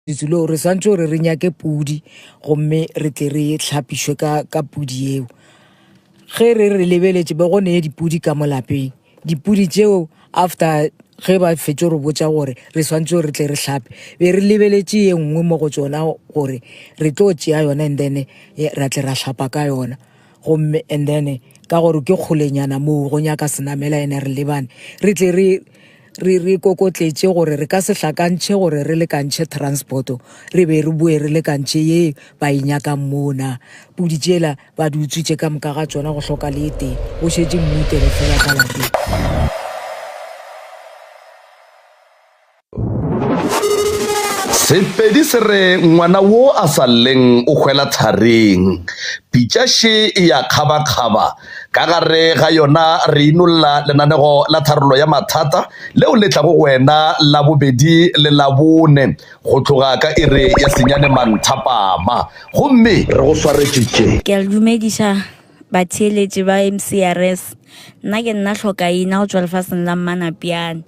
Letswilo re swantše gore re nyake pudi gomme re tle re hlapišwe ka, ka pudi yeo. Ge re re lebeletše be go ne dipudi ka mo lapeng. Dipudi tšeo after ge ba fetše re botša gore re swantše gore re tle re hlape, be re lebeletše ye nngwe mo go tšona gore re tlo tšea yona and then ra tle ra hlapa ka yona. Gomme and then ka gore ke kgolenyana moo go nyaka senamela ene re lebane, re tle re re re kokotletše gore re ka se hlakantšhe gore re lekantšhe transport re be re boe re lekantšhe ye ba e nyakang moo na. Pudi tšela ba di utswitše ka moka ga tšona go hloka le e tee, go šetše mmutele fela ka lapeng. Sepedi se re ngwana wo a sa lleng o hwela thareng. Pitša še e ya kgabakgaba. Ka gare ga yona re inolla lenanego la tharollo ya mathata leo le tlago go wena Labobedi le Labone go tloga ka iri ya senyane manthapama. Gomme re go swaretše tše. Ke a le dumediša batheeletši ba MCRS. Nna ke nna Hlokaina go tšwa lefaseng la Mmanapiane.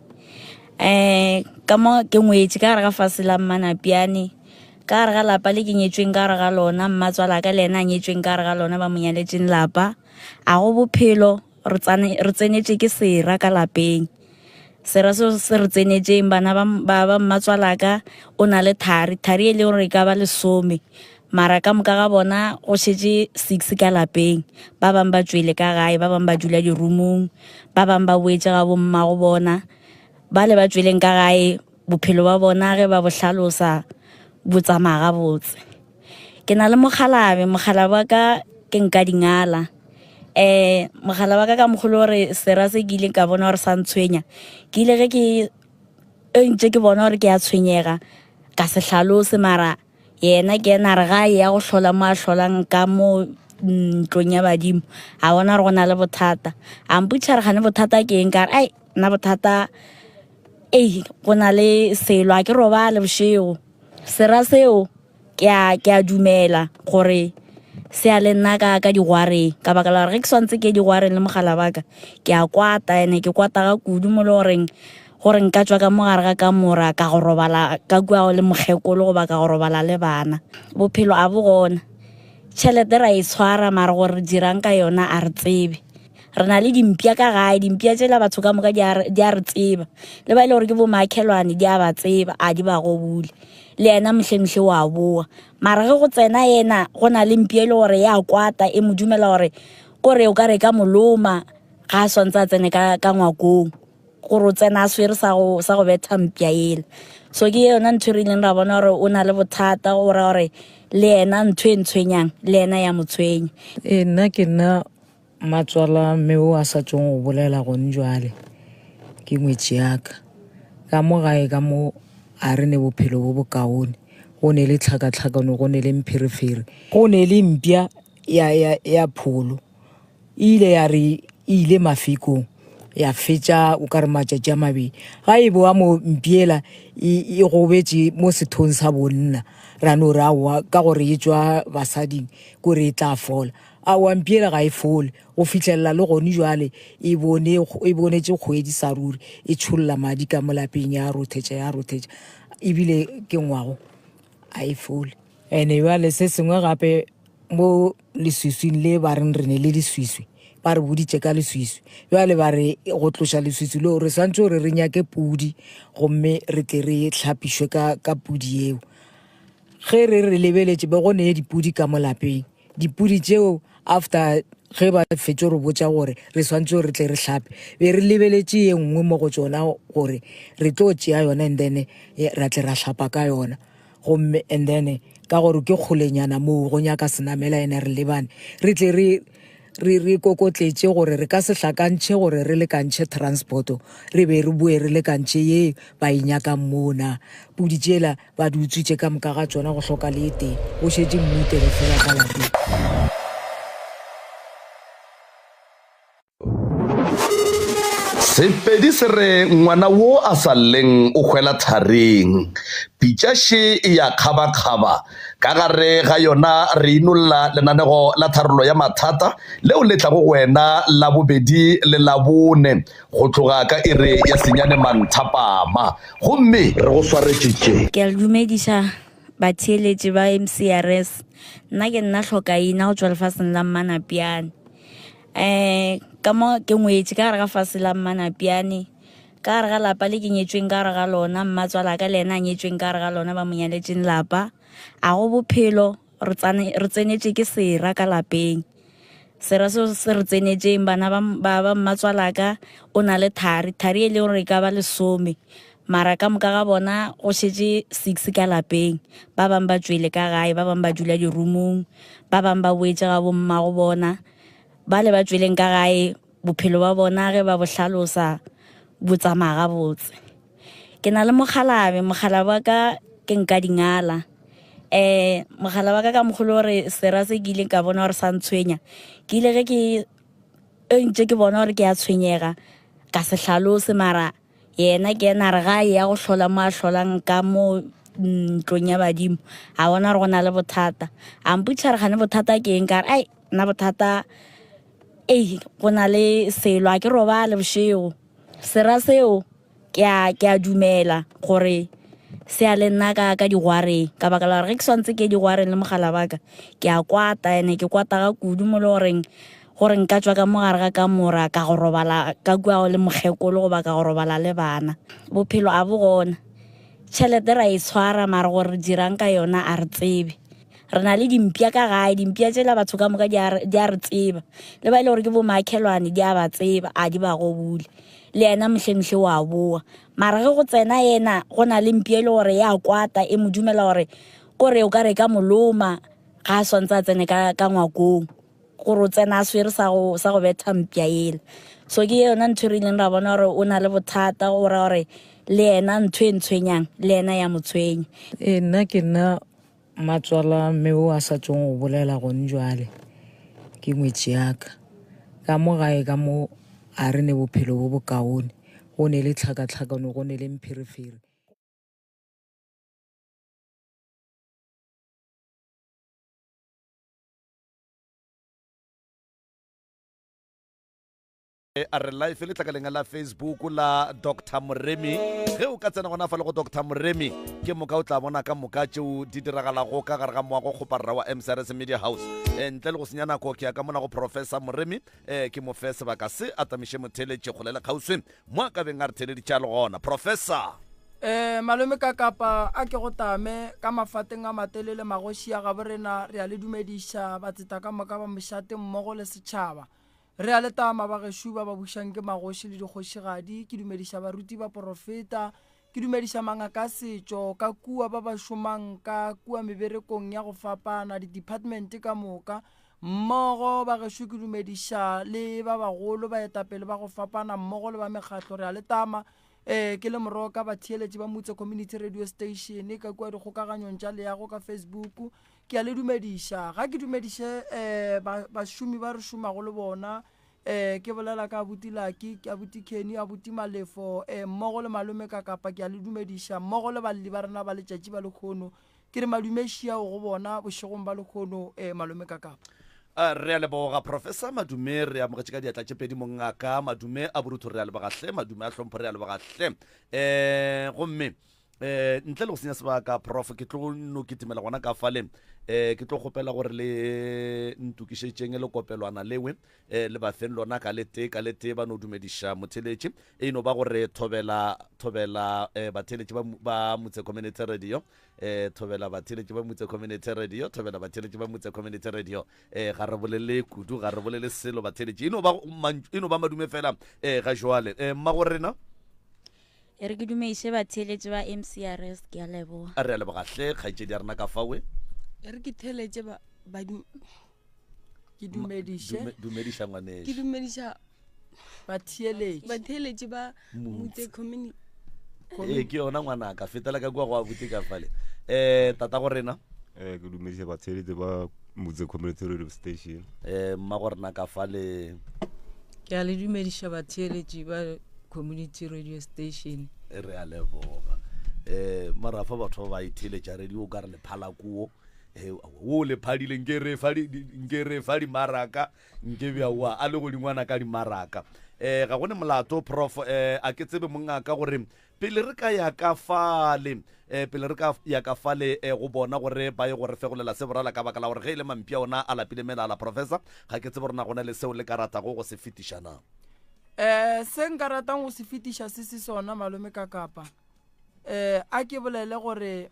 Um ka mo ke ngwetše ka gare ga fase la Mmanapiane, ka gare ga lapa le ke nyetšweng ka gare ga lona, mmatswalaka le yena a nyetšweng ka gare ga lona ba mo nyaletšeng lapa. A go bophelo re tsane re tsenetše ke sera ka lapeng. Sera seo se re tsenetšeng bana ba ba ba mmatswalaka o na le thari, thari e leng gore e ka ba lesome. Mara ka moka ga bona go šetše six ka lapeng. Ba bang ba tšwele ka gae, ba bang ba dula di-room-ong, ba bang ba boetše ga bommago bona. Bale ba tšweleng ka gae bophelo ba bona ge ba bo hlalosa bo tsamaya gabotse. Ke na le mokgalabe, mokgalabe wa ka ke Nkadingala. Um mogala wa ka ka mokgwa le gore sera se ke ileng ka bona gore sa ntshwenya, ke ile ge ke ntše ke bona gore ke a tshwenyega ka se hlalose mara Yena ke yena a re ga a eya go hlola mo a hlolang ka mo ntlong ya badimo, a bona gore go na le bothata. A mpotšiša re gane bothata ke eng, ka re ai nna bothata ei go na le selo a ke robale bošego. Sera seo ke a ke a dumela gore se ya le nna ka ka digwareng ka baka la gore ge ke swantse ke ye digwareng le mogala wa ka ke a kwata ene ke kwata ga kudu mo le goreng Gore nka tšwa ka mo gare ga kamora ka go robala ka kua le mokgekolo goba ka go robala le bana. Bophelo a bo gona. Tšhelete ra e tshwara mara gore re dirang ka yona a re tsebe. Re na le dimpša ka gae, dimpša tšela batho ka moka di a re tseba. Le ba e le gore ke bomakhelwane di a ba tseba, a di ba gobule. Le yena mohlemohle wa boa. Mara ge go tsena yena go na le mpša e le gore ya kwata e mo dumela gore kore o ka re e ka mo loma ga a swantse a tsene ka ngwakong. Gore o tsena a swere sa go sa go betha mpša ela. So ke yona ntho e re ileng ra bona gore o na le bothata go ra gore le yena ntho e ntshwenyang le yena ya mo tshwenya. Ee, nna ke nna matswala mme o a sa tšong go bolela gone jwale ke ngwetši ya ka. Ka mo gae ka mo a re ne bophelo bo bokaone, go ne le tlhakatlhakano, go ne le mpherefere, go ne le mpša ya, ya, ya pholo. E ile ya re e ile mafikong ya fetša o ka re matšatši a mabedi ga e boa mo mpiela e, e gobetše mo sethong sa bonna ra no re aowa ka gore e tšwa basading kore e tla fola aowa mpiela ga e fole go fihlelela le gone jwale e bone e bonetše kgwedi sa ruri e tšholla madi ka mo lapeng ya rothetša ya rothetša ebile ke ngwago a e fole ene jwale se sengwe gape Mo leswiswing le ba reng re ne le leswiswi, ba re boditše ka leswiswi. Bjale ba re go tloša leswiswi leo re swantše gore re nyake pudi gomme re tle re hlapišwe ka, ka pudi yeo. Ge re re lebeletše be go ne dipudi ka mo lapeng. Dipudi tšeo after ge ba fetše re botša gore re swantše gore re tle re hlape, be re lebeletše ye nngwe mo go tšona gore re tlo tšea yona and then ra tle ra hlapa ka yona. Gomme and then ka gore ke kgolenyana moo go nyaka senamela ene re lebane re tle re re re kokotletše gore re ka se hlakantšhe gore re lekantšhe transport re be re boe re lekantšhe ye ba e nyakang moo na pudi tšela ba di utswitše ka moka ga tšona go hloka le e tee go šetše mmutele fela ka lapeng. Sepedi se re ngwana wo a sa lleng o hwela thareng. Pitša še e ya kgabakgaba. Ka gare ga yona re inolla lenanego la tharollo ya mathata leo le tlago go wena Labobedi le Labone go tloga ka iri ya senyane manthapama. Gomme re go swaretše tše. Ke a le dumediša. Batheeletši ba MCRS. Nna ke nna Hlokaina go tšwa lefaseng la Mmanapiane. Um ka mo ke ngwetše ka gare ga fase la Mmanapiane, ka gare ga lapa le ke nyetšweng ka gare ga lona, mmatswalaka le yena a nyetšweng ka gare ga lona ba mo nyaletšeng lapa. A go bophelo re tsenetše ke sera ka lapeng. Sera seo se re tsenetšeng bana ba, ba, ba mmatswalaka o na le thari, thari e le gore e ka ba lesome mara ka moka ga bona go šetše six ka lapeng. Ba bangwe ba tšwele ka gae, ba bangwe ba dula dirumong, ba bangwe ba boetše ga bommago bona. Bale ba tšweleng ka gae bophelo ba bona ge ba bo hlalosa bo tsamaya gabotse. Ke na le mokgalabe, mokgalabe wa ka ke Nkadingala. Um mogala wa ka ka mokgolo gore sera se ke ileng ka bona gore sa ntshwenya, ke ile ge ke e ntše ke bona gore ke a tshwenyega ka se hlalose mara yena ke yena a re ga a ya go hlola mo a hlolang ka mo ntlong ya badimo a bona gore go na le bothata. A mpotšiša re gane bothata ke eng ka re ai nna bothata ei go na le selo a ke robale bošego. Sera seo ke a ke a dumela gore se ya le nna ka ka digwareng ka baka la gore ge ke swantse ke digwareng le mogala wa ka ke a kwata ene ke kwata ga kudu mo le goreng gore nka tswa ka mogare ga kamora ka go robala ka kua le mokgekolo goba ka go robala le bana. Bophelo a bo gona, tšhelete ra e tshwara mara gore re dirang ka yona a re tsebe. Re na le dimpša ka gae, dimpša tšela batho ka moka di a re tseba. Le ba e le gore ke bomakhelwane di a ba tseba, a di ba gobule. Le yena mohlemohle wa boa. Mara ge go tsena yena, go na le mpša e le gore ya kwata, e mo dumela gore kore o ka re ka moloma ga a swantse a tsene ka, ka ngwakong. Gore o tsena a swere sa go, sa go betha mpša ela. So ke yona ntho e re ileng ra bona gore o na le bothata, go ra gore le yena ntho e ntshwenyang, le yena ya mo tshwenya. Ee, nna ke nna Matswala mme o a sa tšong go bolela gone jwale ke ngwetši ya ka. Ka mo gae ka mo a re ne bophelo bo bokaone, go ne le tlhakatlhakano, go ne le mpherefere. A re live letlakaleng la Facebook la Dr Moremi. Ge o ka tsena gona fa le go Dr Moremi, ke moka o tla bona ka moka tšeo di diragalago ka gare ga moago kgoparara wa MCRS Media House. E, ntle le go senya nako, ke ya ka mona go Professor Moremi, e, ke mo fe sebaka se a tamiše motheeletši kgole le kgauswi mo a ka beng a re theeleditše a le gona. Professor. Eh, malome ka kapa a ke go tame ka mafateng a matelele magoši a gabo rena re a le dumediša batseta ka moka ba mošate mmogo le setšhaba. Re a le tama bagešo ba ba bušang ke magoši le dikgošigadi, ke dumediša baruti baporofeta, ke dumediša mangaka a setšo ka kua ba ba šomang ka kua meberekong ya go fapana, di-department ka moka. Mmogo bagešo ke dumediša le ba bagolo, baetapele ba go fapana mmogo le ba mekgatlo, re a le tama. Ee, ke le Moroka, batheeletši ba Mutse Community Radio Station ka kua dikgokaganyong tša leago ka Facebook, Ke a le dumediša. Ga ke dumediše um bašomi ba re šomago le bona. Um ke bolela ka abuti Lucky, ke abuti Kenny, abuti Malefo, um mmogo le malome Kakapa, ke a le dumediša, mmogo le balli ba rena ba letšatši ba lekgono. Ke re madume šiao go bona bošegong ba lekgono, um malome Kakapa. Re a leboga Professor Madume, re amogetše ka diatla tše pedi mongaka. Madume a borutho re a leboga hle, madume a hlompho re a leboga hle. Um gomme Eh, ntle le go senya sebaka prof ke tlo no kitimela gona ka fale eh ke tlo kgopela gore le ntokišetšeng le kopelwana lewe eh le bafeng lona ka le tee ka le tee ba no dumediša motheletši e no ba gore thobela thobela eh batheletši ba ba Motse Community Radio eh thobela batheletši ba Motse Community Radio thobela batheletši ba Motse Community Radio eh ga re bolele kudu ga re bolele selo batheletši e no ba e no ba madume fela eh ga jwale eh mma go rena E re ke dumeiše batheeletši ba MCRS, ke a leboga. A re a leboga hle kgaetšedi ya rena ka fawe. E re ke theeletše ba, ba Ke dumediše. Dume, dumediša ngwanešu. Ke dumediša batheeletši. Batheeletši ba Mutse Community. Ee, ke yona ngwanaka, fetela ka kua go abuti ka fale. Eh, tata go rena. Eh, ke dumediša batheeletši ba Mutse Community Radio Station. Eh, mma go rena ka fale. Ke a le dumediša batheeletši ba Community Radio Station. Re a leboga. Eh, mara fa batho ba ba itheeletša radio o ka re le phala kuo. Eh, wo le phadile nke re fa nke re fa dimaraka nke bja wa a le godingwana ka dimaraka. Um ga go ne molato prof um a ke tsebe mongaka gore pele re ka ya ka fale um pele re ka ya ka fale um go bona gore ba ye go re fegolela se borala ka baka la gore ge e le mampia ona a lapile melala professor ga ke tsebe gore na go na le seo le ka ratago go se fetiša na. Um se nka ratang go se fetiša se se sona malome ka kapa um a ke bolele gore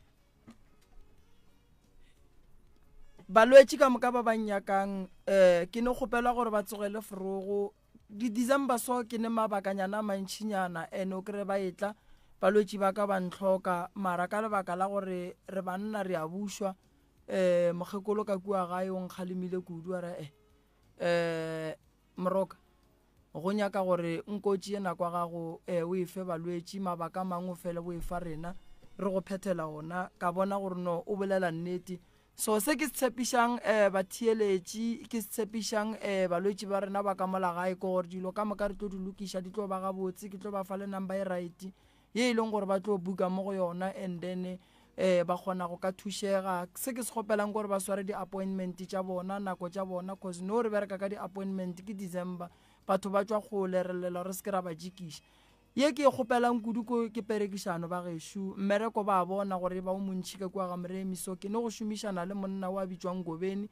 balwetši ka moka ba ba nnyakang um ke ne kgopela gore ba tsogele forogo di-december so ke ne mabakanyana a mantšhinyana and o kry ba etla balwetši ba ka ba ntlhoka mara ka lebaka la gore re banna re a bušwa um mokgekolo ka kua gae o nkgalemile kudu a re e um moroka Go nyaka gore nko tšee nako ya gago e o e fe balwetši, mabaka a mangwe o fele o e fa rena, re go phethela ona. Ka bona gore no o bolela nnete. So se ke se tshepišang um batheeletši, ke se tshepišang um balwetši ba rena ba ka mola gae ke gore dilo ka moka re tlo di lokiša, di tlo ba gabotse, ke tlo ba fa le number e right ye e leng gore ba tlo buka mo go yona and then um ba kgona go ka thušega. Se ke se kgopelang ke gore ba sware di-appointment tša bona, nako tša bona, cause no re bereka ka di-appointment ke December, batho ba tšwa kgole, re llela gore re se ke ra ba jikiša. Ye ke e kgopelang kudu ko ke perekišano ba gešo, mmereko ba a bona gore e ba o montši ka kua ga Moremi, so ke no go šomišana le monna o a bitšwang Ngobeni,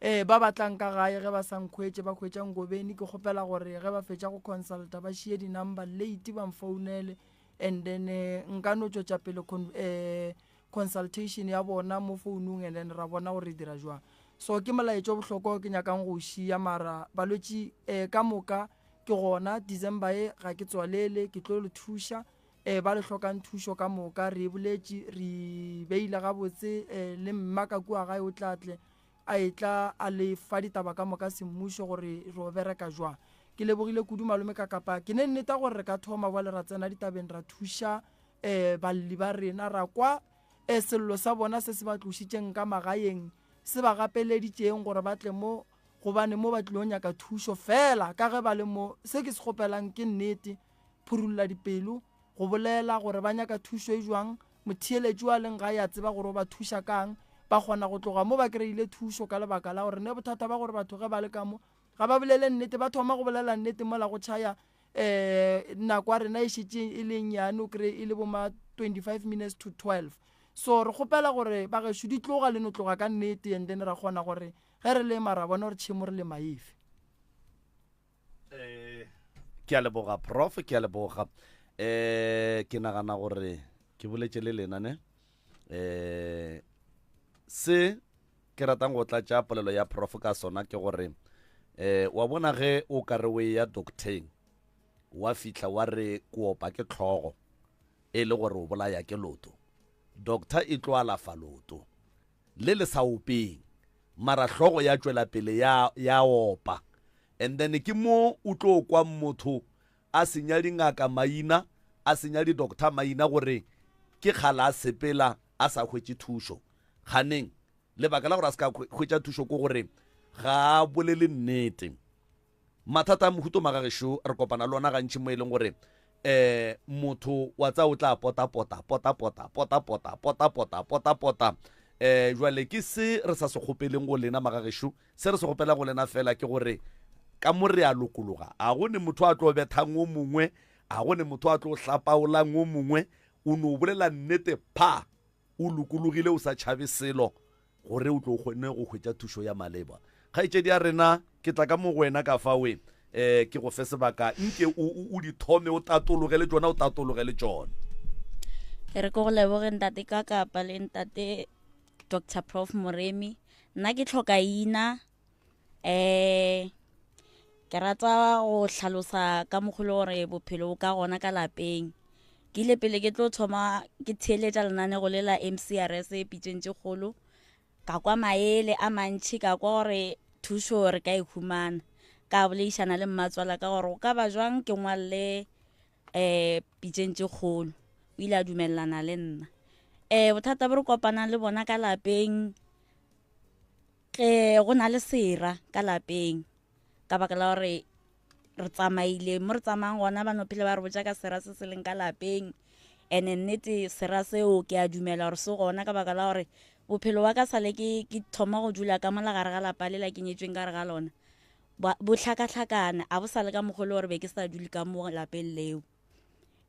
um ba ba tlang ka gae ge ba sa nkhwetše ba hwetša Ngobeni, ke kgopela gore ge ba fetša go consulta ba šie di-number late ba mfounele and then eh, nka no tšwetša pele con, eh, consultation ya bona mo founung and then ra bona gore re dira jwang. So ke molaetša o bohlokwa o ke nyakang go o šia, mara balwetši eh, ka moka ke gona December e ga ke tswalele, ke tlo le thuša eh, ba le hlokang thušo ka moka re e boletše re beile gabotse eh, le mma ka kua gae o tla tle a etla a le fa ditaba ka moka semmušo gore re o bereka jwang. Ke lebogile kudu malome ka kapa ke ne nneta gore re ka thoma bjale ra tsena ditabeng ra thuša um balli ba rena ra kwa um sello sa bona se se ba tlošitšeng ka magaeng se ba gapeleditšeng gore ba tle mo gobane mo ba tlilo nyaka thušo fela ka ge ba le mo. Se ke se kgopelang ke nnete phurulla dipelo go bolela gore ba nyaka thušo e jwang Motheeletši wa leng gae a tseba gore o ba thuša ka'ng. Ba kgona go tloga mo ba kry-ile thušo ka lebaka la gore ne bothata ba gore batho ge ba le ka mo ga ba bolele nnete, ba thoma go bolela nnete mola go tšhaya um nako ya rena e šetše e le nnyane, o kry-e e le bo ma 25 minutes to 12. So re kgopela gore bagešo di tloga le no tloga ka nnete and then ra kgona gore ge re lema ra bona gore tšhemo re lema efe. Eh, ke a leboga prof ke a leboga eh ke nagana gore ke boletše le lena ne eh se ke ratang go tlatša polelo ya prof ka sona ke gore eh wa bona ge o ka re o ya docteng wa fihla wa re kopa ke tlhogo e le gore o bolaya ke loto doctor e tlo alafa loto le le sa openg mara hlogo ya tšwela pele ya ya opa and then ke mo o tlo kwa motho a senya dingaka maina a senya di-doctor maina gore ke kgala a sepela a sa hwetše thušo kganeng lebaka la gore a se ka hwetša thušo ke gore ga a bolele nnete Mathata a mohuto magagešo re kopana le ona gantši mo e leng gore eh motho wa tsa o tla pota pota pota pota pota pota pota pota pota pota eh jwale ke se re sa se kgopeleng go lena magagešo se re se kgopelang go lena fela ke gore ka mo re a lokologa a go ne motho a tlo bethang o mongwe a go ne motho a tlo hlapaolang o mongwe o no bolela nnete pha o lokologile o sa tšhabe selo gore o tlo kgone go hwetša thušo ya maleba. Kgaetšedi ya rena, ke tla ka mo go wena ka fa we, eh, ke go fe sebaka nke o, o, o di thome o tatologe le tšona, o tatologe le tšona. E re ke go leboge ntate ka kapa le ntate Dr Prof Moremi. Nna ke tlhoka ina um ke rata go hlalosa ka mokgwa le gore bophelo bo ka gona ka lapeng. Ke ile pele ke tlo thoma ke theeletša lenanego le la M_C_R_S pitšeng tše kgolo, ka kwa maele a mantši, ka kwa gore thušo re ka e humana. Ka boledišana le mmatswala ka gore go ka ba jwang ke ngwalle um pitšeng tše kgolo, o ile a dumelelana le nna. Um bothata bo re kopanang le bona ka lapeng Ge go na le sera ka lapeng ka baka la gore re tsamaile mo re tsamayang gona ba no phele ba re botša ka sera se se leng ka lapeng and-e nnete sera seo ke a dumela gore se gona ka baka la gore bophelo wa ka sale ke ke thoma go dula ka mola gare ga lapa lela ke nyetsweng ka gare ga lona. Bo hlakahlakane, a bo sa le ka mokgwa le gore be ke sa dule ka mo lapeng leo.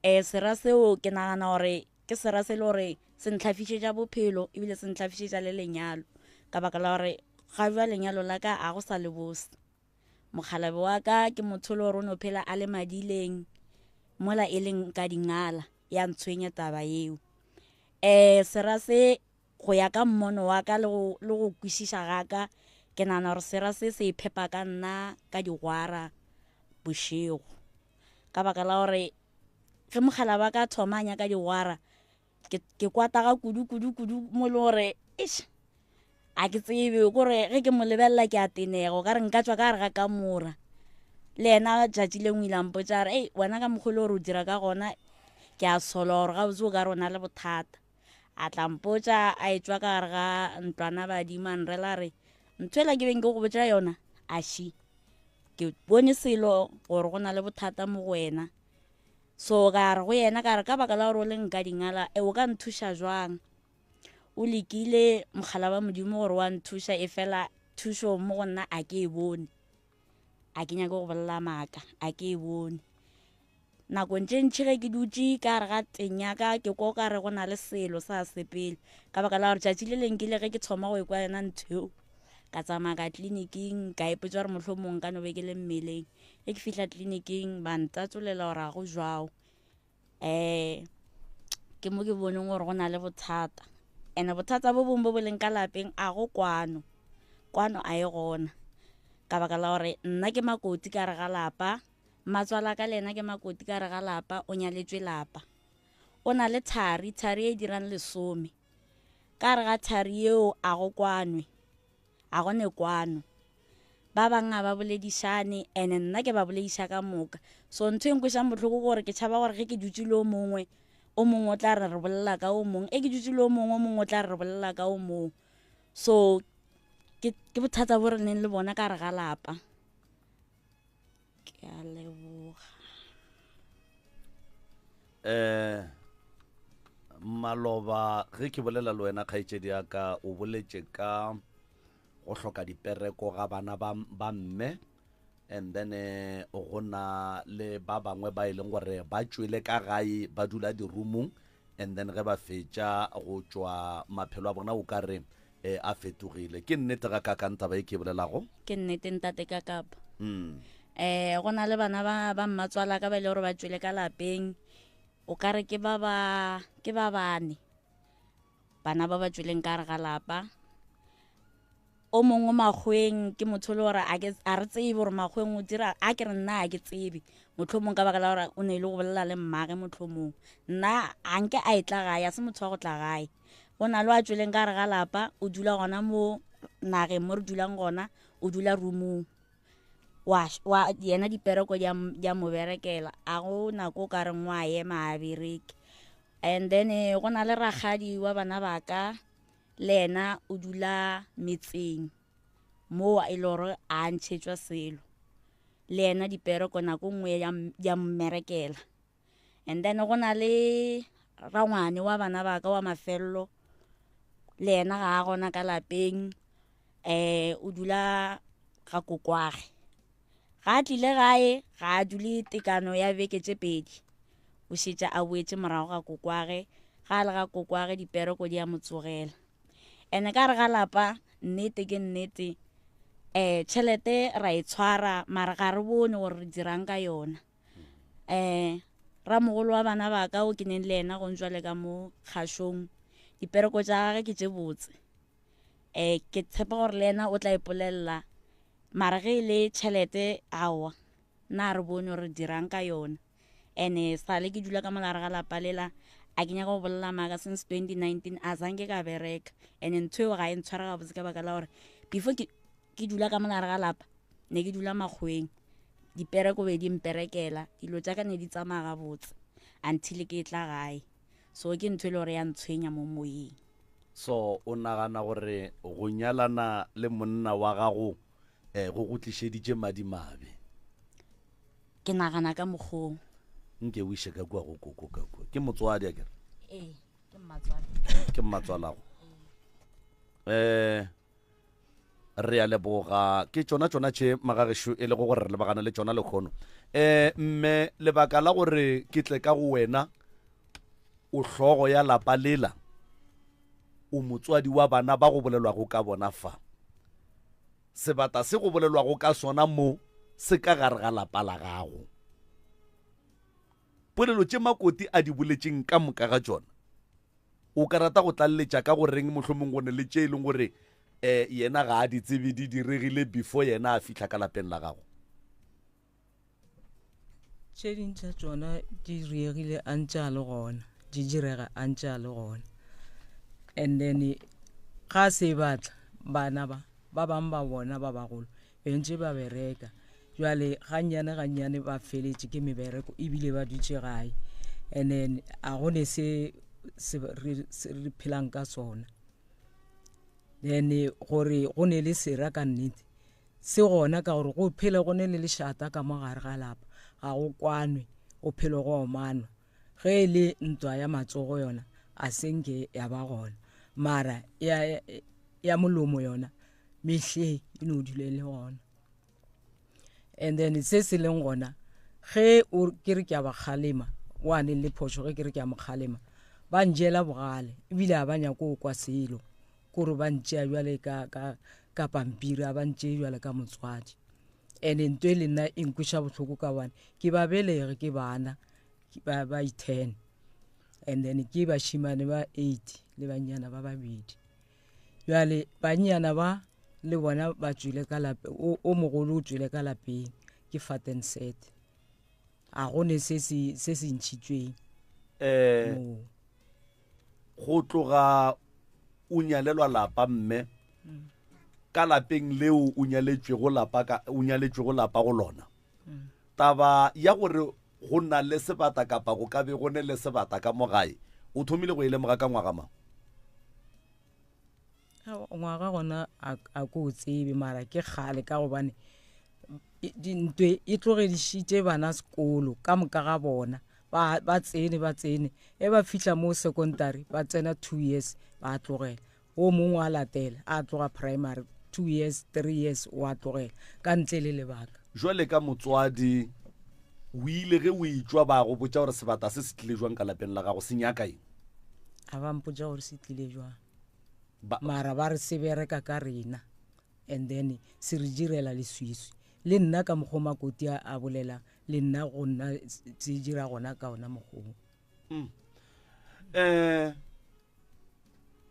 Um sera seo ke nagana gore ke sera se le gore se ntlhafišetša bophelo ebile se ntlhafišetša le lenyalo, ka baka la gore ga jwa lenyalo la ka a go sa le bose. Mokgalabe wa ka ke motho le gore o no phela a le madileng mola e leng ka dingala, ya ntshwenya taba yeo. Um sera se go ya ka mmono wa ka le go, le go kwešiša ga ka, ke nagana gore sera se se iphepa ka nna ka digwara bošego. Ka baka la gore ge mogala wa ka thoma a nyaka digwara, ke, ke kwata ga kudu kudu kudu mo e le gore eish, a ke tsebe kore ge ke mo lebelela ke a tenega, o ka re nka tšwa ka gare ga kamora. Le yena tšatši lengwe ile a mpotša a re, ei wena ka mokgwa o le gore o dira ka gona, ke a sola gore gabotse o ka re o na le bothata. A tla mpotša a etšwa ka gare ga ntlwana badimo, a nrela a re, ntho ela ke beng ke go botša yona, a ši. Ke bone selo gore go na le bothata mo go wena. So ka re go yena, ka re ka baka la gore o le nka dingala, e o ka nthuša jwang? O lekile mogala wa Modimo gore wa nthuša, e fela thušo mo go nna a ke e bone. A ke nyake go bolela maaka, a ke e bone. Nakong tše ntši ge ke dutše ka gare ga teng ya ka, ke kwa o ka re go na le selo sa sepele. Ka baka la gore tšatši le leng ke ile ge ke thoma go ekwa yona ntho eo, ka tsamaya ka tleliniking, ka ipotša gore mohlomong nka no be ke le mmeleng. Ge ke fihla tleliniking ba ntatsolela gore ga go jwao. Um ke mo ke boneng gore go na le bothata. And-e bothata bo bongwe bo bo leng ka lapeng a go kwano, kwano a e gona. Ka baka la gore nna ke makoti ka gare ga lapa, Mmatswalaka le yena ke makoti ka gare ga lapa, o nyaletšwe lapa. O na le thari, thari e dirang lesome. Ka gare ga thari yeo a go kwanwe, a go ne kwano. Ba bang ga ba boledišane, ene nna ke ba bolediša ka moka. So ntho e nkwešang bohloko ke gore ke tšhaba gore ge ke dutše le o mongwe, o mongwe o tla re re bolela ka o mongwe, e ke dutše le o mongwe, o mongwe o tla re re bolela ka o mongwe. So ke, ke bothata bo re neng le bona ka gare ga lapa. Ke a leboga. Eh maloba ge ke bolela le wena kgaetšedi ya ka o boletše ka go hloka dipereko ga bana ba, ba mme and then eh, go na le ba bangwe ba e leng gore ba tšwele ka gae ba dula dirumong and then ge ba fetša go tšwa maphelo a bona o ka re e a fetogile. Ke nnete ga kakang taba e ke e bolelago? Ke nnete ntate ka kapa. Mm. Eh go na le bana ba ba mmatswala ka ba ile gore ba tšwele ka lapeng. O ka re ke ba ba ke ba bane. Bana ba ba tšweleng ka re ga lapa. O mongwe makgweng ke motho le gore a ke a re tsebe gore makgweng o dira a ke re nna a ke tsebe. Mohlomong ka baka la gore o ne ile go bolela le mmage mohlomong. Nna a nke a e tla gae, a se motho wa go tla gae. Go na le wa tšweleng ka gare ga lapa, o dula gona mo nageng mo re dulang gona, o dula roomong. Wa, wa, yena dipereko di a mo berekela, a go nako o ka reng wa ema a bereke. And then eh, go na le rakgadi wa bana ba ka, le yena o dula metseng moo e le gore a ntšhetšwa selo. Le yena dipereko nako nngwe di a mmerekela. And then go na le rangwane wa bana ba ka wa mafello, le yena ga a gona ka lapeng, um o dula ga kokwage. Ga a tlile gae ga a dule tekano ya beke tše pedi, o šetše a boetše morago ga kokwage. Ga a le ga kokwage dipereko di a mo tsogela. And-e ka re ga lapa nnete ke nnete, um tšhelete ra e tshwara mara ga re bone gore re dirang ka yona. um ramogolo wa bana ba ka o ke neng le yena go njwale ka mo kgašong, dipereko tša gage ke tše botse. Um ke tshepa gore le yena o tla ipolelela, mara ge e le tšhelete aowa, nna re bone gore dirang ka yona. And-e sale ke dula ka mo gare ga lapa lela, a ke nyaka go bolela maaka, since 2019 a zanke ka bereka. And-e ntho eo ga e ntshware gabotse ka baka la gore before ke, ke dula ka mo gare ga lapa, ne ke dula makgoweng. Dipereko be di mperekela, dilo tša ka ne di tsamaya gabotse until ke tla gae. So ke ntho e le gore ya ntshwenya mo moyeng. So o nagana gore go nyalana le monna wa gago eh, go go tlišeditše madimabe? Ke nagana ka mokgong. Nke o iše ka kua go koko ka kua. Ke motswadi a kere? Ee, ke mmatswala. Ke mmatswalago. Eh. Re a leboga. Ke tšona tšona tše magagešo e lego gore re lebagane le tšona lekgono. Um mme lebaka la gore ke tle ka go wena, o hlogo ya lapa lela, o motswadi wa bana ba go bolelwago ka bona fa. Sebata se go bolelwago ka sona mo se ka gare ga lapa la gago. Polelo tše Makoti a di boletšeng ka moka ga tšona, o ka rata go tlaleletša ka go reng mohlomong go ne le tše e leng gore um yena ga a di tsebe di diregile before yena a fihla ka lapeng la gago? Tše ding tša tšona di diregile a ntše a le gona, di direga a ntše a le gona. And then ga a se batla bana ba ba bangwe ba bona ba bagolo be ntše ba bereka jwale gannyane gannyane ba feletše ke mebereko ebile ba dutše gae and then a go ne se se re re phelang ka sona then gore go ne le sera ka nnete se gona ka gore go phele go ne le lešata ka mo gare ga lapa ga go kwanwe go phele go omanwa ge e le ntwa ya matsogo yona a senke ya ba gona mara ya ya molomo yona mehleng e no dula e le gona and then se se leng gona ge o ke re ke a ba kgalema wa neng le phošo ge ke re ke a mo kgalema ba njela bogale ebile a ba nyako o kwa selo kore ba ntšea jwale ka, ka, ka pampiri a ba ntšee jwale ka motswadi and nto e le nna e nkweša bohloko ka bane ke ba belege ke bana ba, ba i-ten and then ke bašimane ba eight le bannyana ba babedi Bjale bannyana ba le bona ba tšwile ka lape, o, o mogolo o tšwile ka lapeng, ke Fatenset. A go ne se se, se se ntšhitšweng Eh, moo. go tloga o nyalelwa lapa mme ka lapeng leo o nyaletšwego lapa ka o nyaletšwego lapa go lona taba ya gore go na le sebata kapa go ka be go ne le sebata ka mo gae o thomile go e lemoga ka ngwaga mang ngwaga gona a ko o tsebe mara ke kgale ka gobane ntwe e tlogedišitše bana sekolo ka moka ga bona ba tsene ba tsene e ba fihla mo secondary ba tsena two years ba tlogela o mongwe a latela a tloga primary two years three years o a tlogela ka ntle le lebaka jwale ka motswadi o ile ge o etšwa ba go botša gore sebata se se tlile jwang ka lapeng la gago se nyaka eng a ba mpotša gore se tlile jwang mara ba re se bereka ka rena and then se re direla leswiswi le nna ka mokgwa makoti a bolelang le nna go nna se dira gona ka ona mokgwa um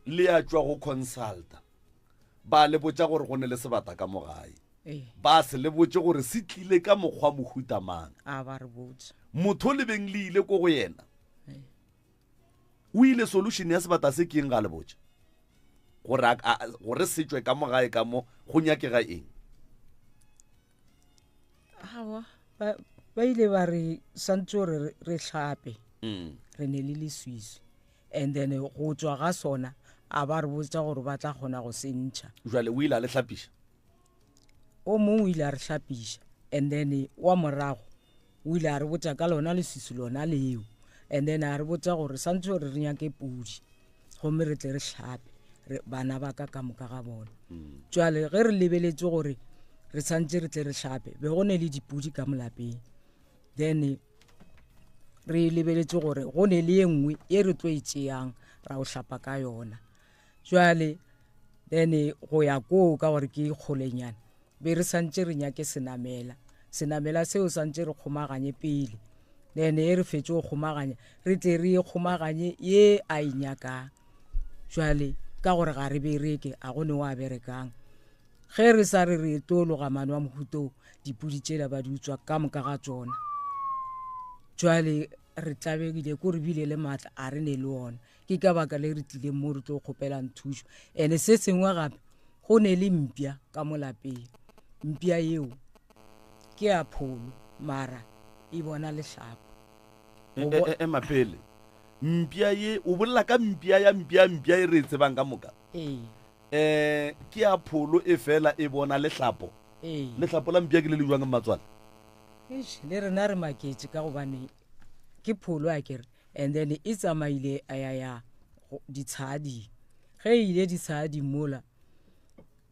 le ya tšwa go consulta ba le botša gore go ne le sebata ka mo gae ba se le botše gore se tlile ka mokgwa mohuta mang a ba re botša motho le beng le ile ko go yena o ile solution ya sebata se ke eng ga le botša gore gore se tšwe ka mo gae ka mo go nyakega eng awa ba, ba ile ba re swantse gore re hlape mm. re ne le leswiswi and then go tswa ga sona a ba re botsa gore ba tla kgona go se ntšha jale o ile a le hlapiša o mongwe o ile a re hlapiša and then wa morago o ile a re botsa ka lona leswiswi lona leo and then a re botsa gore santse gore re nyake pudi gomme re tle re hlape bana ba ka ka moka ga bona mm. jale ge re lebeletse gore re santse re tle re hlape be go ne le dipudi ka molapeng then re lebeletse gore go ne le ye nngwe e re tlo e tšeyang ra o hlapa ka yona jwale then go ya koo ka gore ke kgolenyana be re santše re nyake senamela senamela seo santše re kgomaganye pele then e re fetse go kgomaganya re tle re e kgomaganye ye a e nyakang jwale ka gore ga re bereke a go ne wa berekang ge re sa re re tlo loga mano a mohuto dipudi tšela ba di utswa ka moka ga tsona jwale re tlabegile ko re bile le maatla a re ne le ona ke ka baka le re tlileng mo re tlo kgopelang thušo ene se sengwe gape go ne le mpša ka mo lapeng mpša yeo ke ya pholo mara e bona lehlapo e, e, e, ema pele mpša ye o bolela ka mpša ya mpša mpša e re e tsebang ka moka ee um ke ya pholo e fela e bona lehlapo ee lehlapo la mpša ke le le jwang mmatswale Eish, le rena re maketše ka gobane ke pholo a kere and then e tsamaile a ya ya ditshading ge e ile ditshading mola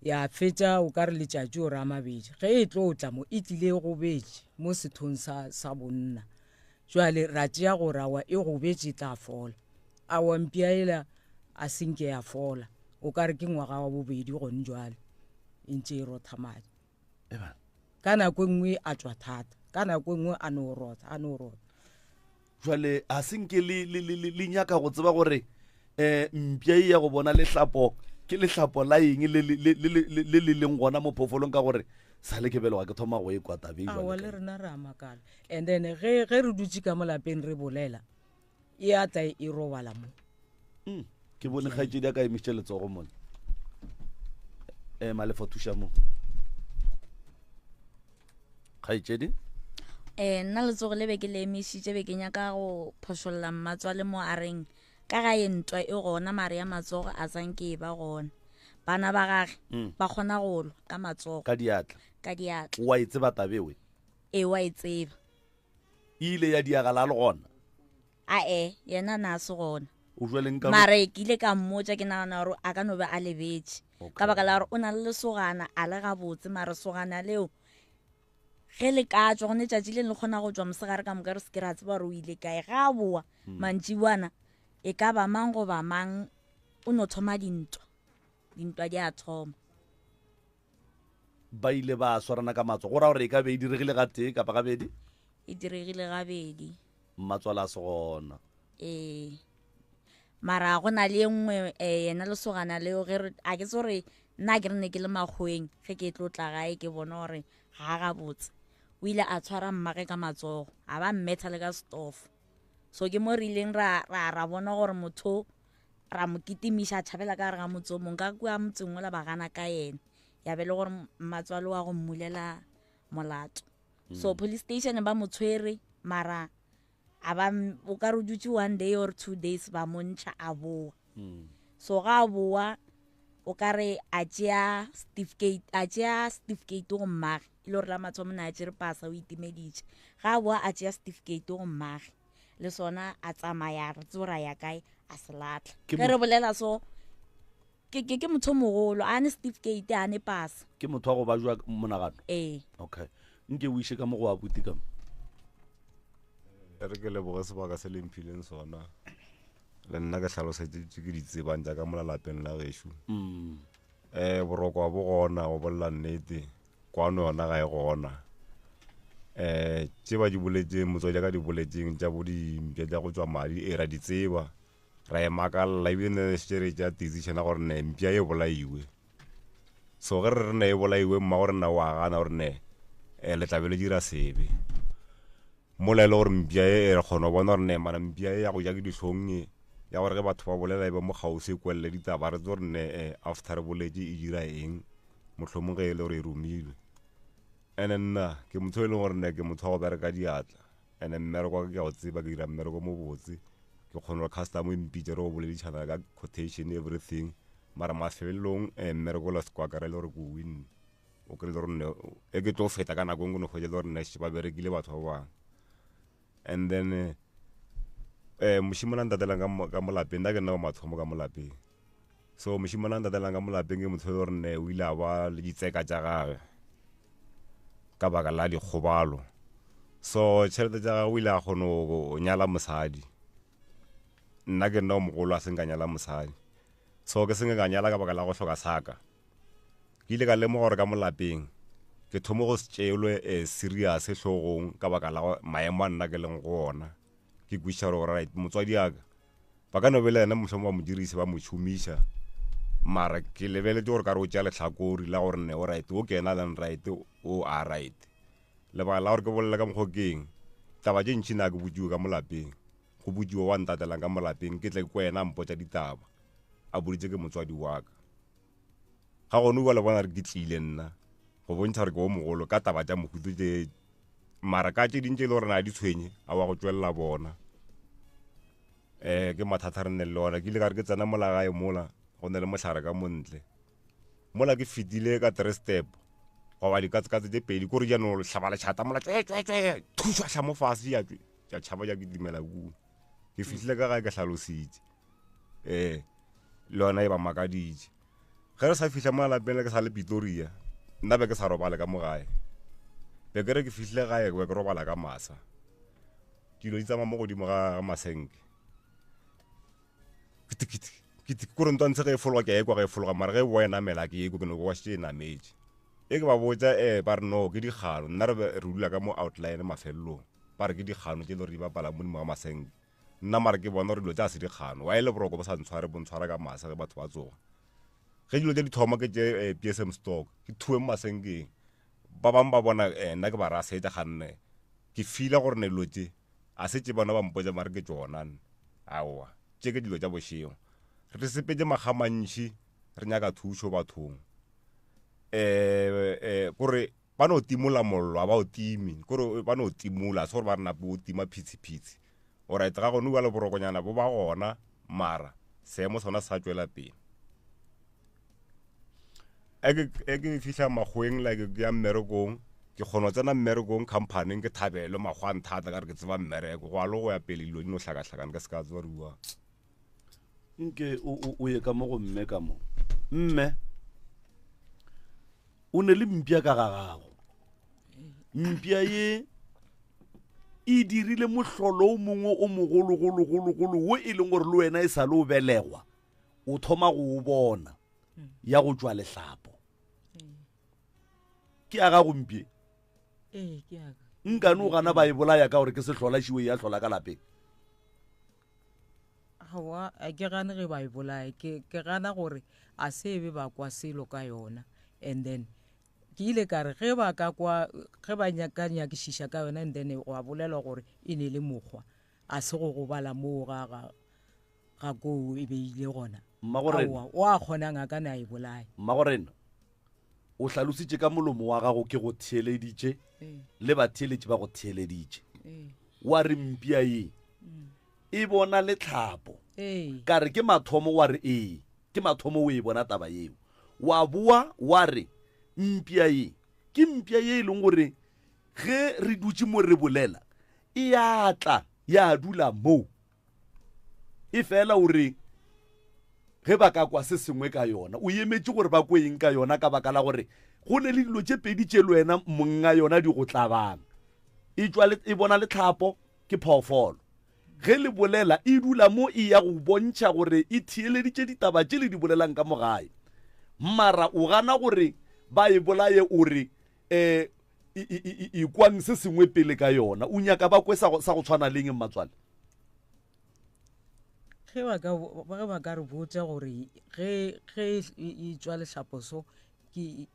Ya fetša o ka re letšatši o re a mabedi. Ge e tlo tla mo, e tlile e gobetše mo sethong sa, sa bonna. Jwale ra tšea gore awa e gobetše e tla fola. Awa mpša ela a se nke ya fola. O ka re ke ngwaga wa bobedi gone jwale e ntše e rotha madi. Ka nako e nngwe a tšwa thata, ka nako e nngwe a no rotha, a no rotha. Jwale a se nke le, le, le, le, le nyaka go tseba gore um mpša e ya go bona lehlapo ke lehlapo la eng le le, le, le, le, le le leng gona mo phoofolong ka gore sa le ke beloga ke thoma go e kwa tabe e Aowa, le rena re a makala. And then ge, ge re dutše ka mo lapeng re bolela, e a tla e robala mo. Ke bone kgaetšedi a ka emišitše letsogo mone. Ema lefa thuša mo. Kgaetšedi? Eh, nna letsogo le be ke le emišitše be ke nyaka go phošolla mmatswale mo a reng ka gae ntwa e gona mare ya matsogo a sanke e ba gona. Bana ba gage ba kgona go lwa ka matsogo. Ka diatla. Ka diatla. Wa e tseba tabewe? Ee, wa e tseba. E ile ya diagala a le gona? Ae, yena na a se gona. O jwale nka Mare ke ile ka mmotša ke nagana gore a ka no be a lebetše. Ka baka la gore o na le lesogana a le gabotse mare sogana leo ge le ka tšwa gone tšatši le le kgona go tšwa mosegare ka moka re se ke ra tseba gore o ile kae. Ga a boa mantšiboana e ka ba mang goba mang o no thoma dintwa. Dintwa di a thoma. Ba ile ba swarana ka matsogo. Go ra gore e ka be e diregile gatee kapa gabedi? E diregile gabedi. Mmatswale a se gona. Ee. Mara go na le e nngwe um yena lesogana leo ge re a ke tse gore nna ke re ne ke le makgoweng ge ke tlo tla gae ke bona gore ga a gabotse. O ile a tshwara mmage ka matsogo a ba mmetha le ka setofo. So ke mo re ileng ra ra ra bona gore motho ra mo kitimiša a tšhabela ka gare ga motse o mongwe ka kua motseng ola ba gana ka yena ya be le gore mmatswale wa go mmulela molato. So police station ba mo tshwere mara a ba o ka re o dutše one day or 2 days ba mo ntšha a boa. So ga a boa o ka re a tšea certificate, a tšea certificate go mmage e le gore la mathomo ne a tšere pasa o itimeditše. Ga a boa a tšea certificate go mmage le sona a tsamaya re tsebe ra ya kae a se latlha. Ge re bolela so ke ke ke motho mogolo a ne certificate a ne pasa. Ke motho wa go bajwa monagano? Ee. Okay. Nke o iše ka mo go abuti ka mo. E re ke leboge sebaka se le mphileng sona. Le nna ke hlalosetse tse ke di tsebang tša ka mola lapeng la gešo. Boroko bo gona go bolela nnete, kwano yona ga e gona. Tše ba di boletseng, motswadi a ka di boletseng tša bo dimpša tša go tšwa madi, ee ra di tseba. Ra e makalla ebile ne re šetše re tšea decision ya gore ne mpša e bolaiwe. So ge re re ne e bolaiwe mma gore nna wa gana gore ne le tla be le dira sebe. Mola e le gore mpša e re kgona go bona gore ne mara mpša e ya go ja ke dihlong e ya gore ge batho ba bolela e be mo kgauswi e kwelele ditaba re tse gore ne after re boletše e dira eng mohlomong ge e le gore e romilwe. Ene nna ke motho e leng gore ne ke motho wa go bereka diatla. Ene mmereko wa ka ke a o tseba, ke dira mmereko mo botse. Ke kgona gore customer e mpitše re go boledišana ka quotation everything. Mara mafelelong eh, mmereko la sekwa kry le gore ke o winne. O kry le gore nne e ke tlo feta ka nako e nngwe no hwetša le gore nne ba berekile batho ba bangwe. And then eh mošemane a ntatelang ka mo lapeng, nna ke nna wa mathomo ka mo lapeng. So mošemane a ntatelang ka mo lapeng ke motho e le gore ne o ile a ba le ditseka tša gage ka baka la dikgobalo. So tšhelete tša gagwe o ile a kgona go nyala mosadi. Nna ke nna o mogolo a seng ka nyala mosadi. So ke seng ka nyala ka baka la go hloka saka. Ke ile ka lemoga gore ka mo lapeng ke thoma go se tšeelwe serious hlogong ka baka la maemo a nna ke leng go ona. Ke kwešiša gore right motswadi wa ka ba ka no be le yena mohlomong ba mo dirise ba mo šomiša mara ke lebeletše gore ka re o tšea lehlakori la gore ne o right o ke ena leng right o a right. Lebaka la gore ke bolele ka mokgwa o ke eng, taba tše ntši na ke botšiwe ka mo lapeng, go botšiwe wa ntatelang ka mo lapeng ke tle ke kwe yena a mpotša ditaba a boditše ke motswadi wa ka. Ga gone o le bona re ke tlile nna go bontšha gore ke o mogolo ka taba tša mohuto tše mara ka tše dintši e le gore na di tshwenye a wa go tšwelela bona. Ke mathata re nne le ona. Ke ile ka re ke tsena mola gae mola go ne le mohlare ka montle mola ke fetile ka 3 step goba dikatsekatse tše pedi kore jaanong hlaba lešata mola tswe tswe tswe thušwa hla mo fase ya tswe tša tšhaba ja kitimela kua. Ke fihlile ka gae ke hlalositše le yona e ba makaditše. Ge re sa fihla mo lapeng le ke sa le Pretoria, nna be ke sa robale ka mo gae. Be ke re ke fihlile gae be ke robala ka masa. Dilo di tsamaya mo godimo ga masenke. Kitikiti, kiti, kore ntwa ntshe ge e fologa ke a ekwa ge e fologa mara ge e boa e namela ke ekwe ke no kwa šetše e nametše. E ke ba botša eh ba re no ke dikgano nna re be re dula ka mo outline mafelelong ba re ke dikgano tše le gore di bapala mo godimo ga masenke. Nna mara ke bona gore dilo tša se dikgano wa e le boroko bo sa ntshware bo ntshwara ka masa ge batho ba tsoga. Ge dilo tše di thoma ke tše eh, PSM stock ke thuwe mo masenkeng ba bangwe ba bona eh, nna ke ba rasetša ganne ke fila gore ne dilo tše a se tše bona ba mpotša mare ke tšona nne aowa tše ke dilo tša bošego re sepetse makga mantši re nyaka thušo bathong eh eh kore ba no timola mollo a ba o time kore ba no timola se gore ba re nape o tima phitsi-phitsi orit ga gone bjale borokonyana bo ba gona mara seemo sona sa tšwela pele e ke fihla makgoweng like ke ya mmerekong ke kgona go tsena mmerekong companyng ke thabele makgwa nthata ka re ke tseba mmereko go a le go ya pele dilo di no hlakahlakane ka se ka tseba rua nke o ye ka mo go mme ka mo mme o ne le mpša ka ga gago mpša ye e dirile mohlolo o mongwe o mogologologologolo wo e leng gore le wena e sa le o belegwa o thoma go o bona ya go tšwa lehlapo ke ya gago mpše nkane o gana ba e bolaya ka gore ke sehlola šiwe ya hlola ka lapeng Aowa, a ke gane ge ba e bolaya ke ke gana gore a se be ba kwa selo ka yona and then ke ile ka re ge ba ka kwa ge ba nyaka nyakišiša ka yona and then gwa bolelwa gore e ne le mokgwa a se go gobala moo ga ga ga koo e be ile gona Mmagorena. Aowa, o a kgonang a ka ne a e bolaya Mmagorena, o hlalositše ka molomo wa gago ke go theeleditše le batheeletši ba go theeleditše wa re mpša ye e bona letlhapo ka re ke mathomo wa re ee ke mathomo o e bona taba yeo wa boa wa re mpša ye ke mpša ye e leng gore ge re dutše mo re bolela e ya tla ya dula moo e fela o re ge ba ka kwa se sengwe ka yona o emetše gore ba kwe eng ka yona ka baka la gore go ne le dilo tše pedi tše le wena monga yona di go tlabang e tšwa e bona letlhapo ke phoofolo ge le bolela e dula mo e ya go bontšha gore e theeleditše ditaba tše le di bolelang ka mo gae mara o gana gore ba e bolaye o re um ikwang se sengwe pele ka yona o nyaka ba kwe sa go tshwana leng mmatswale ge ba ka ge ba ka re botša gore ge ge e tšwa lehlapo so ke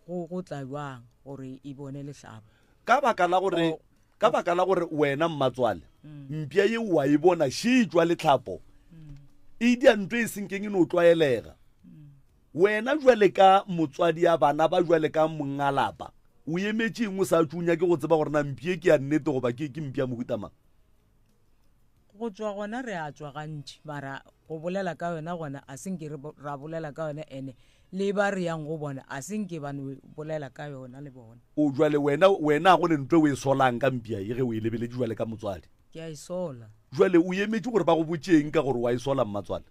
go tla jwang gore e bone lehlabo ka baka la gore ka baka la gore wena mmatswale mm. mpša ye wa e bona še e tšwa letlhapo mm. e dia nto e senkeng e no tlwaelega mm. Wena jwale ka motswadi ya bana ba jwale ka mongalapa o emetše eng o sa tšo nyake go tseba gore na mpie ke ya nnete goba ke ke mpia mohuta mang? Go tšwa gona re a tšwa gantši mara go bolela ka yona gona a se nke re ra bolela ka yona ene le ba re yang go bona a se nke ba no bolela ka yona le bona. O jwale wena wena go ne ntwe o e solang ka mpia ye ge o e lebeletše jwale ka motswadi? Ke a e sola. Jwale o emetše gore ba go botše eng ka gore wa e sola mmatswale?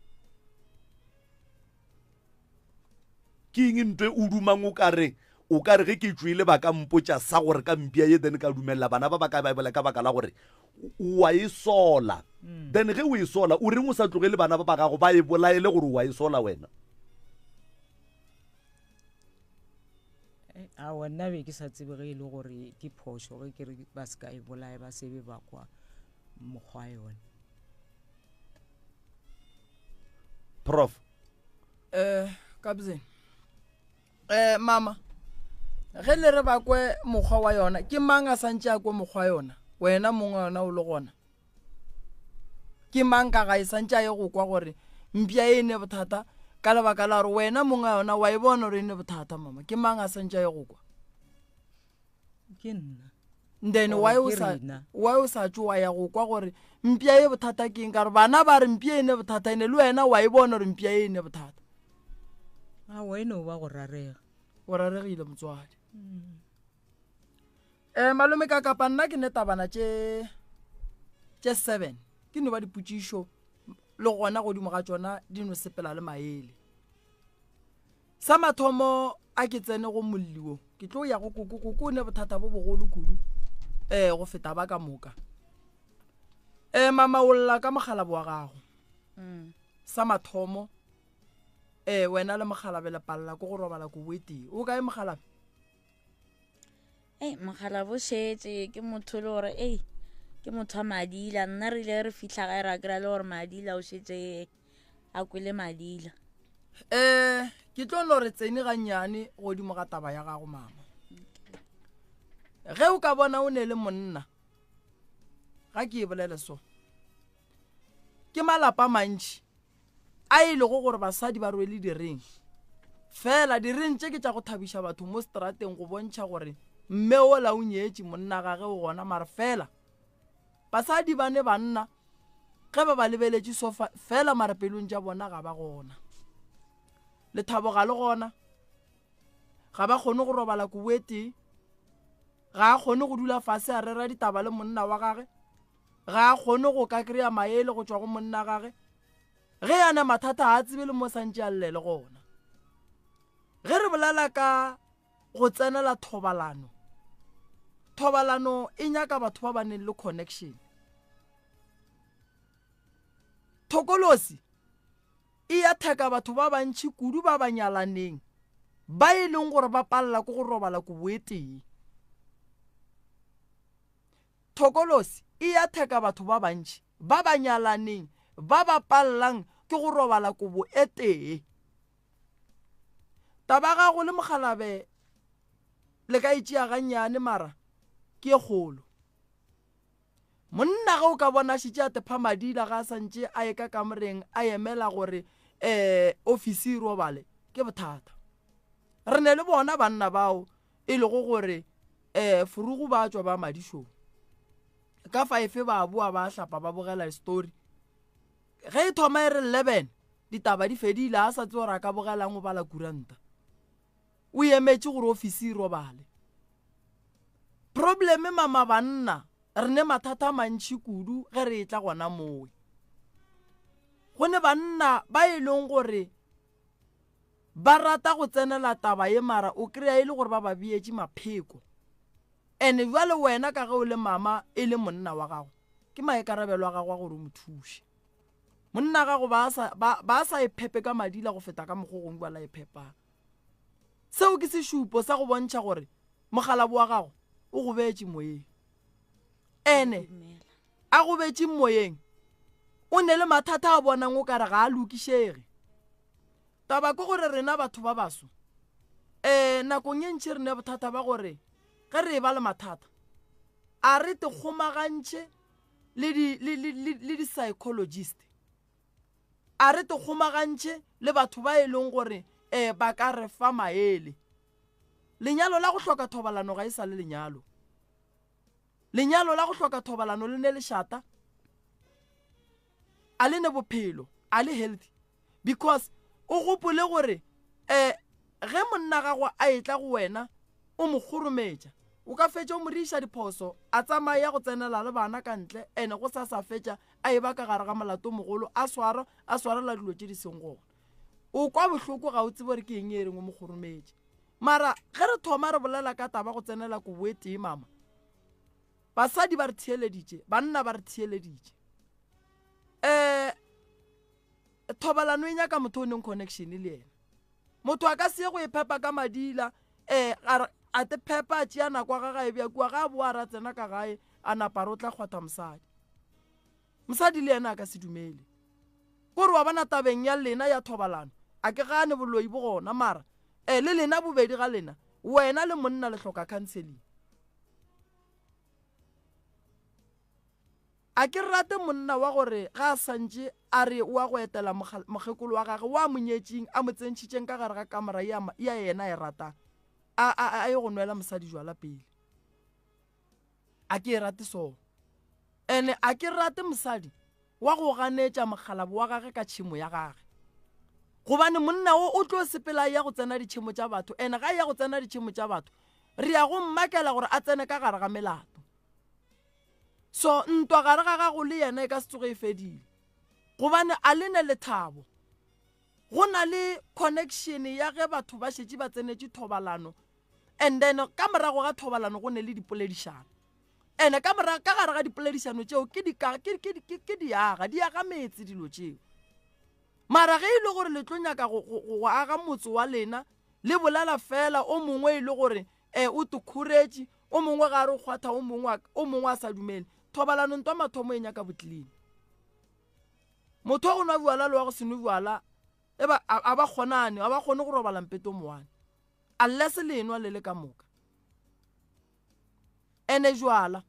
Ke eng ntwe o dumang o ka re o ka re ge ke tšwele ba ka mpotša sa gore ka mpia ye then ka dumelela bana ba ba ka Bible ka baka la gore wa e sola mm. then ge o e sola o reng o sa tlogele bana ba ba gago ba e bolaele gore wa e sola wena eh, aowa nna be ke sa tsebe ge e le gore ke phošo ge ke re ba se ka e bolaye ba sebe ba kwa mokgwa yone Prof. Eh, Kabzeni. Eh, mama. Ge le re ba kwe mokgwa wa yona, ke mang a santše a kwe mokgwa yona? Wena mong wa yona o le gona. Ke mang ka gae santše a ye go kwa gore mpša e ne bothata ka lebaka la gore wena mong wa yona wa e bona gore e ne bothata mama. Ke mang a santše a ye go kwa? Ke nna. Then why o sa why o sa tšo wa ya go kwa gore mpša e bothata ke eng ka gore bana ba re mpša e ne bothata ene le wena wa e bona gore mpša e ne bothata. Aowa e no ba go rarega. O raregile motswadi. Mm. Eh malome ka kapa nna ke ne tabana tše tše 7 ke no ba dipotšišo le gona godimo ga tšona di no sepela le maele. Sa mathomo a ke tsene go molli wo, ke tlo ya go koko, koko o ne bothata bo bogolo kudu um go feta ba ka moka. Um mama o lla ka mokgalabo wa gago. Mm. Sa mathomo um wena le mokgalabe le palela ko go robala kobo e tee. O kae mokgalabe? Ei, mokgalabo šetše ke motho le gore ei ke motho wa madila nna re ile re fitlha gae ra kry-a le gore madila o šetše a kwele madila um ke tlo no re tsene gannyane godimo ga taba ya gago mama ge o ka bona o ne le monna ga ke e bolele so ke malapa mantši a e lego gore basadi ba rwele direng fela direng tše ke tša go thabiša batho mo strateng go bontšha gore mme ola o nyetše monna gage o gona mare fela basadi ba ne banna ge ba ba lebeletše sofa fela mare pelong tša bona ga ba gona lethabo ga le gona ga ba kgone go robala kobo e tee ga a kgone go dula fase a rera ditaba le monna wa gage ga a kgone go ka kry-a maele go tšwa go monna gage ge a ne mathata ga a tsebe le mo santše a llele gona ge re bolela ka go tsenela thobalano thobalano e nyaka batho ba ba neng le connection thokolosi e ya theka batho ba bantši kudu ba ba nyalaneng ba e leng gore ba palela ke go robala kobo e tee Thokolosi e ya theka batho ba bantši ba ba nyalaneng ba ba palelang ke go robala kobo e tee. Taba gago le mokgalabe le ka e tšea gannyane mara ke e kgolo. Monna ge o ka bona a šetše a tepha madila ga a sa ntše a ye ka kamoreng a emela gore um ofisi e robale ke bothata. Re ne le bona banna bao e lego gore um furugu ba tšwa ba madišong ka five ba boa ba hlapa ba bogela story ge e thoma e re 11 ditaba di fedile a sa tse gore a ka bogelang o bala kuranta o emetše gore ofisi e robale probleme mama banna re ne mathata a mantšhi kudu ge re e tla gona mowe go ne banna ba e leng gore Ba rata go tsenela taba ye mara o kry-a e le gore ba ba beetše mapheko. And bjale wena ka ge o le mama e le monna wa gago, ke maikarabelo a gago a gore o mo thuše. Monna gago ba sa, ba, ba sa e phepe ka madila go feta ka mokgo gongwe ba la e phepang. Seo ke sešupo sa go bontšha gore mokgalabo wa gago o go beetše moyeng. Ene a go betše moyeng o ne le mathata a bonang o kare ga a lokišege. Taba ke gore rena batho ba baso um nakong e ntši re ne bothata ba gore ge re e ba le mathata a re te kgomagantšhe le di-psychologist a re te kgomagantšhe le batho ba e leng gore um ba ka re fa maele lenyalo la go hloka thobalano ga e sa le lenyalo Lenyalo la go hloka thobalano le ne lešata, a le ne bophelo, a le healthy because o gopole gore um ge monna gago a etla go wena o mo kgorometša o ka fetša o mo riša diphoso a tsamaya go tsenela le bana ka ntle ene go sa sa fetša a e ba ka gare ga molato mogolo a swara a swarela dilo tše di seng gona o kwa bohloko ga o tsebe gore ke eng e reng o mo kgorometše Mara ge re thoma re bolela ka taba go tsenela kobo e tee mama, basadi ba re theeleditše, banna ba re theeleditše. Um thobalano e nyaka motho o neng connection le yena. Motho a ka se ye go e phepa ka madila um a te phepa a tšea nako ga gae bja kua ga a boa ra tsena ka gae a napa re o tla kgwatha mosadi. Mosadi le yena a ka se dumele. Kore wa bona tabeng ya lena ya thobalano, a ke gane boloi bo gona mara eh le lena bobedi ga lena, wena le monna le hloka counseling. A ke rate monna wa gore ga a santše a re o a go etela mokgekolo wa gage wa mo nyetšeng a mo tsentšhitšeng ka gare ga kamora ya yena a e ratang, a, a, a ye go nwela mosadi jwala pele. A ke e rate so. Ene a ke rate mosadi wa go ganetša mokgalabo wa gage ka tšhemo ya gage. Gobane monna o o tlo sepela a ya go tsena ditšhemo tša batho, ene ga a ya go tsena ditšhemo tša batho, re ya go mmakela gore a tsene ka gare ga melato. So ntwa gare ga gago le yena e ka se tsoge e fedile. Gobane a le ne lethabo. Go na le connection ya ge batho ba šetše ba tsenetše thobalano and then ka morago ga thobalano go ne le dipoledišano. Ene ka morago ka gare ga dipoledišano tšeo ke di ke ke ke ke diaga di aga metse dilo tšeo. Mara ge e le gore le tlo nyaka go go go aga motse wa lena le bolela fela o mongwe e le gore eh o tekhoretše o mongwe ga a re o kgwatha o mongwe o mongwe a sa dumele. Thobalano ntwa mathomo e nyaka boclean. Motho wa go nwa bjala le wa go se nwe bjala e ba a ba kgonane a ba kgone go robala mpete o mowane unless le enwa le le ka moka. Ene jwala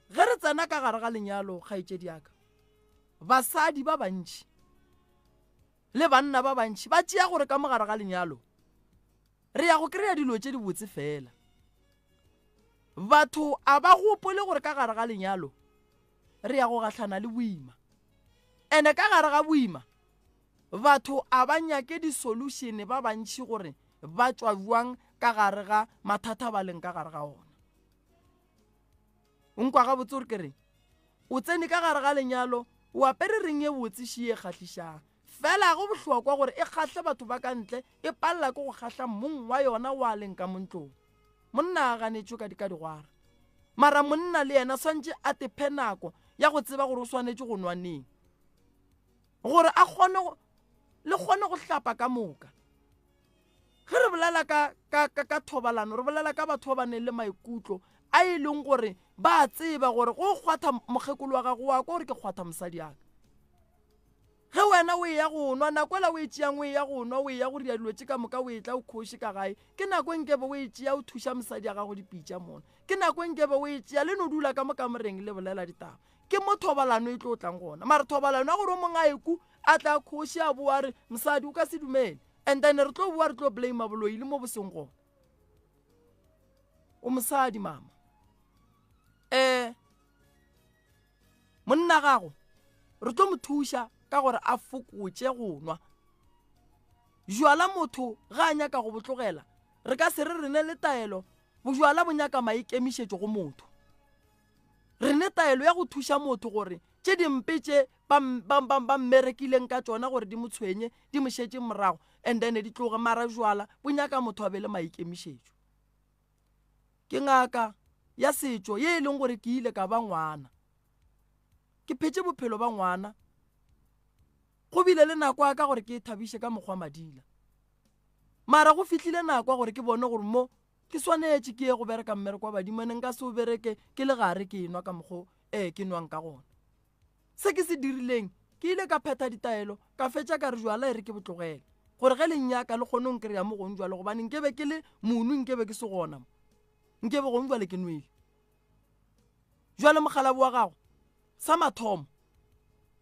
ge re tsena ka gare ga lenyalo kgaetšedi ya ka basadi ba bantši le banna ba bantši ba tšea gore ka mo gare ga lenyalo re ya go kry-a dilo tše dibotse fela. Batho a ba gopole gore ka gare ga lenyalo re ya go gahlana le boima. Ene ka gare ga boima batho a ba nyake di-solution ba bantši gore ba tšwa bjang ka gare ga mathata ba leng ka gare ga ona. O nkwa gabotse gore ke reng? O tsene ka gare ga lenyalo o apere reng e botse ši e kgahlišang. Fela go bohlokwa gore e kgahle batho ba ka ntle e palela ke go kgahla mong wa yona wa leng ka mo ntlong. Monna a ganetšwe ka ka digwara. Mara monna le yena swantše a tephe nako ya go tseba gore o swanetše go nwa neng. Gore a kgone go le kgone go hlapa ka moka. Ge re bolela ka ka ka ka thobalano re bolela ka batho ba ba neng le maikutlo a e leng gore ba tseba gore go kgwatha mokgekolo wa gago wa kwa gore ke kgwatha mosadi aka. Ge wena o eya go nwa, nako ela o e tšeang o eya go nwa, o eya go dira dilo tše ka moka, o etla o khoše ka gae, ke nako e nkebe o e tšea o thuša mosadi ya gago dipitša mona. Ke nako e nkebe o e tšea le no dula ka mo kamoreng le bolela ditaba. Ke mo thobalano e tlo tlang gona. Mara thobalano ya gore o mongwe a eku a tla a khoše a boa re mosadi o ka se dumele. And then re tlo boa re tlo blame boloi le mo bo seng gona. O mosadi mama. Eh Monna gago re tlo mo thuša ka gore a fokotše go nwa bjala. Motho ga a nyaka go bo tlogela, re ka se re re ne le taelo. Bojwala bo nyaka maikemišetšo go motho. Re ne taelo ya go thuša motho gore tše dimpe tše ba, ba, ba, ba mmerekileng ka tšona gore di mo tshwenye, di mo šetše morago and then di tloge. Mara bjala bo nyaka motho a be le maikemišetšo. Ke ngaka ya setšo ye e leng gore ke ile ka ba ngwana. Ke phetše bophelo ba ngwana. Go bile le nako ya ka gore ke e thabiše ka mokgwa madila. Mara go fihlile nako ya gore ke bone gore mo ke swanetše ke ye go bereka mmereko wa badimo ene nka se o bereke ke le gare ke enwa ka mokgo ee ke nwang ka gona. Se ke se dirileng, ke ile ka phetha ditaelo, ka fetša ka re jwala e re ke bo tlogele, gore ge le nnyaka le kgone go nkreya mo gong jwale, gobane nke be ke le mono nke be ke se gona mo, nke be gong jwale ke nwele. Jwale mokgalabo wa gago, sa mathomo,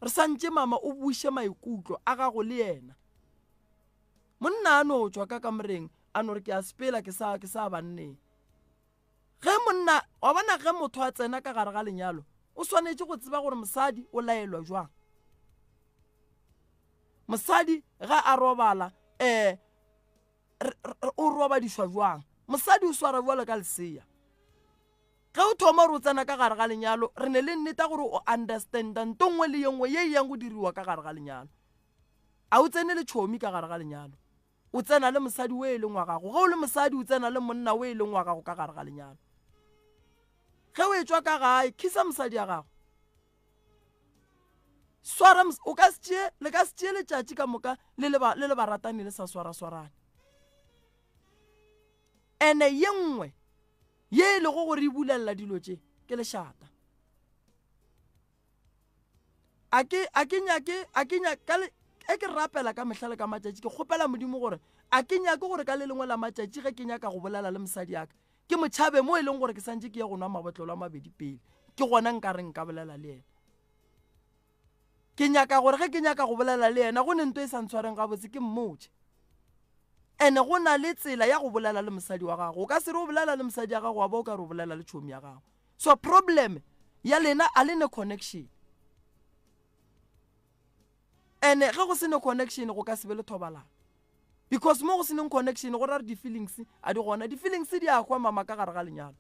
re santše mama o buše maikutlo a gago le yena. Monna a no tšwa ka kamoreng a no re ke a sepela ke sa ke sa banneng. Ge monna, wa bona, ge motho a tsena ka gare ga lenyalo, o swanetše go tseba gore mosadi o laelwa jwang. Mosadi ge a robala, um o robadišwa jwang. Mosadi o swara bjalo ka lesea. Ge o thoma gore o tsena ka gare ga lenyalo, re ne le nneta gore o understanda nto nngwe le ye nngwe ye e yang go diriwa ka gare ga lenyalo. A o tsene le tšhomi ka gare ga lenyalo. O tsena le mosadi o e leng wa gago. Ge o le mosadi, o tsena le monna o e leng wa gago ka gare ga lenyalo. Ge o etšwa ka gae, khisa mosadi ya gago. Swara, o ka se tšee, le ka se tšee letšatši ka moka le le ba, le le baratani le sa swaraswarane. Ene ye nngwe ye e lego gore e bulelela dilo tše ke lešata. A ke, a ke nyake, a ke nyake, ka le, e ke rapela ka mehla le ka matšatši, ke kgopela Modimo gore a ke nyake gore ka le lengwe la matšatši ge ke nyaka go bolela le mosadi ya ka, ke mo tšhabe mo e leng gore ke santše ke ye go nwa mabotlelo a mabedi pele, ke gona nka reng nka bolela le yena. Ke nyaka gore ge ke nyaka go bolela le yena go ne nto e sa ntshwareng gabotse ke mmotše. Ene go na le tsela ya go bolela le mosadi wa gago. O ka se re o bolela le mosadi ya gago wa ba o ka re o bolela le tšhomi ya gago. So problem ya lena a le ne connection. Ene ge go se ne connection go ka se be le thobalano. Because mo go se neng connection go ra re di-feelings a di gona. Di-feelings di a hwa mama ka gare ga lenyalo.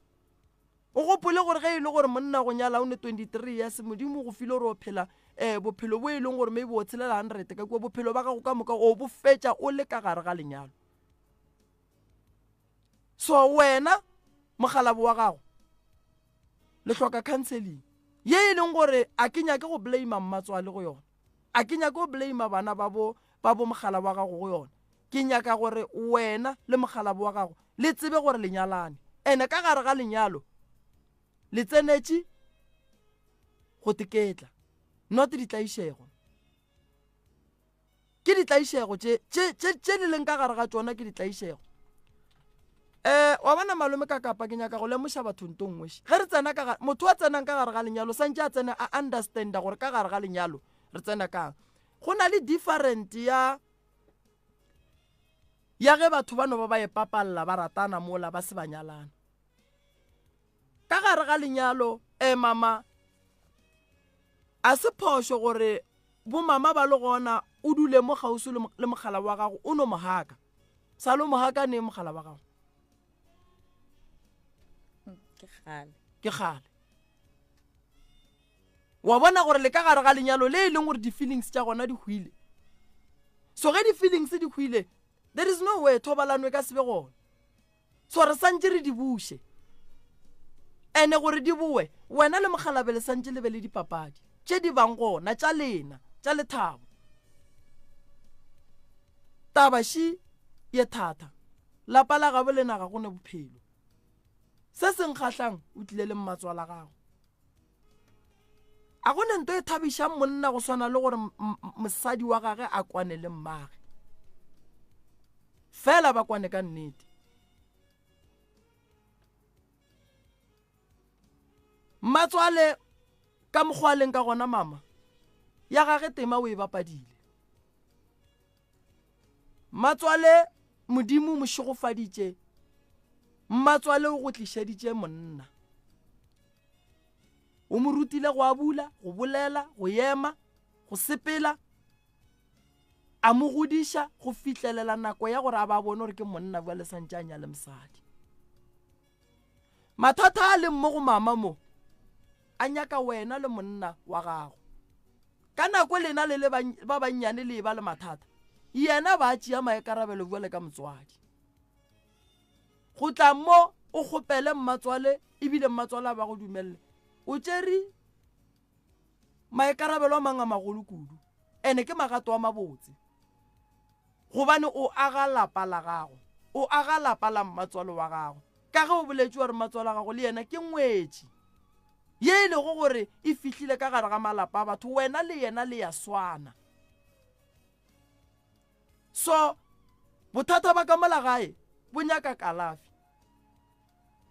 O gopole gore ge e le gore monna go nyala o ne 23 years, Modimo go file gore o phela um bophelo bo e leng gore maybe o tshelela hundred ka kua bophelo ba gago ka moka o bo fetša o le ka gare ga lenyalo so wena mogalabo wa gago le hloka counseling ye e leng gore a ke nyake go blame mmatswale go yona a ke nyake go blame bana ba bo ba bo mogala wa gago go yona ke nyaka gore wena le mogalabo wa gago le tsebe gore lenyalane ene ka gare ga lenyalo le tsenetše go teketla not ditlaišego ke ditlaišego tše tše tše tše di leng ka gare ga tšona ke ditlaišego um wa bona malome ka kapa ke nyaka go lemoša batho nto nngwe ge re tsena ka motho a tsenang ka gare ga lenyalo santse a tsene a understanda gore ka gare ga lenyalo re tsena kang go na le different ya ya ge batho ba no ba ba epapalla ba ratana mola ba se ba nyalana Ka gare ga lenyalo, e mama, a se phošo gore bomama ba le gona o dule mo kgauswi le mogala wa gago o no mo haka. Sa lo mo haka neng mogala wa gago? Ke kgale. Ke kgale. Wa bona gore le ka gare ga lenyalo le e leng gore di-feelings tša gona di hwile. So ge di-feelings di hwile, there is no way thobalano e ka se be gona. So re santše re di buše. Ene gore di boe, wena le mokgalabe le santše le be le dipapadi tše di bang gona tša lena tša lethabo. Taba ši ye thata, lapa la gabo lena ga go ne bophelo. Se se nkgahlang o tlile le mmatswala gago. A go ne nto e thabišang monna go swana le gore mosadi wa gage a kwane le mmage. Fela ba kwane ka nnete. Mmatswale ka mokgwa a leng ka gona mama ya gage tema o e bapadile. Mmatswale Modimo o mo šegofaditše. Mmatswale o go tlišeditše monna. O mo rutile go abula, go bolela, go ema, go sepela, a mo godiša go fihlelela nako ya gore a ba bone gore ke monna bjale santše a nyale mosadi. Mathata a leng mo go mama mo a nyaka wena le monna wa gago. Ka nako lena le le ba bannyane le eba le mathata, yena ba tšea maikarabelo bjale ka motswadi. Go tla mo o kgopele mmatswale ebile mmatswale a ba go dumelele, o tšere maikarabelo a mang a magolo kudu ene ke magato a mabotse gobane o aga lapa la gago, o aga lapa la mmatswalo wa gago. Ka ge o boletše wa re mmatswalo wa gago le yena ke ngwetši ye e lego gore e fihlile ka gare ga malapa a batho, wena le yena le ya swana. So bothata ba ka mola gae bo nyaka kalafi.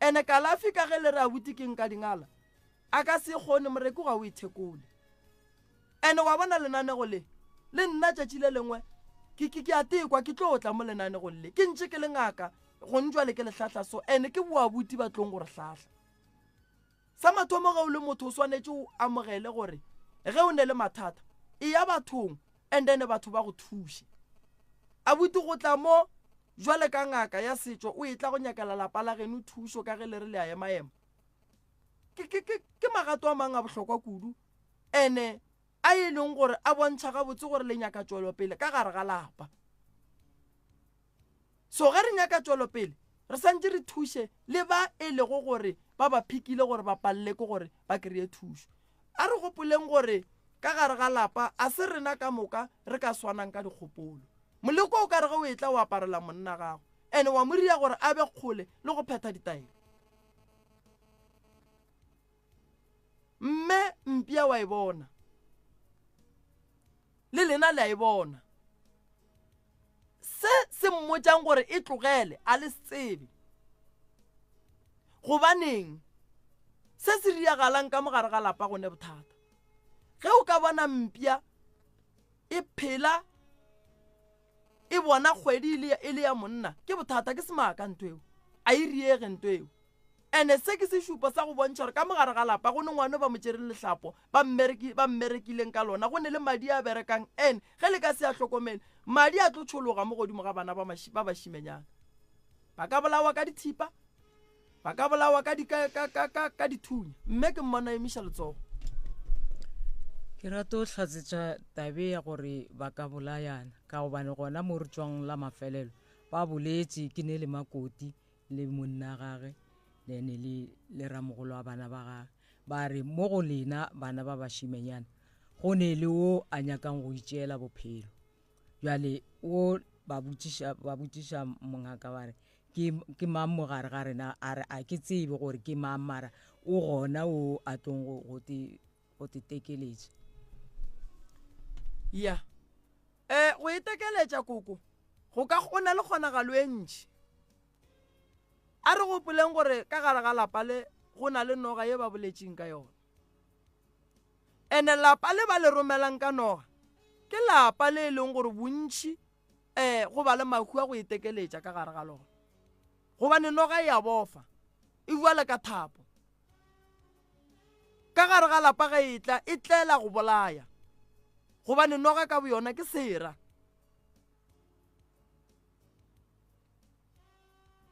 Ene kalafi ka ge le re abuti ke nka dingala a ka se kgone moreku ga o ithekole. Ene wa bona lenanego le le nna tšatši le lengwe ke ke ke a tekwa ke tlo tla mo lenanegong le ke ntše ke le ngaka gong jwale ke le hlahla so ene ke boabuti ba tlong gore hlahla. Sa mathomo ge o le motho o swanetše o amogele gore ge o ne le mathata eya bathong and then batho ba go thuše. Abuti go tla mo jwale ka ngaka ya setšo o etla go nyakela lapa la geno thušo ka ge le re le a emaema. Ke, ke, ke, ke magato a mang a bohlokwa kudu ene a e leng gore a bontšha gabotse gore le nyaka tšwelopele ka gare ga lapa. So ge re nyaka tšwelopele re santše re thuše le ba e lego gore ba ba phikile gore ba palele ke gore ba kry-e thušo. A re gopoleng gore ka gare ga lapa a se rena ka moka re ka swanang ka dikgopolo. Moleko o ka re ge o etla o aparela monna gago ene wa mo ria gore a be kgole le go phetha ditaelo. Mme mpša wa e bona. Le lena le a e bona. Se se mmotšang gore e tlogele a le se tsebe. Gobaneng se se riagalang ka mogare ga lapa go ne bothata. Ge o ka bona mpša e phela e bona kgwedi e le ya monna ke bothata ke semaka ntho eo a e riege ntho eo Ene se ke sešupo sa go bontšha gore ka mo gare ga lapa go ne ngwana o ba mo tšereng lehlapo, ba mmereki, ba mmerekileng ka lona, go ne le madi a berekang. Ene ge le ka se a hlokomele, madi a tlo tšhologa mo godimo ga bana ba, ba bašimenyana. Ba ka bolawa ka dithipa, ba ka bolawa ka, di, ka, ka, ka, ka, ka dithunya. Mme ke mmona emiša letsogo. Ke rata go hlatsetša tabe ya gore ba ka bolayana ka gobane gona mo re tšwang la mafelelo ba boletše ke ne le makoti le monna gage then le le ramogolo wa bana ba gage ba re mo go lena bana ba bašimenyana go ne le wo a nyakang go itšeela bophelo bjale wo ba botšiša ba botšiša mongaka ba re ke ke mang mo gare ga rena a re a ke tsebe gore ke mang mara o gona o a tlong go go te go te tekeletša ya um go itekeletša koko go ka go na le kgonagalo e ntši a re gopoleng gore ka gare ga lapa le go na le noga ye ba boletšeng ka yona ene lapa le ba le romelang ka noga ke lapa le e leng gore bontši um go ba le mahu a go itekeletša ka gare ga lona gobane noga e a bofa e bua le ka thapo ka gare ga lapa ge e tla e tlela go bolaya gobane noga ka boyona ke sera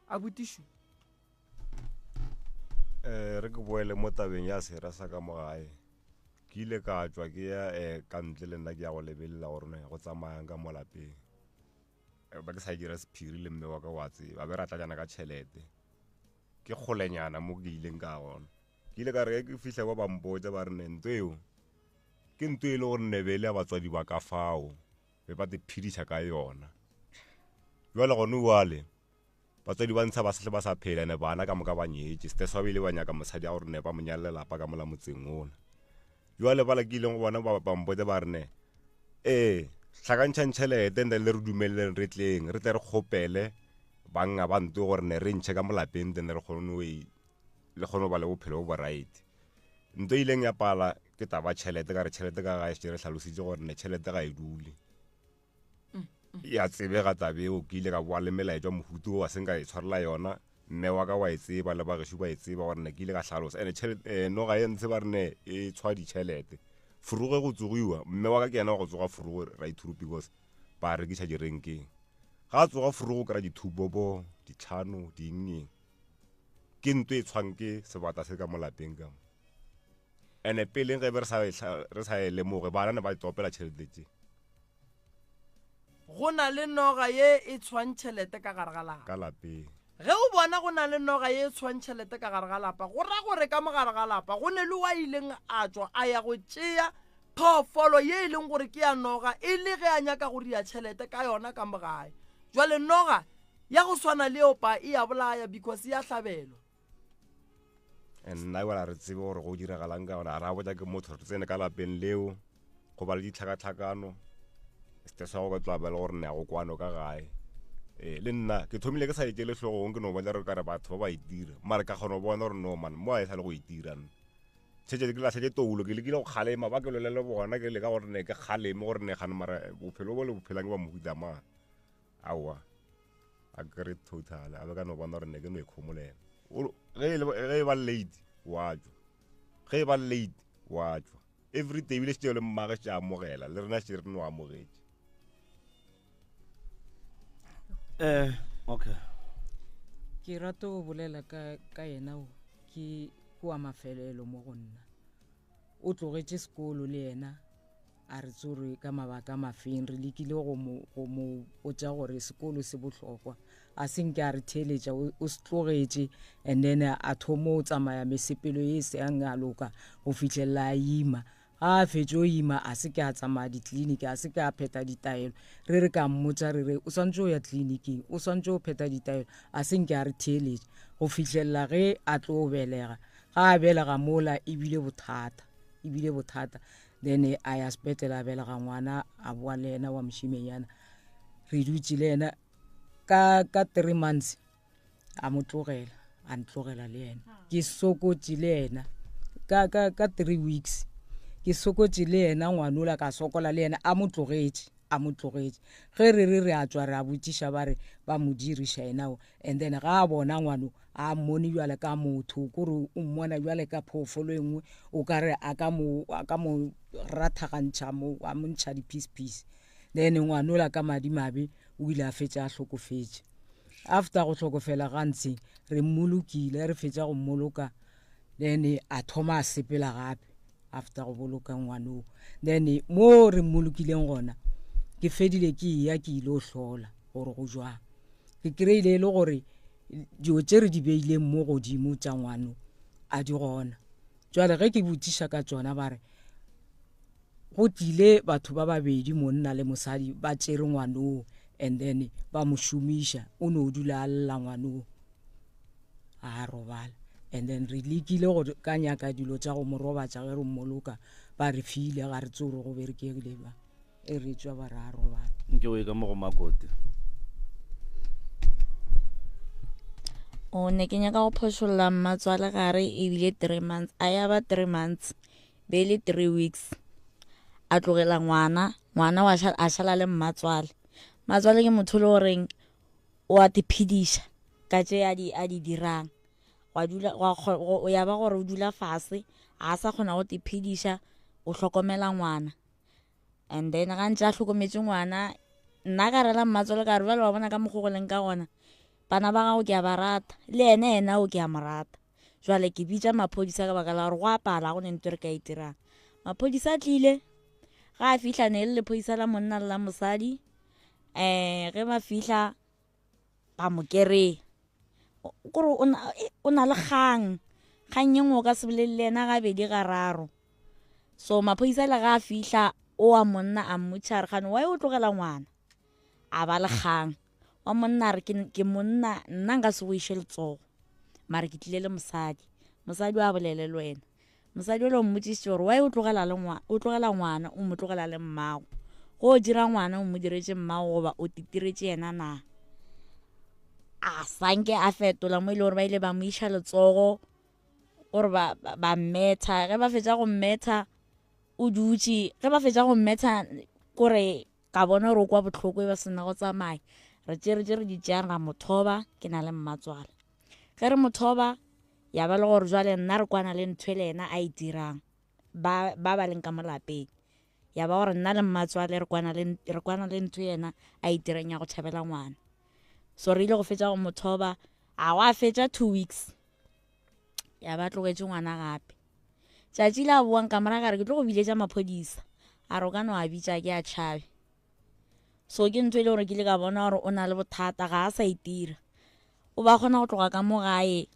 a botišo um re ke boele mo tabeng ya sera sa ka mo gae ke ile ka tšwa ke ya um ka ntle le nna ke ya go lebelela gore ne go tsamayang ka mo lapeng eh, ba ke sa dira sephiri le mme wa ka wa tseba be ra tlatšana ka tšhelete ke kgolenyana mo ke ileng ka gona ke ile ka re ke fihla kwa bampotsa ba re ne nto eo ke nto e le gore nebele ya batswadi ba ka fao be ba te phediša ka yona jwale gone wale batswadi ba ntsha ba sehle ba sa phela ene bana ka moka ba nyetše seteswa ba ile ba nyaka mosadi a gore ne ba mo nyalle lapa ka mola motseng ona jwale bala ke ileng go bona ba mpotse ba re ne ee hlakantšhang tšhelete nte le re dumeleleng re tleng re tle re kgopele banna ba nto gore ne re ntšhe ka molapeng tene re kgone go e, le kgone go ba le bophelo bo bo right nto e ileng ya pala ke taba tšhelete ka re tšhelete ka gae šetše re hlalositše gore ne tšhelete ga e dule ya tsebega tabeo ke ile ka boa le melaetša mohuto o wa seng ka e tshwarela yona mme wa ka wa e tseba le bagešo ba e tseba gore ne ke ile ka hlalosa ene eh, noga e ntshe ba re ne e tshwa ditšhelete furuge go tsogiwa mme wa ka ke yena wa go tsoga furuge right through because ba rekiša direnkeng ga a tsoga furugo kry dithubobo ditlhano dingeng ke nto e tshwang ke sebata se ka mo lapeng ka mo ene peleng ge be re sa e lemoge bana ne ba topela tšhelete tše Go na le noga ye e tshwang tšhelete ka gare ga lapa. Ka lapeng. Ge o bona go na le noga ye e tshwang tšhelete ka gare ga lapa, go ra gore ka mo gare ga lapa go ne le wa ileng a tšwa a ya go tšea phoofolo ye e leng gore ke ya noga e le ge a nyaka go ria tšhelete ka yona ka mo gae. Jwale noga ya go swana le opa e ya bolaya because ya hlabelwa. Nna wala re tsebe gore go diragalang ka gona a ra botsa ke motho re tsene ka lapeng leo go ba le ditlhakatlhakano sete sa go ka tla ba le gore ne ya go kwano ka gae ee le nna ke thomile ke sa e tšele hlogong ke no bona re kare batho ba ba itira e mare ka kgona go bona gore no man mo a e sa le go itira e nna tšhetse ke latlhetse toulo ke lekile go kgalema ba ke lwele le bona ke leka gore ne ke kgaleme gore ne gane mara bophelo bo le bophelang ke ba mohuta mang aowa a kry total a be ka no bona gore ne ke no ikgomolela ge e, e ba late wa tšwa ge e ba late wa tšwa every day ebile šetše le mmage šetše amogela le rena šetše re no amogetše eh okay ke rata go bolela ka ka yena o ke kwa mafelelo mo go nna O tlogetše sekolo le yena a re tsore ka mabaka a mafeng. Re lekile go mo, go mo botša gore sekolo se bohlokwa. A se nke a re theeletša, o, o se tlogetše and then a thomo o tsamaya mesepelo ye e seng ya loka go fihlelela a ima. Ga a fetše o ima a se ke a tsamaya ditleliniki, a se ke a phetha ditaelo. Re re ka mmotša re re o swantše o ya tleliniking, o swantše o phetha ditaelo, a se nke a re theeletša go fihlelela ge a tlo belega. Ga a belega mola e bile bothata, e bile bothata. Then a ya sepetlele a belega ngwana, a boa le yena wa mošimenyana. Re dutše le yena ka ka three months a mo tlogela, a ntlogela le yena. Ke sokotše le yena ka ka ka three weeks. Ke sokotše le yena ngwanola ka sokola le yena a mo tlogetše, a mo tlogetše. Ge re re re a tšwa re a botšiša ba re ba mo diriša yena o. And then ga a bona ngwano a mmone bjale ka motho kore o mmona bjale ka phoofolo e nngwe o ka re a ka mo a ka mo rathagantšha mo a mo ntšha di-piece piece then ngwanola ka madimabe o ile a fetša a hlokofetše after go hlokofela gantsi re mmolokile re fetša go mmoloka then a thoma a sepela gape. After go boloka ngwanoo, then mo re mmolokileng gona, ke fedile ke eya ke ile o hlola gore go jwang. Ke kry-ile e le gore dilo tše re di beileng mo godimo tša ngwano a di gona. Jwale ge ke botšiša ka tšona ba re go tlile batho ba babedi, monna le mosadi, ba tšere ngwanoo and then ba mo šomiša. O no dula a lla ngwanoo, a robala. And then re lekile go ka nyaka dilo tša go mo robatša ge re mmoloka, ba re file, ga re tsebe gore go berekegile bjang. E re tšwa ba re a robala. Nke o ye ka mo go Makote. O ne ke nyaka go phošolla mmatswale gare ebile 3 months, a ya ba 3 months, be le 3 weeks. A tlogela ngwana, ngwana wa a šala le mmatswale. Mmatswale ke motho le goreng o a tiphediša ka tše a di a di dirang. Gwa dula gwa go ya ba gore o dula fase, a sa kgona go tiphediša, o hlokomela ngwana. And then ga ntse a hlokometše ngwana, nna ka rela mmatswale ka re bjale wa bona ka mokgo go leng ka gona, bana ba gago ke a ba rata, le ene ena o ke a mo rata. Jwale ke bitša maphodisa ka baka la gore go a pala, go ne ntho e re ka e dirang. Maphodisa a tlile, ga a fihla ne e le lephodisa la monna le la mosadi. Ge ba fihla ba mo kereya, kore o na le kgang, kgang e nngwe o ka se bolele le yena gabedi gararo. So maphodisa le ga a fihla o wa monna a mmotša a re gane why o tlogela ngwana, a ba le kgang. Wa monna a re ke monna, nna nka se go iše letsogo, mare ke tlile le mosadi, mosadi o a bolele le wena. Mosadi o mmotšišitše gore why o tlogela le ngwa, o tlogela ngwana, o mo tlogela le mmago. Go o dira ngwana o mo diretše mmago goba o titiretše yena na? A sanke a fetola mo e le gore ba ile ba mo iša letsogo gore ba, ba, ba mmetha. Ge ba fetša go mmetha o dutše, ge ba fetša go mmetha kore ka bona gore o kwa bohloko e ba sena go tsamaya. Re tšere tše re di tšeang ra mo thoba, ke na le mmatswala. Ge re mo thoba ya ba le gore jwale nna re kwana le ntho e le yena a e dirang, ba ba ba leng ka mo lapeng. Ya ba gore nna le mmatswale re kwana le, re kwana le ntho yena a e dirang ya go tšhabela ngwana. So re ile go fetša go mo thoba, a go a fetša 2 weeks ya ba tlogetše ngwana gape. Tšatši la boang ka morago a re ke tlo go biletša maphodisa, a re o ka no a bitša ke a tšhabe. So ke ntho e le gore ke ile ka bona gore o na le bothata, ga a sa itira. O ba kgona go tloga ka mo gae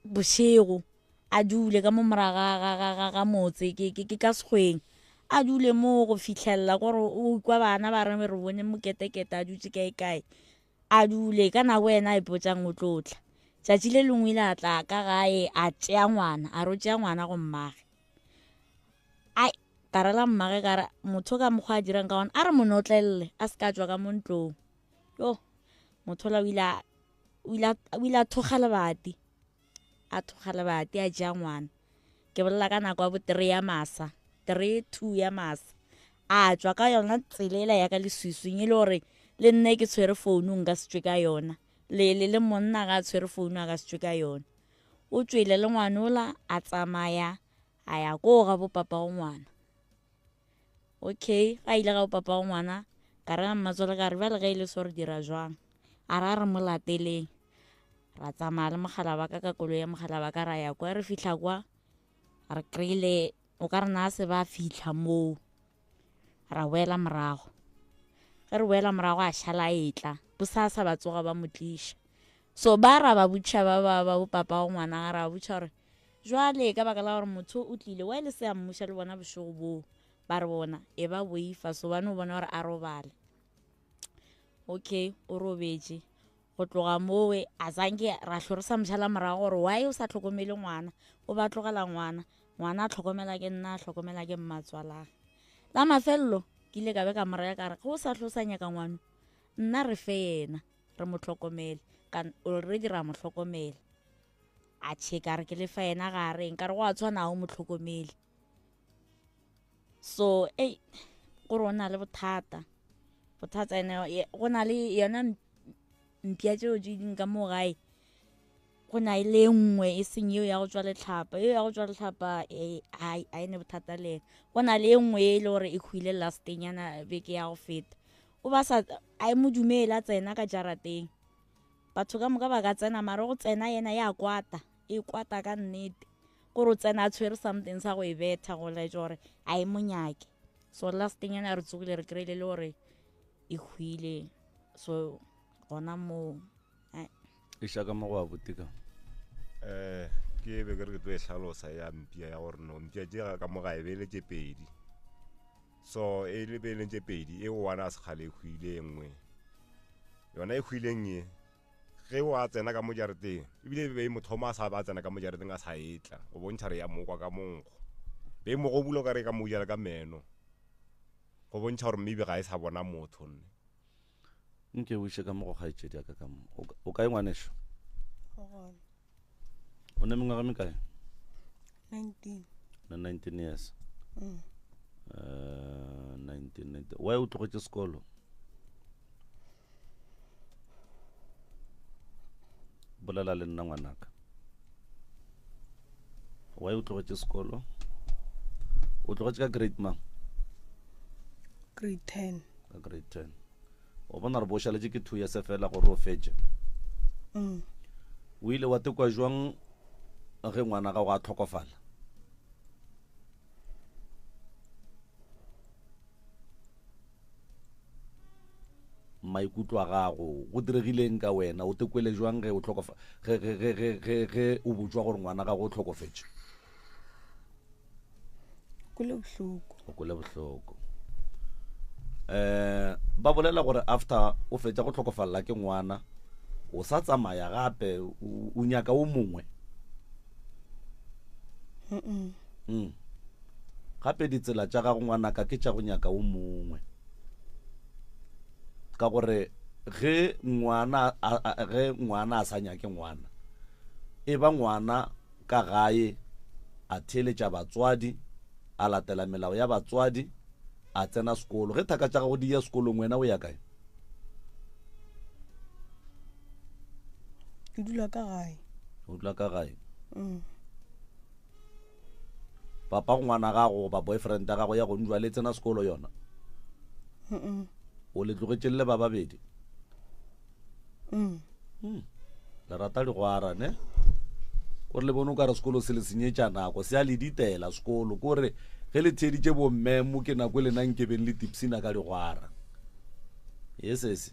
bošego, a dule ka mo moraga ga, ga, ga, ga motse, ke, ke, ke ka sekgweng, a dule mo go fihlella gore o kwa bana ba re re bone moketekete a dutše kae kae, a dule ka nako yena a ipotšang o tlo tla. Tšatši le lengwe ile a tla ka gae a tšea ngwana, a re o tšea ngwana go mmage. Ai, ka rela mmage ka re motho ka mokgwa a dirang ka gona, a re mo notlelele a se ka tšwa ka mo ntlong. Yo, motho ola o ile a, o ile a, o ile a thoga lebati, a thoga lebati a tšea ngwana. Ke bolela ka nako ya bo 3 ya masa, 3 2 ya masa. A tšwa ka yona tsela ela ya ka leswiswing, e le gore le nna ke tshwere founu nka se tšwe ka yona, le, le, le monna ga a tshwere founu a ka se tšwe ka yona. O tšwele le ngwanola a tsamaya a ya koo ga bo papa go ngwana. Okay, ga ile ga bo papa go ngwana, ka re ga mmatswale ka re bjale ge e le so re dira jwang? A re a re mo lateleng. Ra tsamaya le mogala wa ka ka koloi ya mogala wa ka ra ya kwa, re fihla kwa re kry-ile o ka re na se ba fihla moo, ra boela morago. Ge re boela morago a šala a etla, bosasa ba tsoga ba mo tliša. So ba ra ba botša ba, ba, ba bo papa go ngwana, ra ba botša gore jwale ka baka la gore motho o tlile, wa e le se a mmuša le bona bošego boo, ba re bona e ba boifa, so ba no bona gore a robale. Okay, o robetše. Go tloga mowe a zanke ra hlo re sa mošala morago gore why o sa hlokomele ngwana, o ba tlogela ngwana, ngwana a hlokomela ke nna, a hlokomela ke mmatswalage. La mafelelo ke ile ka be ka mo raya ka re ge o sa hlo sa nyaka ngwano, nna re fe yena re mo hlokomele, ka already ra mo hlokomela. A tšhe ka re ke lefa yena ga a reng, ka re go a tshwana o mo hlokomele. So ei gore o na le bothata, bothata ene go na le yona mpša tšeo tše ding ka mo gae, go na le e nngwe e seng yeo ya go tšwa letlhapa, yeo ya go tšwa letlhapa a e ne bothata le yena. Go na le e nngwe e le gore e hwile last nyana beke ya go feta, o ba sa a e mo dumele a tsena ka jarateng, batho ka moka ba ka tsena mara go tsena yena ya kwata, e kwata ka nnete. Kore o tsena a tshwere something sa go e betha go laetša gore a e mo nyake. So last nyana re tsogile re kry-ile le gore e hwile. So gona moo. Iša ka mo go abuti ka. Eh, ke be ke re ke tlo e hlalosa ya mpia ya gore no mpia tše ka mo gae be e le tše pedi. So e le be e leng tše pedi, e one a sekgale e hwile e nngwe. Yona e hwileng e ge wa tsena ka mo jareteng ebile be e mo thoma a sa ba tsena ka mo jareteng a sa etla go bontšha re ya mokwa ka monkgo. Be e mo gobula ka re ka mo jala ka meno go bontšha gore maybe ga e sa bona motho nne. Nke o iše ka mo go kgaetšedi ya ka ka mo. O kae ngwanešo? Go gona. O ne mengwaga mekae? 19. Na 19 years. Mm. Uh, 1990. Why o tlogetše sekolo? Bolela le nna ngwanaka. Why o tlogetše sekolo? O tlogetše ka grade mang? Grade 10. Ka grade 10. O bona re bo šaletše ke 2 years fela gore o fetše. Mm. O ile wa tekwa jwang ge ngwana gago a tlhokofala? Maikutlo a gago, go diregileng ka wena? O tekwele jwang ge o hlokofa ge ge ge ge ge ge o botšwa gore ngwana gago o hlokofetše? Kwele bohloko. O kwele bohloko. Eh, ba bolela gore after o fetša go hlokofalla ke ngwana, o sa tsamaya gape o nyaka o mongwe. Mm. Mm. Gape ditsela tša gago ngwanaka ke tša go nyaka o mongwe. Ka gore ge ngwana a, a, ge ngwana a sa nyake ngwana, e ba ngwana ka gae a theeletša batswadi, a latela melao ya batswadi, a tsena sekolo. Ge thaka tša gago di ya sekolong, wena o ya kae? Ke dula ka gae. O dula ka gae? Mm. Papa go ngwana gago goba boyfriend ya gago ya go njwa le tsena sekolo yona? Mm. O le tlogetše le ba babedi? Mm. Mm. Le rata digwara ne? Gore le bone o ka re sekolo se le senyetša nako, se a le ditela sekolo. Kore ge le theeditše bomme mo ke nako e lena nkebeng le tipsina ka digwara. Ye sesi.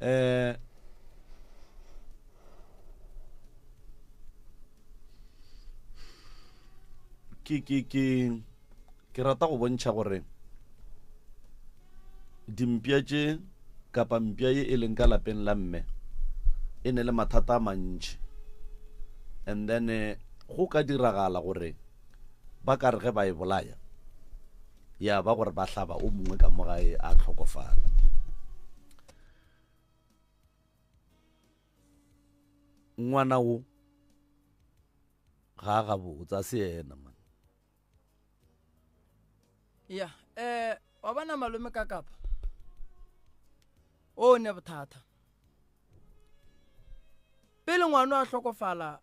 Eh ke ke ke ke rata go bontšha gore dimpša tše kapa mpša ye e leng ka lapeng la mme e ne le mathata a mantši and then eh, go ka diragala gore ba ka re ge ba e bolaya ya ba gore ba hlaba o mongwe ka mo gae a tlhokofala. Ngwana wo ga a gabotse, a se yena man. Ya, eh wa bona malome ka kapa. O ne bothata. Pele ngwana a hlokofala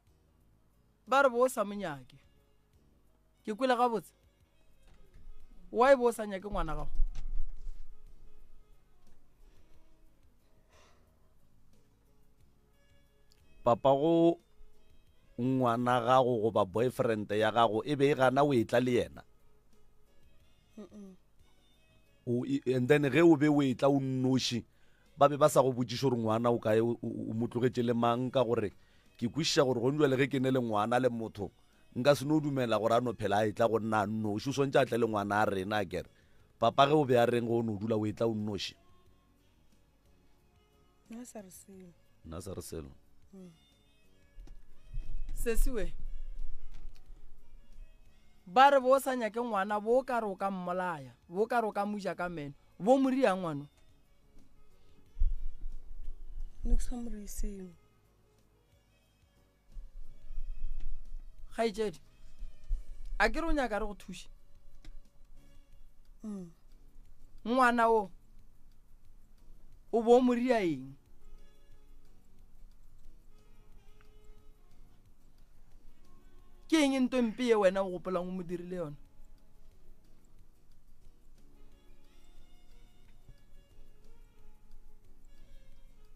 ba re bo sa monyake. Ke kwele gabotse. Why bo sa nyake ngwana gago? Papago ngwana gago goba boyfriend ya gago e be e gana o etla le yena? O, and then ge o be o etla o nnoši, ba be ba sa go botšiše gore ngwana o kae, o mo tlogetše le mang? Ka gore ke kwešiša gore gong jwale ge ke ne le ngwana le motho, nka se no dumela gore a no phela a etla go nna a nnoši. O swantše a tle le ngwana a rena, akere. Papa ge o be a reng ge o no dula o etla o nnoši? Nna sa re selo. Nna sa re selo. Mm. Sesiwe. Ba re bo sa nyake ngwana bo ka re o ka mmolaya, bo ka re o ka muja ka meno. Bo mo riang ngwano? Ne ke sa mo reye selo. Kgaetšedi, a ke re o nyaka re go thuše? Mm. Ngwana o o bo mo ria eng? Ke eng nto mpe ye wena o gopolang o mo dirile yona?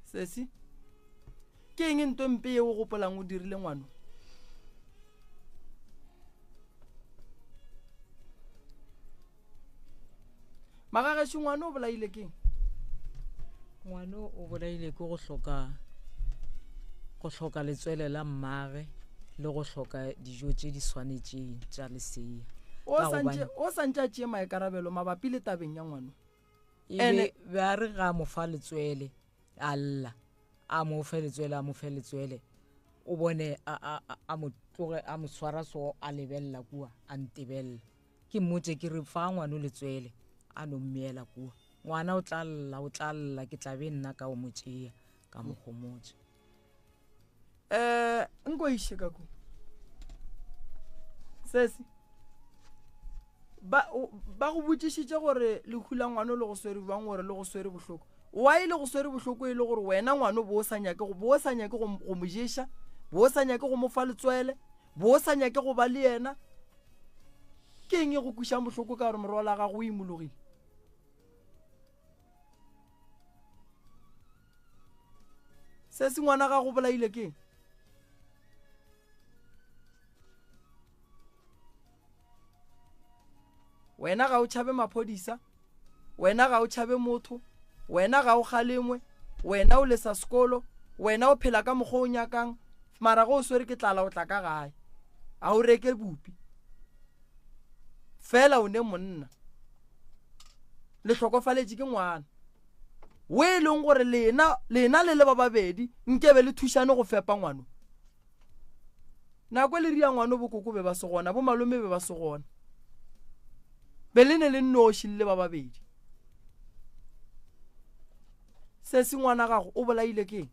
Sesi? Ke eng nto mpe ye o gopolang o dirile ngwano? Magagešo ngwana o bolaile keng? Ngwana o bolaile ke go hloka go hloka letswele la mmage le go hloka dijo tše di swanetšeng tša lesea. O santše a tšee maikarabelo mabapi le tabeng ya ngwano. Ebe be a re ga a mo fa letswele a lla a mo fe letswele a mo fe letswele o bone a, a, a mo tloge a mo swara so a lebelela kua a ntebelela Ke mmotše ke re, Fa ngwano letswele, a no mmeela kua. Ngwana o tla lla, o tla lla, ke tla be nna ka o mo tšea, ka mo homotša. Eh, nko iše ka ko. Sesi, ba, ba go botšišitše gore lehu la ngwano le go swere bjang gore le go swere bohloko. Why le go swere bohloko e le gore wena ngwano bo o sa nyake go bo o sa nyake go, go mo ješa, bo o sa nyake go mo fa letswele, bo o sa nyake go ba le yena. Ke eng e go kwešang bohloko ka gore morwalo wa gago o imologile? Se se ngwana gago bolaile ke eng? Wena ga o tšhabe maphodisa, wena ga o tšhabe motho, wena ga o kgalemwe, wena o lesa sekolo, wena o phela ka mokgwa o nyakang, mara ge o swere ke tlala o tla ka gae. A o reke bupi. Fela o ne monna. Le hlokofaletše ke ngwana. O e leng gore lena, lena le le ba babedi nkebe le thušane go fepa ngwano. Nako e le ria ngwano bokoko be ba se gona, bo malome be ba se gona. Be le ne le nnoši le le ba babedi. Sesi ngwana gago o bolaile keng?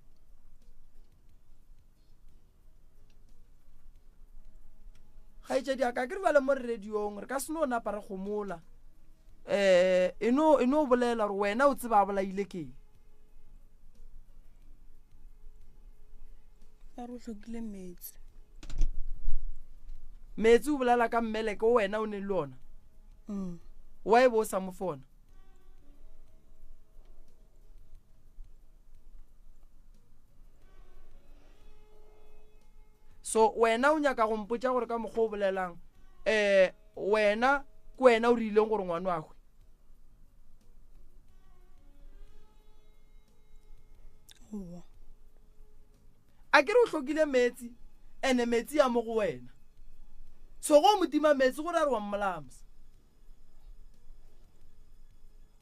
Kgaetšedi a ka ke re bjale mo re radiong re ka se no napa re gomola. Eh, e no e no bolela gore wena o tseba a bolaile keng. Ba re o hlokile meetse. Meetse o bolela ka mmeleke o wena o ne le ona. Mm. Wa e bo o sa mo fona. So wena o nyaka go mpotša gore ka mokgwa o bolelang eh wena ke wena o rileng gore ngwano a hwe? A ke re o hlokile meetse ene metsi a mo go wena. So go mo tima meetse go ra re wa mmolaya mos.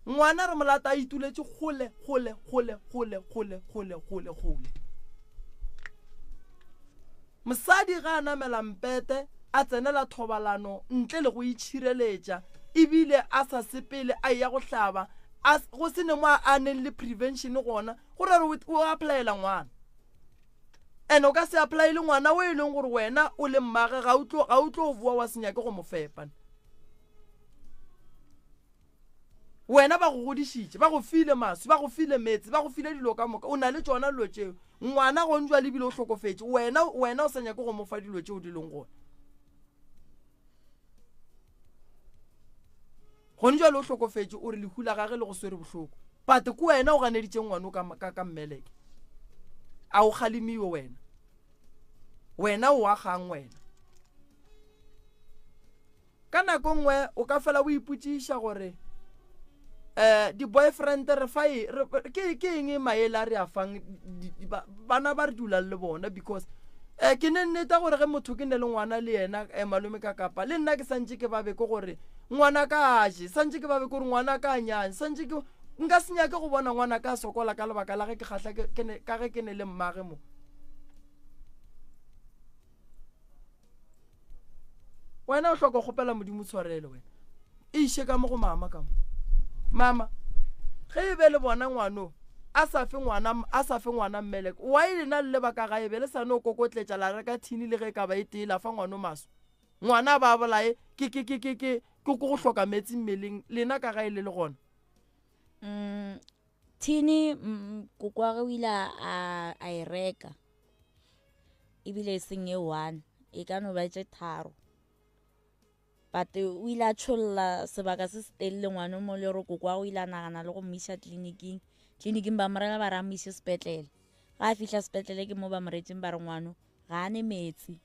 Ngwana re molata a ituletše kgole kgole kgole kgole kgole kgole kgole kgole. Mosadi ga a namela mpete a tsenela thobalano ntle le go itšhireletša ebile a sa sepele a eya go hlaba a go se ne mo a neng le prevention gona go ra re o applyela ngwana. And o ka se applyele ngwana o e leng gore wena o le mmage ga o tlo ga o tlo boa wa se nyake go mo fepa. Wena ba go godišitše, ba go file maswi, ba go file meetse, ba go file dilo ka moka, o na le tšona dilo tšeo. Ngwana go njwa le bile o hlokofetše, wena wena o sa nyake go mo fa dilo tšeo di leng gona. Gone jwale o hlokofetše, o re lehu la gage le go swere bohloko. But ke wena o ganeditšeng ngwano ka, ka, ka mmeleke. A o kgalemiwe wena. Wena o agang wena. Ka nako nngwe o ka fela o ipotšiša gore um di-boyfriend re fa e, ke ke eng maele a re a fang bana ba re dulang le bona because um ke ne nneta gore ge motho ke ne le ngwana le yena um malome ka kapa le nna ke santše ke babe ke gore ngwana ka a je santše ke babe ke gore ngwana ka a nyanye santše ke nka se nyake go bona ngwana ka a sokola ka lebaka la ge ke kgahla ka ge ke ne le mmage mo. Wena o hloka go kgopela Modimo tshwarelo wena. E iše ka mo go mama ka mo. Mama, ge e be le bona ngwano a sa fe ngwana a sa fe ngwana mmeleko, why lena le le ba ka gae be le sa no kokotletša la reka thini le ge e ka ba e tee la fa ngwano maswi? Ngwana a ba bolaye ke ke ke ke ke ke go hloka meetse mmeleng lena ka gae le le gona. Mm, thini mm, kokoage o ile a a e reka. Ebile e seng e one, e ka no ba tše tharo. But o ile a tšholla sebaka se se telele ngwana o mo le gore koko wa o ile a nagana le go mo iša tleliniking. Tleliniking ba mo rela ba re a mo iše sepetlele. Ga a fihla sepetlele ke mo ba mo retseng ba re ngwano ga a ne metsi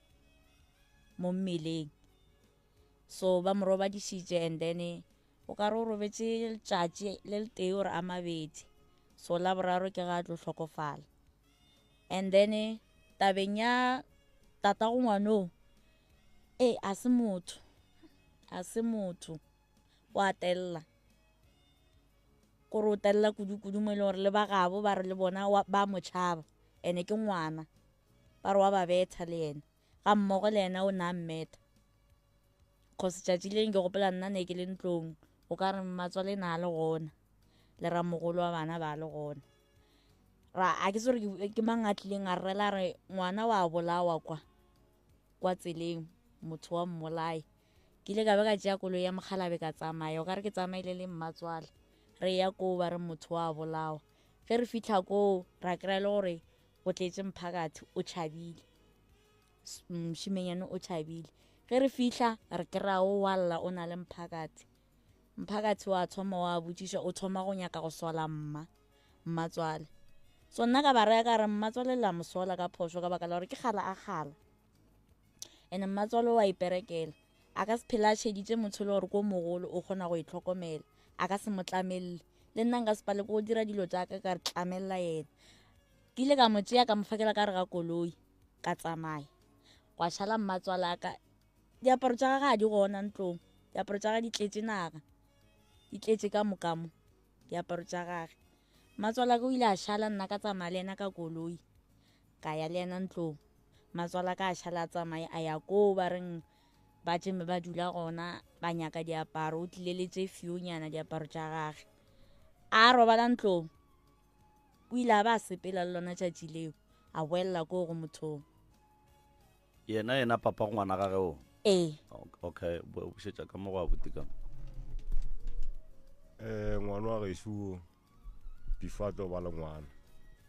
mo mmeleng. So ba mo robadišitše and then. O ka re o robetše letšatši le letee or a mabedi. So la boraro ke ga a tlo hlokofala. And then tabeng ya tatago ngwanoo, ee a se motho, a se motho, o a tella. Kore o tella kudu-kudu mo e leng gore le ba gabo ba re le bona ba mo tšhaba, ene ke ngwana, ba re wa ba betha le yena, ga mmogo le yena o na mmetha. Cause tšatši le ke gopola nna ne ke le ntlong, o ka re mmatswale na le gona, le ramogolo wa bana ba le gona. Ra a ke tsore ke mang a tlileng a rela re ngwana wa bolawa kwa kwa tseleng motho wa mmolaya. Ke ile ka be ka tšea koloi ya mokgalabe ka tsamaya, o ka re ke tsamaile le mmatswale. Re ya koo ba re motho wa bolawa. Ge re fitlha koo ra kry-a le gore go tletše mphakathi o tšhabile. Mošimenyane o tšhabile. Ge re fihla re kry-a o walla o na le mphakathi. Mphakathi wa thoma wa botšiša o thoma go nyaka go sola mma, mmatswale. So nna ka ba raya ka re mmatswale la mo sola ka phošo ka baka la gore ke kgala a kgala. Ene mmatswale o a iperekela. A ka se phele a šeditše motho le gore ko mogolo o kgona go itlhokomela. A ka se mo tlamelle. Le nna nka se pale ko dira dilo tša ka ka re tlamella yena. Ke ile ka mo tšea ka mo fakela ka re ga koloi ka tsamaya. Gwa šala mmatswale a ka. Diaparo tša gagwe ga di gona ntlong. Diaparo tša gagwe di tletše naga. Di tletše ka moka mo. Diaparo tša gagwe. Mmatswale a ka o ile a šala nna ka tsamaya le yena ka koloi. Ka ya le yena ntlong. Mmatswale a ka a šala a tsamaya a ya koo ba reng ba tšeme ba dula gona ba nyaka diaparo. O tlile le tše fewnyana diaparo tša gagwe. A robala ntlong. O ile a ba a sepela le lona tšatši leo. A boelela koo go mothong. Yena yena papa go ngwana gage o? Ee. Okay, bušetša ka mo go abuti ka mo. Ngwana wa gešo o before a tlo ba le ngwana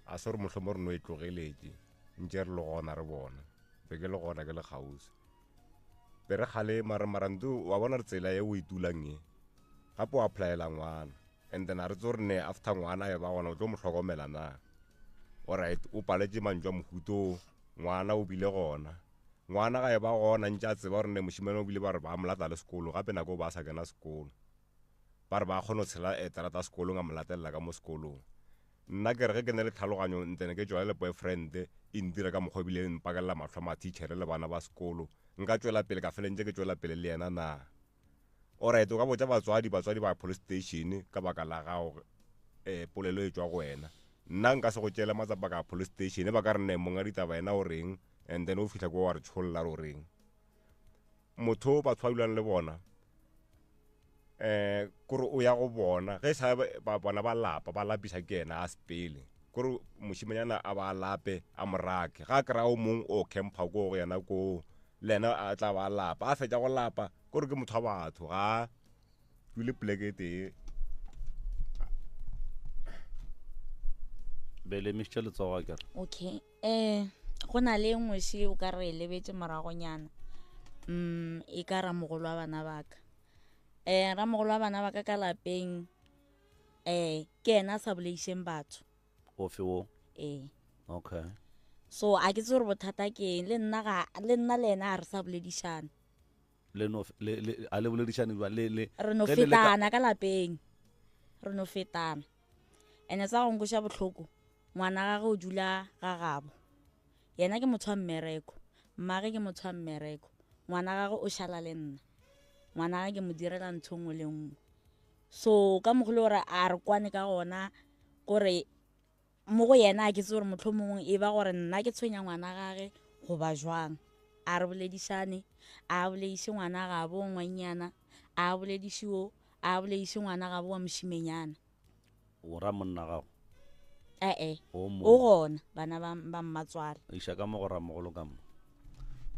a se gore mohlomong re no e tlogeletše ntše re le gona re bona be ke le gona ke le kgauswi be re kgalema re mara nto wa bona re tsela e o e tulang e gape o applyela ngwana and then a re tse gore ne after ngwana e ba gona o tlo mo hlokomela na alright o paletše mantšu a mohuto ngwana o bile gona ngwana ga e ba gona ntše a tseba gore ne mošimane o bile ba re ba mo lata le sekolo gape nako ba sa kena sekolo ba re ba kgona go tshela eh, terata sekolong a mo latelela ka mo sekolong nna ke re ge ke ne le tlhaloganyo ntene ke tšwela le boyfriend e ntira ka mokgwa ebile e mpakelela mahlo a mathičhere le bana ba sekolo nka tšwela pele ka fele ntse ke tšwela pele le yena na Alright, o ka botša batswadi, batswadi ba police station ka baka la gago eh, polelo e tšwa go wena. Nna nka se go tšeele matsapa ka police station, ba ka re ne monga ditaba yena o reng, and then o fihla ko wa re tšholla re o reng. Motho batho ba dulang le bona eh kore o ya go bona ge sa ba bona ba lapa ba lapisa ke yena a sepele kore mošimanyana a ba lape a morake ga kry-a o mong o campa ko go yena koo le yena a tla ba lapa a fetša go lapa kore ke motho wa batho ga dule poleke e tee be le emišitše letsogo a kere okay um go na le nngwe še o ka re e lebetše moragonyana um e ka ramogolo wa bana baka um ramogolo wa bana baka ka lapeng um ke yena a sa boleišeng batho ofe wo ee okay so a ke tse gore bothata ke eng le nna ga le nna le ena a re sa boledišana le no le le a le boledišane jwang le le re no ge le le ka- fetana ka lapeng re no fetana ene sa go nkoša bohloko ngwana gage o dula ga gabo yena ke motho wa mmereko mmage ke motho wa mmereko ngwana gage o šala le nna ngwana gage ke mo direla ntho nngwe le nngwe so ka mokgwa le gore a re kwane ka gona kore mo go yena a ke tse gore motlho mongwe e ba gore nna ke tshwenya ngwana gage goba jwang a re boledišane a bolediše ngwana gabo ngwannyana a bolediše o a bolediše ngwana gabo wa mošimenyana o ra monna gago ee o mo o gona bana ba ba mmatswale iša ka mo go ramogolo ka mo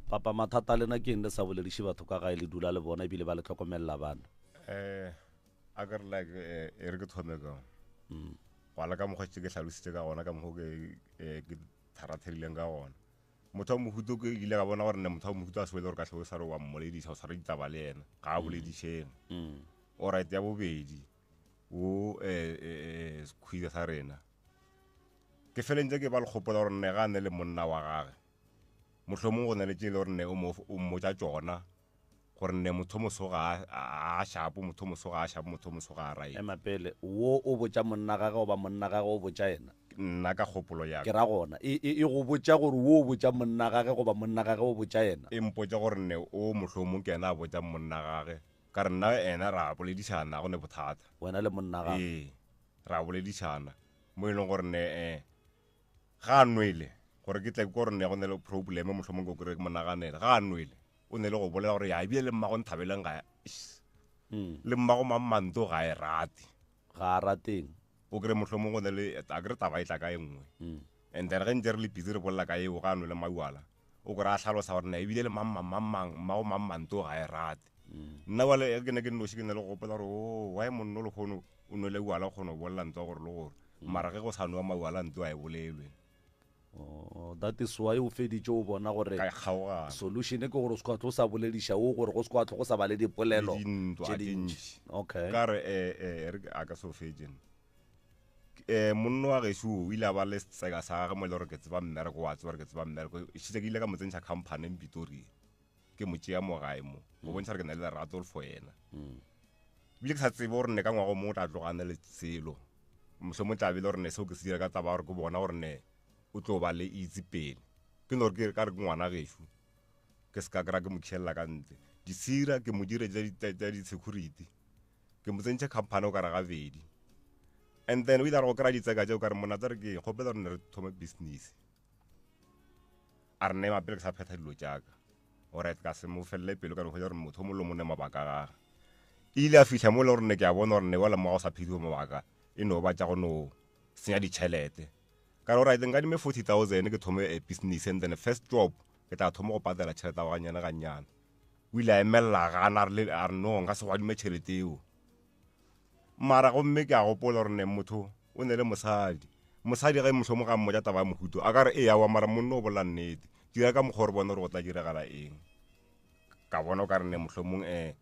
papa mathata a lena ke eng le sa bolediše batho ka gae le dula le bona ebile ba le hlokomelela bana um a ke re like eh, e re ke thome ka Mm. go ala ka mokgwa ke hlalositse ka gona ka mokgwa ke eh, ke tharatherileng ka gona motho wa mohuto ke ile ka bona gore ne motho wa mohuto a se wele gore ka tlhe o sa re wa mmoledisa o sa re ditaba le yena ga a boledišeng Mm. alright ya bobedi o eh, eh, eh, sekhwida sa rena ke felentse ke ba le kgopola gore ne ga a ne le monna wa gage mohlomong go na le tše e le gore ne o mo- o mmotša tšona. Gore nne motho moso ga a shapo, motho moso ga a shapo, motho moso ga a right. Ema pele, wo o botša monna gage goba monna gage o botša yena? Nna ka kgopolo ya ka. Ke ra gona, e, e, e go botša gore wo o botša monna gage goba monna gage o botša yena? E mpotša gore nne o mohlomong ke yena a botšang monna gage. Ka re nna ena ra boledišana, ga go ne bothata. Wena le monna gage? Ee, ra boledišana. Mo e leng gore nne eh, ga a nwele, gore ke tle ke gore nne go ne le probleme mohlomong ke kry ke mo naganele. Ga a nwele, o ne le go bolela gore ya ebile le mmago Nthabeleng ga eish, le mmago Mammanto ga e rate. Ga a rateng? O kry mohlomong go ne le, a kere taba e tla ka e nngwe. And then ge ntse re le busy re bolela ka eo, ga a nwele mauala, o kry a hlalosa gore na ebile le mang mang mang mang, mmago Mammanto ga e rate. Nna bjale ge ke ne ke nnoši ke ne le go gopola gore oh, why monno lehono o nwele uala o kgona go bolela nto gore le gore. Mara ge go sa nwewa mauala nto ga e bolelwe. Oh, that is why o feditše o bona gore Ka kgaogana. solution ke gore o se ka tlo sa bolediša o gore go se kwa tlo go sa ba le dipolelo Le dintwa tše tše dintši. ntši. Okay. Ka re, eh, eh, re a ka se o fetše. Eh, monno wa gešo o ile a ba le setseka sa gage mo e le gore ke tseba mmereko, wa tseba gore ke tseba mmereko. Šetše ke ile ka mo tsentšha company Pretoria. Ke mo tšea mo gae mo, go bontšha gore ke na le lerato for yena. Ebile ke sa tsebe gore ne ka ngwaga o mongwe o tla tloga a na le selo. Mohlomong tla be e le gore ne seo ke se dira ka taba ya gore ke bona gore ne o tlo ba le itse pele. Ke no re ke ka re ke ngwana gešo, ke se ka kry-a ke mo khelela ka ntle. Ditshira ke mo dire tša di-security, ke mo tsentšhe company o ka re gabedi. And then o ile a re go kry-a ditseka tšeo ka re monna tla re ke kgopela gore ne re thome business. A re nema pele ke sa phetha dilo tšaka. Alright, ka se mo felele pelo ka no hwetša gore motho o mongwe le mongwe ne mabaka a gage. E ile a fihla mo e le gore ne ke a bona gore ne wela mo ga go sa phethiwe mabaka, e no ba tša go no senya ditšhelete. Ka re alright, nkadime 40,000 ke thome a business and then first job ke tla thoma go patela tšhelete ya go gannyane gannyane. O ile a emelela a gana, a re no nka se go adime tšhelete eo. Mara gomme ke a gopola gore ne motho o ne le mosadi. Mosadi ge mohlomong ga mmotša taba ya mohuto a ka re ee aowa mara monna o bolela nnete. Dira ka mokgwa o re bone gore go tla diragala eng. Ka bona o ka re ne mohlomong um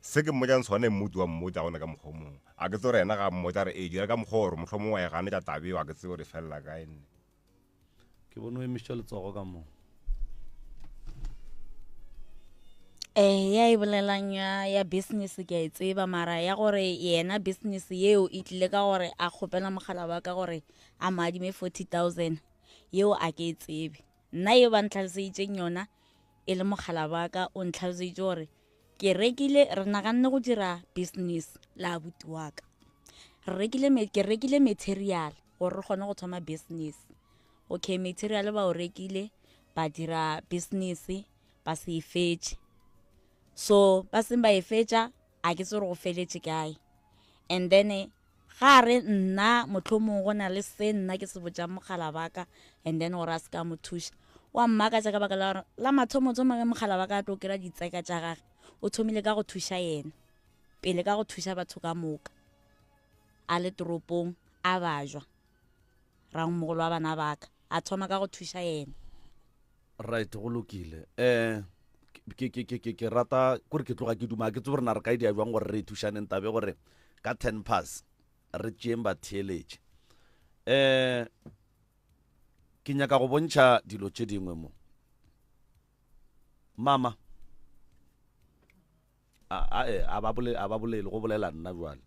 se ke mmotšang sona mmuti wa mmotša gona ka mokgwa o mongwe. A ke tsebe gore yena ga mmotša re ee dira ka mokgwa gore mohlomong wa e ganetša taba eo a ke tsebe gore e felela kae nne. Ke bone o emišitše letsogo ka mo. Eh, ya e bolelang ya ya business ke a e tseba mara ya gore yena business yeo e tlile ka gore a kgopela mogala wa ka gore a mo adime 40000 yeo a ke e tsebe nna yeo ba ntlhaloseditseng yona e le mogala wa ka o ntlhaloseditse gore ke rekile re naganne go dira business le abuti wa ka re rekile ke rekile material gore re kgone go thoma business okay material ba o rekile ba dira business ba se e fetše so ba seng ba e fetša a ke tse gore go feletše kae and then ga re nna mohlomong go na le se nna ke se botšang mogala baka and then gore a se ka mo thuša wa mmakatša ka baka la gore la mathomothomo ge mogala wa ka a tlo kry-a ditseka tša gage o thomile ka go thuša yena pele ka go thuša batho ka moka a le toropong a bajwa rangmogolo wa bana baka a thoma ka go thuša yena. Right, go lokile. Eh ke ke ke ke ke rata kore ke tloga ke duma ke tsebe gore na re ka e dia jwang gore re thušaneng tabe gore ka 10 pass re tšeeng batheeletše. Eh ke nyaka go bontšha dilo tše dingwe mo. Mama a a eh, a ba bole a ba bolele go bolela nna jwale.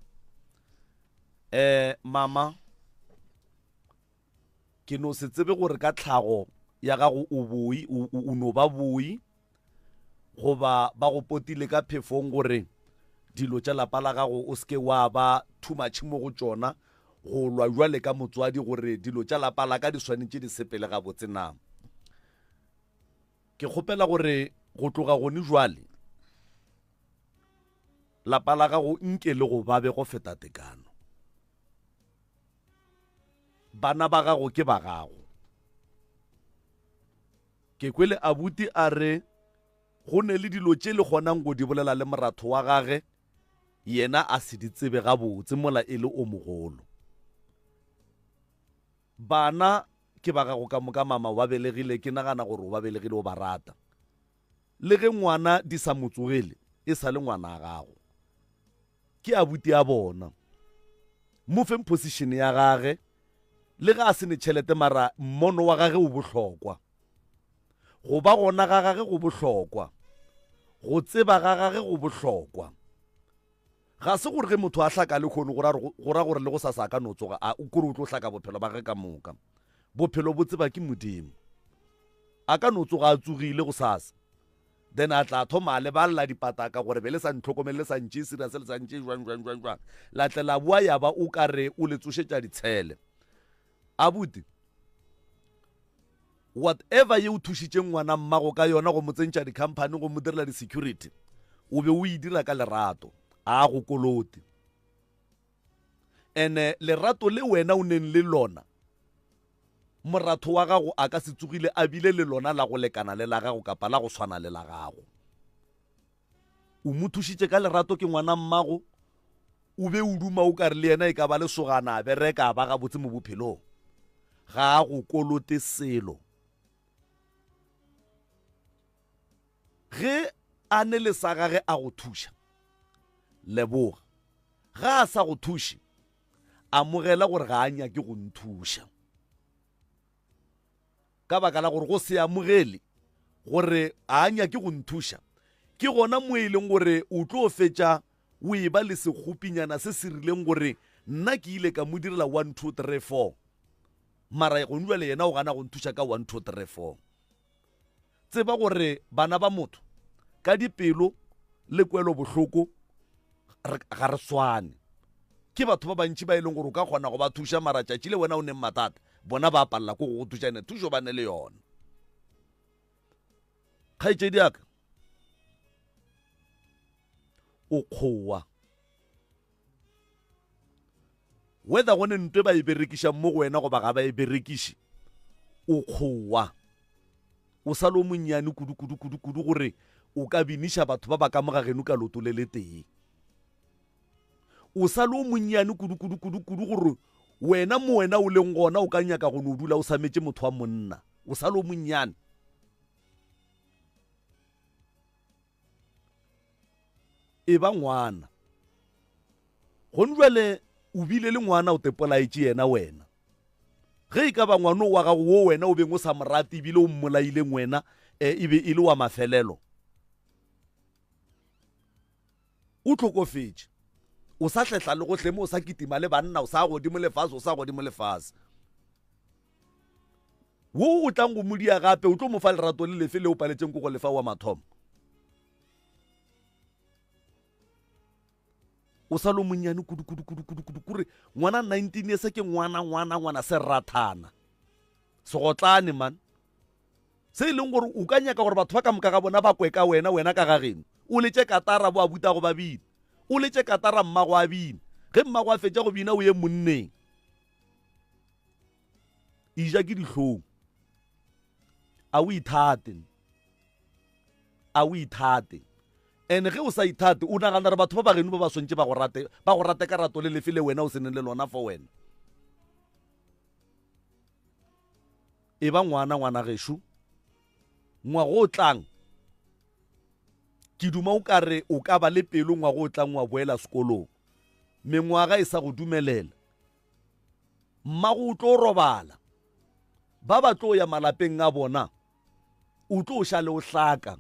Eh mama ke no se tsebe gore ka tlhago ya gago o boi o no ba boi goba ba go potile ka phefong gore dilo tša lapa la gago o seke wa ba too much mo go tšona go lwa jwale ka motswadi gore dilo tša lapa la ka di swanetše di sepele gabotse na ke kgopela gore go tloga gone jwale lapa la gago nke le go babe go feta tekano Bana ba gago ke ba gago. Ke kwele abuti a re go ne le dilo tše le kgonang go di bolela le moratho wa gage yena a se di tsebe gabotse mola e le o mogolo. Bana ke ba gago ka moka mama o ba belegile ke nagana gore o ba belegile o ba rata. Le ge ngwana di sa mo tsogele e sa le ngwana a gago. Ke abuti a bona. Mo feng position ya gage le ga a se ne tšhelete mara mmono wa gage o bohlokwa. Go ba gona ga gage go bohlokwa. Go tseba ga gage go bohlokwa. Ga se gore ge motho a hlaka lehono go ra go ra gore le go sasa a ka no tsoga a kore o tlo hlaka bophelo ba ge ka moka. Bophelo bo tseba ke Modimo. A ka no tsoga a tsogile go sasa. Then a tla thoma a lebalela dipataka gore be le sa ntlhokomele le sa ntšee serious le sa ntšee jwang jwang jwang jwang. La tle la boa ya ba o ka re o le tsošetša ditshele. Abuti, whatever ye o thušitšeng ngwana mmago ka yona go mo tsentšha di-company go mo direla di-security, o be o e dira ka lerato, a go kolote. Ene lerato le wena o neng le lona, moratho wa gago a ka se tsogile a bile le lona la go lekana le la gago kapa la go swana le la gago. O mo thušitše ka lerato ke ngwana mmago, O be o duma o ka re le yena e ka ba lesogana a bereka a ba gabotse mo bophelong. Ga a go kolote selo. Ge a ne le sa gage a go thuša, leboga. Ga a sa go thuše, amogela gore ga a nyake go nthuša. Ka baka la gore go se amogele gore a a nyake go nthuša, ke gona mo e leng gore o tlo fetša o e ba le sekgopinyana se se rileng gore nna ke ile ka mo direla 1 2 3 4 mara gone jwale yena o gana go nthuša ka 1 2 3 4. Tseba gore bana ba motho ka dipelo le kwelobohloko ga re swane. Ke batho ba bantši ba e leng gore o ka kgona go ba thuša mara tšatši le wena o neng mathata bona ba palela ko go go thuša ene thušo ba ne le yona. Kgaetšedi ya ka o kgowa whether go ne ntwe ba e berekišang mo go wena goba ga ba e berekiše o kgowa o sa le o monnyane kudu kudu kudu kudu gore o ka biniša batho ba ba ka mo ga geno ka loto le le tee o sa le o monnyane kudu kudu kudu kudu gore wena mo wena o leng gona o ka nyaka go no dula o sametše motho wa monna o sa le o monnyane E ba ngwana. Gone jwale o bile le ngwana o tepolaetše yena wena. Ge e ka ba ngwano wa gago wo wena o beng o sa mo rate ebile o mmolaileng wena e, e be e le wa mafelelo. O hlokofetše. O sa hlehla le gohle mo o sa kitima le banna o sa godimo lefase o sa godimo lefase. Wo o tlang go mo dia gape o tlo mo fa lerato le lefe le o paletšeng ko go lefa wa mathomo. O sa lo monnyane kudu kudu kudu kudu kudu kure ngwana 19 years ke ngwana ngwana ngwana se rathana. Segotlane man. Se e leng gore o ka nyaka gore batho ba ka moka ga bona ba kwe ka wena wena ka ga geno. O letše katara bo abuta go ba bina. O letše katara mmago a bina. Ge mmago a fetša go bina o ye monneng. Eja ke dihlong. A o ithate. A o ithate. And ge o sa ithate, o nagana gore batho ba ba geno ba ba swantše ba go rate, ba go rate ka rato le lefe le wena o se neng le lona for wena. E ba ngwana ngwana gešo. Ngwago o tlang ke duma o ka re o ka ba le pelo ngwago o tlang wa boela sekolong. Mengwaga e sa go dumelela. Mmago o tlo robala, ba ba tlo ya malapeng a bona, o tlo šale o hlaka.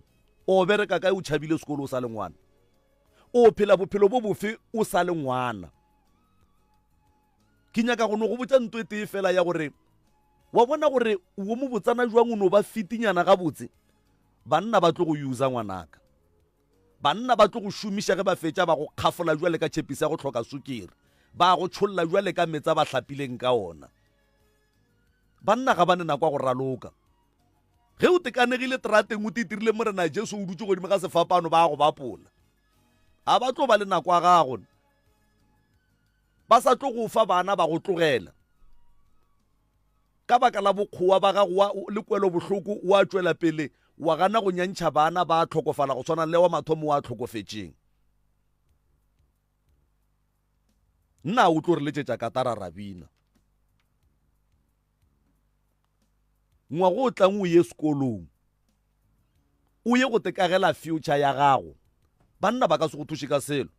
O bereka kae o tšhabile sekolo o sa le ngwana? O phela bophelo bo bofe o sa le ngwana? Ke nyaka go no go botša nto e tee fela ya gore wa bona gore wo mo botsana jwang o no ba fitinyana gabotse, banna ba tlo go usa ngwanaka. Banna ba tlo go šomiša ge ba fetša ba go kgafola bjale ka tšhepisi ya go hloka sukiri, ba go tšholla bjale ka meetse a ba hlapileng ka ona. Banna ga ba ne nako ya go raloka. Ge o tekanegile terateng o titirile Morena Jesu o dutše godimo ga sefapano ba go bapola. Ga ba tlo ba le nako ya gago. Ba sa tlo go fa bana ba go tlogela. Ka baka la bokgowa ba gago wa le kwelobohloko wa tšwela pele wa gana go nyantšha bana ba hlokofala go swana le wa mathomo wa hlokofetšeng. Nna o tlo re letšetša katara ra bina. Ngwago o tlang o ye sekolong. O ye go tekagela future ya gago. Banna ba ka se go thuše ka selo.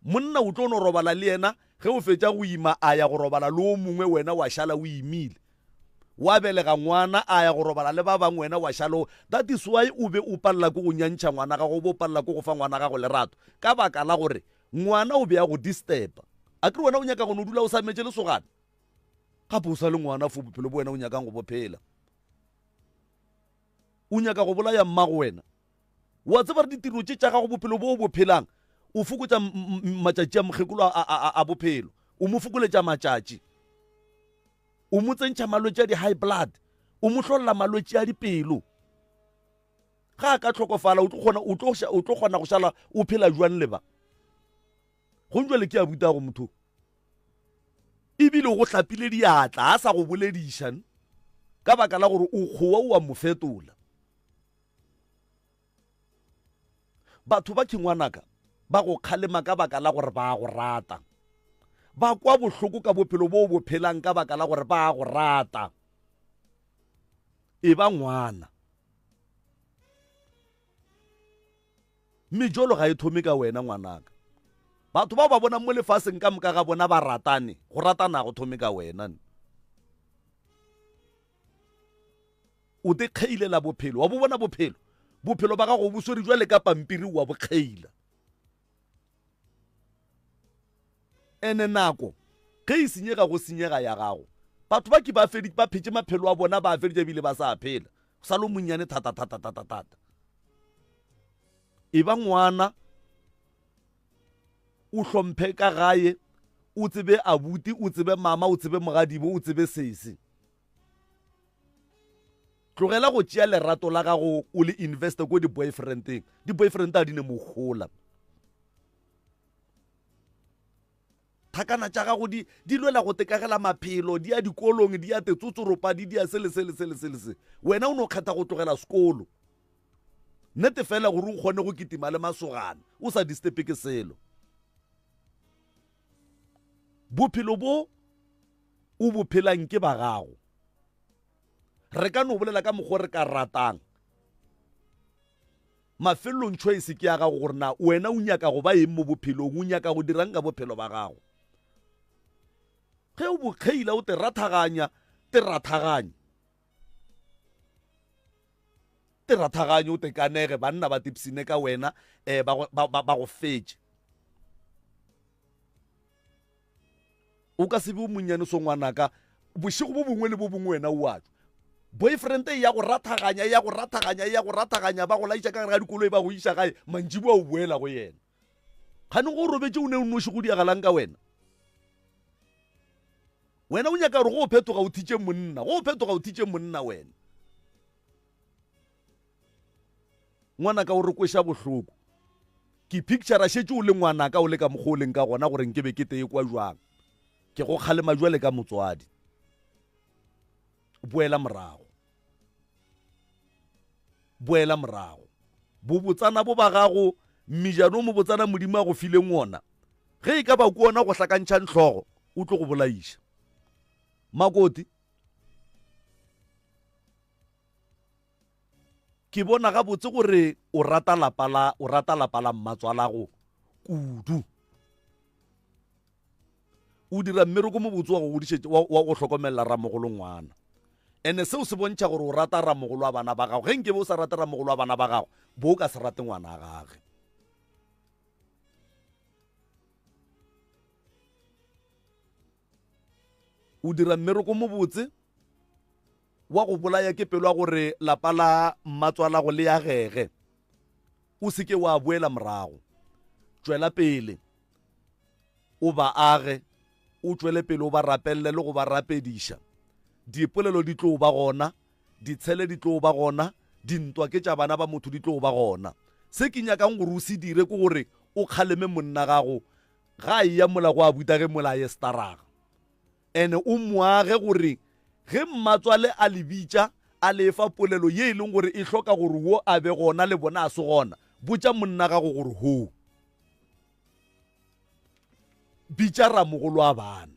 Monna o tlo no robala le yena ge o fetša go ima a ya go robala le o mongwe wena wa šala o imile. Wa belega ngwana a ya go robala le ba bangwe wena wa šala o that is why o be o palela ke go nyantšha ngwana gago o be o palela ke go fa ngwana gago lerato ka baka la gore ngwana o be a go disturba. Akere wena o nyaka go no dula o sametše lesogana gape o sa le ngwana fo bophelo bo wena o nyakang go bo phela. O nyaka go bolaya mmago wena. Wa tseba re ditiro tše tša gago bophelo bo o bo phelang o fokotša matšatši a mokgekolo a bophelo o mo fokoletša matšatši. O mo tsentšha malwetši a di-high blood, o mo hlolla malwetši a dipelo. Ga a ka hlokofala o tlo kgona o tlo o tlo kgona go šala o phela jwang le ba. Go njwale ke a buta go motho. Ebile go hlapile diatla a sa go bolediša ka baka la gore o kgowa o a mo fetola. Batho ba ke ngwanaka ba go kgalema ka baka la gore ba go rata. Ba kwa bohloko ka bophelo bo o bo phelang ka baka la gore ba go rata. E ba ngwana. Mejolo ga e thome ka wena ngwanaka. Batho bao ba bonang mo lefaseng ka moka ga bona ba ratane, go ratana go thome ka wena. O te kgeilela bophelo, wa bo bona bophelo? Bophelo ba gago bo swere jwale ka pampiri wa bo kgeila. Ene nako ge e senyega go senyega ya gago. Batho ba ke ba fedi ba phetše maphelo a bona ba a feditše ebile ba sa phela. O sa le monnyane thata thata thata thata. E ba ngwana o hlomphe ka gae, o tsebe abuti, o tsebe mama, o tsebe mogadibo, o tsebe sesi. Tlogela go tšea lerato la gago o le investe ko di-boyfriendeng. Di-boyfriend a di ne mohola. Thakana tša gago di di lwela go tekagela maphelo, di ya dikolong, di ya tetsotsoropa, di dia se le se le se le se le se. Wena o no kgetha go tlogela sekolo. Nnete fela gore o kgone go kitima le masogana, o sa disturbe ke selo. Bophelo bo o bo phelang ke ba gago. Re ka no bolela ka mokgwa re ka ratang. Mafelelong choice ke ya gago gore na wena o nyaka go ba eng mo bophelong, o nyaka go dirang ka bophelo ba gago. Ge o bo kgeila o te rathaganya, te rathaganye. Te rathaganye o te kanege, banna ba tipsine ka wena, eh, ba, ba, ba, ba go fetše. O ka se be o monnyane so ngwanaka, bošego bo bongwe le bo bongwe wena o a tšwa. Boyfriend e ya go rathaganya, e ya go rathaganya, e ya go rathaganya, ba go laiša ka gare ga dikoloi ba go iša gae, mantšiboa o boela go yena. Kgane go robetše o ne o noši go diagalang ka wena? Wena o nyaka gore go o phetoga o thitše monna, go o phetoga o thitše monna wena. Ngwanaka o re kweša bohloko. Ke picture šetše o le ngwanaka o le ka mokgwa o leng ka gona gore nke be ke tee kwa jwang. Ke go kgalema jwale ka motswadi. Boela morago. Boela morago. Bobotsana bo ba gago, mmijano o mobotsana Modimo a go fileng wona, ge e ka ba ke wona go hlakantšhang hlogo, o tlo go bolaiša. Makoti. Ke bona gabotse gore o rata lapa la o rata lapa la mmatswalago kudu. O dira mmereko mobotse wa go godišetša wa, wa go hlokomelela ramogolo ngwana. Ene seo se bontšha gore o rata ramogolo wa bana ba gago. Ge nkebe o sa rate ramogolo wa bana ba gago, bo o ka se rate ngwana gage. O dira mmereko mobotse wa go bolaya ke pelo ya gore lapa la mmatswalago le agege. O se ke wa boela morago. Tšwela pele o ba age, o tšwele pele o ba rapelele le go ba rapediša. Dipolelo di tlo ba gona, ditshele di tlo ba gona, dintwa ke tša bana ba motho di tlo ba gona. Se ke nyakang gore o se dire ke gore o kgaleme monna gago ga a eya mola go a buta ge mola a ye staraga. Ene o moage gore ge mmatswale a le bitša a le fa polelo ye e leng gore e hloka gore wo a be gona le bona a se gona, botša monna gago gore hoo. Bitša ramogolo wa bana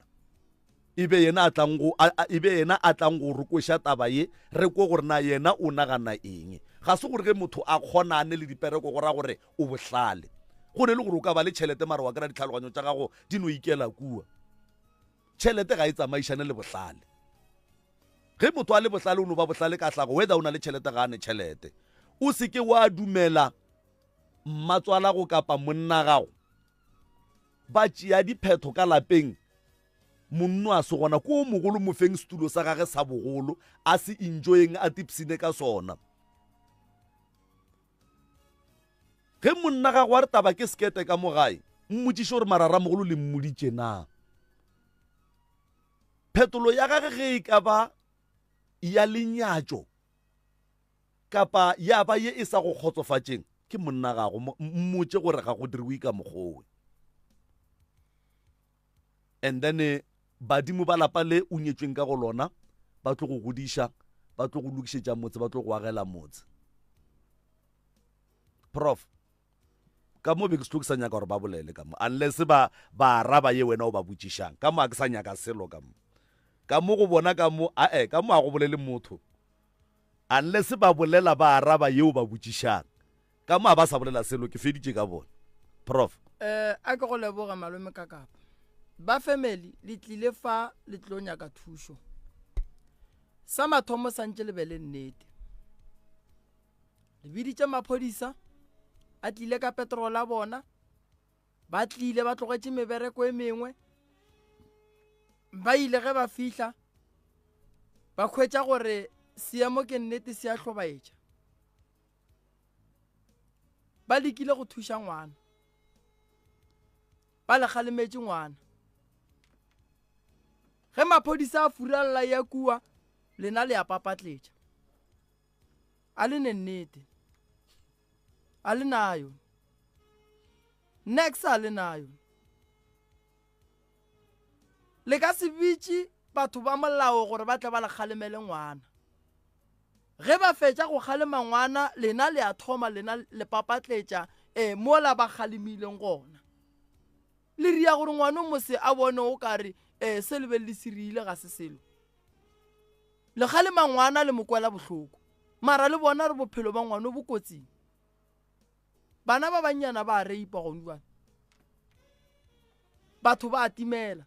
e be yena a tlang go e be yena a tlang go re kweša taba ye re kwe gore na yena o nagana eng. Ga se gore ge motho a kgonane le dipereko go ra gore o bohlale. Go ne le gore o ka ba le tšhelete mara wa kry-a ditlhaloganyo tša gago di no ikela kua. Tšhelete ga e tsamaišane le bohlale. Ge motho a le bohlale o no ba bohlale ka hlago whether o na le tšhelete ga a ne tšhelete. O se ke wa dumela mmatswalago kapa monna gago ba tšea diphetho ka lapeng monno a se gona ko o mogolo mo feng setulo sa gage sa bogolo a se enjoyeng a tipsine ka sona. Ge monna gago a re taba ke sekete ka mo gae, mmotšiše gore mara ramogolo le mmoditše na. Phetolo ya gage ge e ka ba ya lenyatšo kapa ya ba ye e sa go kgotsofatšeng, ke monna gago, mmotše gore ga go diriwe ka mokgowe. And then eh, badimo ba lapa le o nyetšweng ka go lona ba tlo go godiša, ba tlo go lokišetša motse, ba tlo go agela motse. Prof, ka mo be ke se tlo ke sa nyaka gore ba bolele ka mo unless ba ba araba ye wena o ba botšišang ka mo a ke sa nyaka selo ka mo ka mo go bona ka mo ae ka mo a go bolele motho unless ba bolela ba araba ye o ba botšišang ka mo a ba sa bolela selo ke feditše ka bona prof eh a ke go leboga malome ka kapa ba family le tlile fa le tlo nyaka thušo sa mathomo santše le be le nnete Le biditše maphodisa, a tlile ka petrol a bona, ba tlile ba tlogetše mebereko e mengwe. Ba ile ge ba fihla ba hwetša gore seemo ke nnete se a hlobaetša. Ba lekile go thuša ngwana, ba le kgalemetše ngwana. Ge maphodisa a furalla ya kua, lena le a papatletša. A le ne nnete. A le nayo. Nex a le nayo. Le ka se bitše batho ba molao gore ba tle ba le kgalemele ngwana. Ge ba fetša go kgalema ngwana, lena le a thoma lena le papatletša e mola ba kgalemileng gona. Le ria gore ngwano mose a bone o kare e se le be le se rile ga se selo. Le kgalema ngwana le mo kwela bohloko. Mara le bona re bophelo ba ngwano bo kotsing. Bana ba bannyana ba a reipa gone jwale. Batho ba a timela.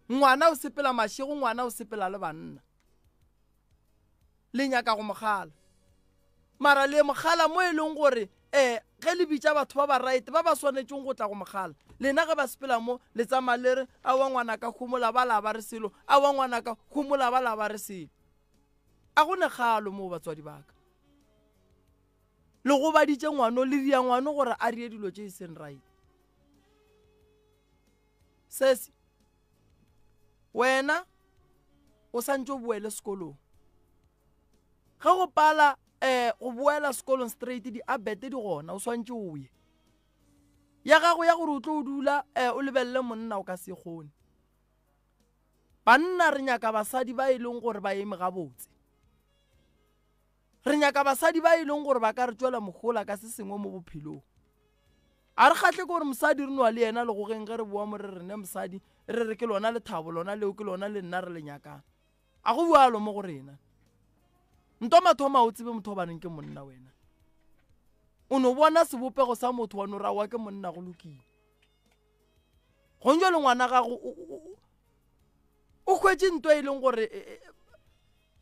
Ngwana o sepela mašego, ngwana o sepela le banna. Le nyaka go mo kgala. Mara le mo kgala mo e leng gore um ge le bitša batho ba ba right ba ba swanetšeng go tla go mo kgala, lena ge ba sepela mo le tsamaya le re aowa ngwanaka homola ba la ba re selo, aowa ngwanaka homola ba la ba re selo. A go ne kgalo moo batswadi ba ka. Le gobaditše ngwano, le ria ngwano gore a rie dilo tše e seng right. Sesi, wena o santše o boele sekolong. Ge go pala um go boela sekolong straight di-abete di gona o swantše o ye. Ya gago ya gore o tlo o dula um o lebelele monna o ka se kgone. Banna re nyaka basadi ba e leng gore ba eme gabotse. Re nyaka basadi ba e leng gore ba ka re tšwela mohola ka se sengwe mo bophelong. A re kgahle ke gore mosadi re nwa le yena legogeng ge re boa mo re re ne mosadi re re ke lona lethabo lona leo ke lona le nna re le nyakang. A go bjalo mo go rena. Nto mathomo a o tsebe motho obaneng ke monna wena. O no bona sebopego sa motho wa no ra wa ke monna go lokile. Gong jwale ngwana gago o hwetše nto e leng gore e, e,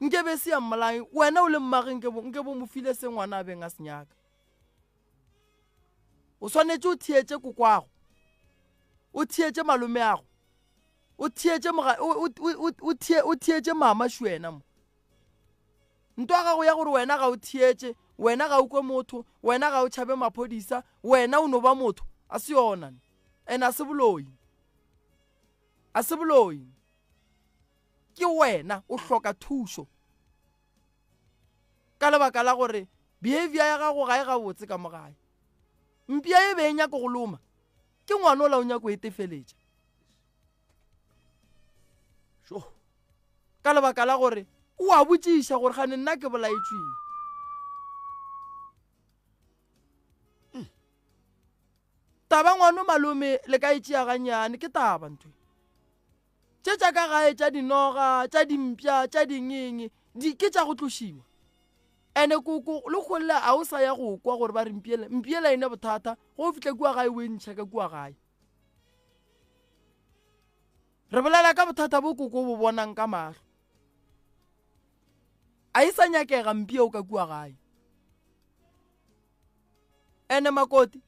nke be se ya mmolae wena o le mmage nke bo nke bo mo file se ngwana a beng a se nyaka. O swanetše o theetše kokwago. O theetše malomeago. O theetše moga o o o o theetše mama shuena mo. Ntwa gago ya gore wena ga o theetše, wena ga o kwe motho, wena ga o tšhabe maphodisa, wena o no ba motho, a se yona. And a se boloi. A se boloi. Ke wena o hloka thušo. Ka lebaka la gore behavior ya gago ga e gabotse ka mo gae. Mpša e be e nyaka go loma, ke ngwana ola o nyaka go e tefeletša. Sure. Ka lebaka la gore o a botšiša gore gane nna ke bolaetšweng. Hmm. Taba ngwano malome le ka e tšea gannyane ke taba ntho. Tše tša ka gae tša dinoga, tša dimpša, tša dingenge, di ke tša go tlošiwa. Ene koko le golle a o sa ya go kwa gore ba re mpiela, mpiela ene bothata, go o fihla kua gae o e ntšha ka kua gae. Re bolela ka bothata bo koko bo bonang ka mahlo. A e sa nyakega mpie o ka kua gae. Ene makoti,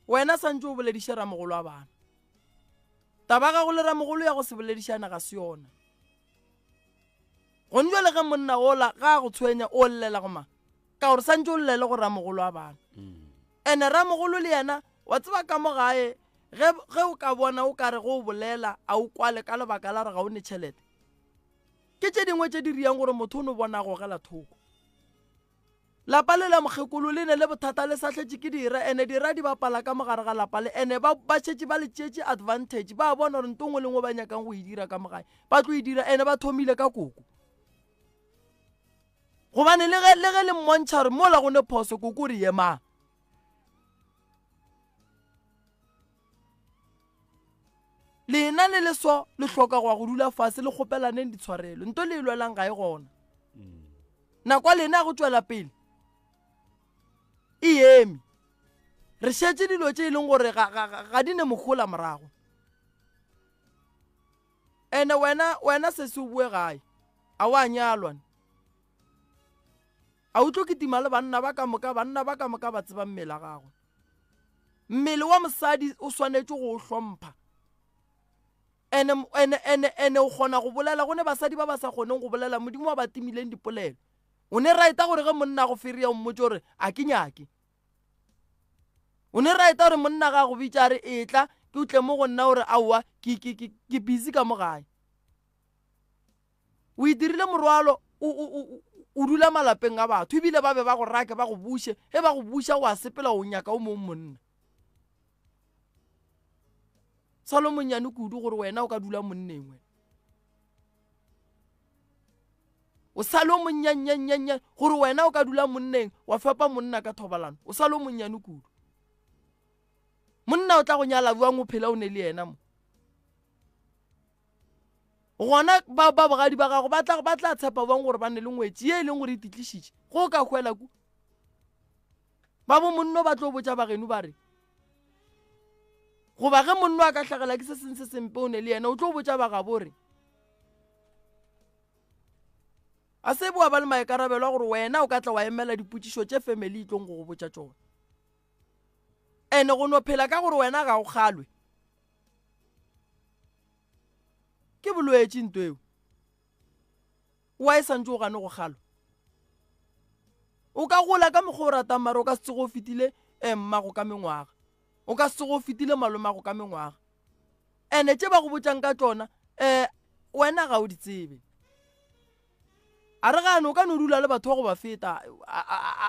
wena santše o bolediše ramogolo wa bana. Taba gago le ramogolo ya go se boledišana ga se yona. Gone jwale ge monna ola ga a go tshwenya o llela go mang? Ka gore santše o llele go ramogolo wa bana. Ene ramogolo le yena wa tseba ka mo gae ge ge o ka bona o ka re go o bolela a o kwale ka lebaka la gore ga o ne tšhelete. Ke tše dingwe tše di riang gore motho o no bona a gogela thoko. Lapa le la mokgekolo le ne le bothata le sahletše ke dira ene dira di bapala ka mogare ga lapa le ene ba ba šetše ba le tšeetše advantage ba bona gore nto nngwe le nngwe ba nyakang go e dira ka mogae ba tlo e dira ene ba thomile ka koko gobane le ge le ge le mmontšha gore mola go ne phoso koko re yemang lena le le so le hloka go ya go dula fase le kgopelaneng ditshwarelo nto le e lwelang ga e gona nako ya lena ya go tšwela pele e eme re šetše dilo tše e leng gore ga di ne mohola morago ene wena wena se se o boe gae a wa nyalwa a o tlo kitima le banna ba ka moka banna ba ka moka ba tseba mmele a gagwe mmele wa mosadi o swanetše go o hlompha ene ene ene ene o kgona go bolela go ne basadi ba ba sa kgoneng go bolela modimo wa ba timileng dipolelo o ne raeta gore ge monna go feria o mmotse gore a ke nyake o ne raeta gore monna ga go bitša a re etla ke o tle mo go nna gore aowa ke ke ke ke busy ka mo gae o itirile morwalo o dula malapeng a batho ebile ba be ba go rake ba go buše ge ba go buša o a sepela o nyaka o mong monna sa lo monnyane kudu gore wena o ka dula monneng wena o sa le o monnyannyannyannya gore wena o ka dula monneng wa fepa monna ka thobalano o sa le o monnyane kudu monna o tla go nyala bjang o phela o ne le yena mo gona ba ba bogadi ba gago ba tla ba tla tshepa bang gore ba ne le ngwetši ye e leng gore e titlišitše go ka hwela ku ba bo monno ba tlo botša bageno ba re goba ge monno a ka hlagela ke se seng se sempe o ne le yena o tlo botša bagabo re a se boa ba le maikarabelo a gore wena o ka tla wa emela dipotšišo tše family e tlong go go botša tšona ene go no phela ka gore wena ga o kgalwe ke bolwetši nto eo wa e santse o gane go kgalwa o ka gola ka mokgwa o ratang mare o ka se tsoge o fetile um mmago ka mengwaga o ka se tsoge o fetile malomago ka mengwaga ene tše ba go botšang ka tšona um wena ga o di tsebe a re gane o ka no dula le batho ba go ba feta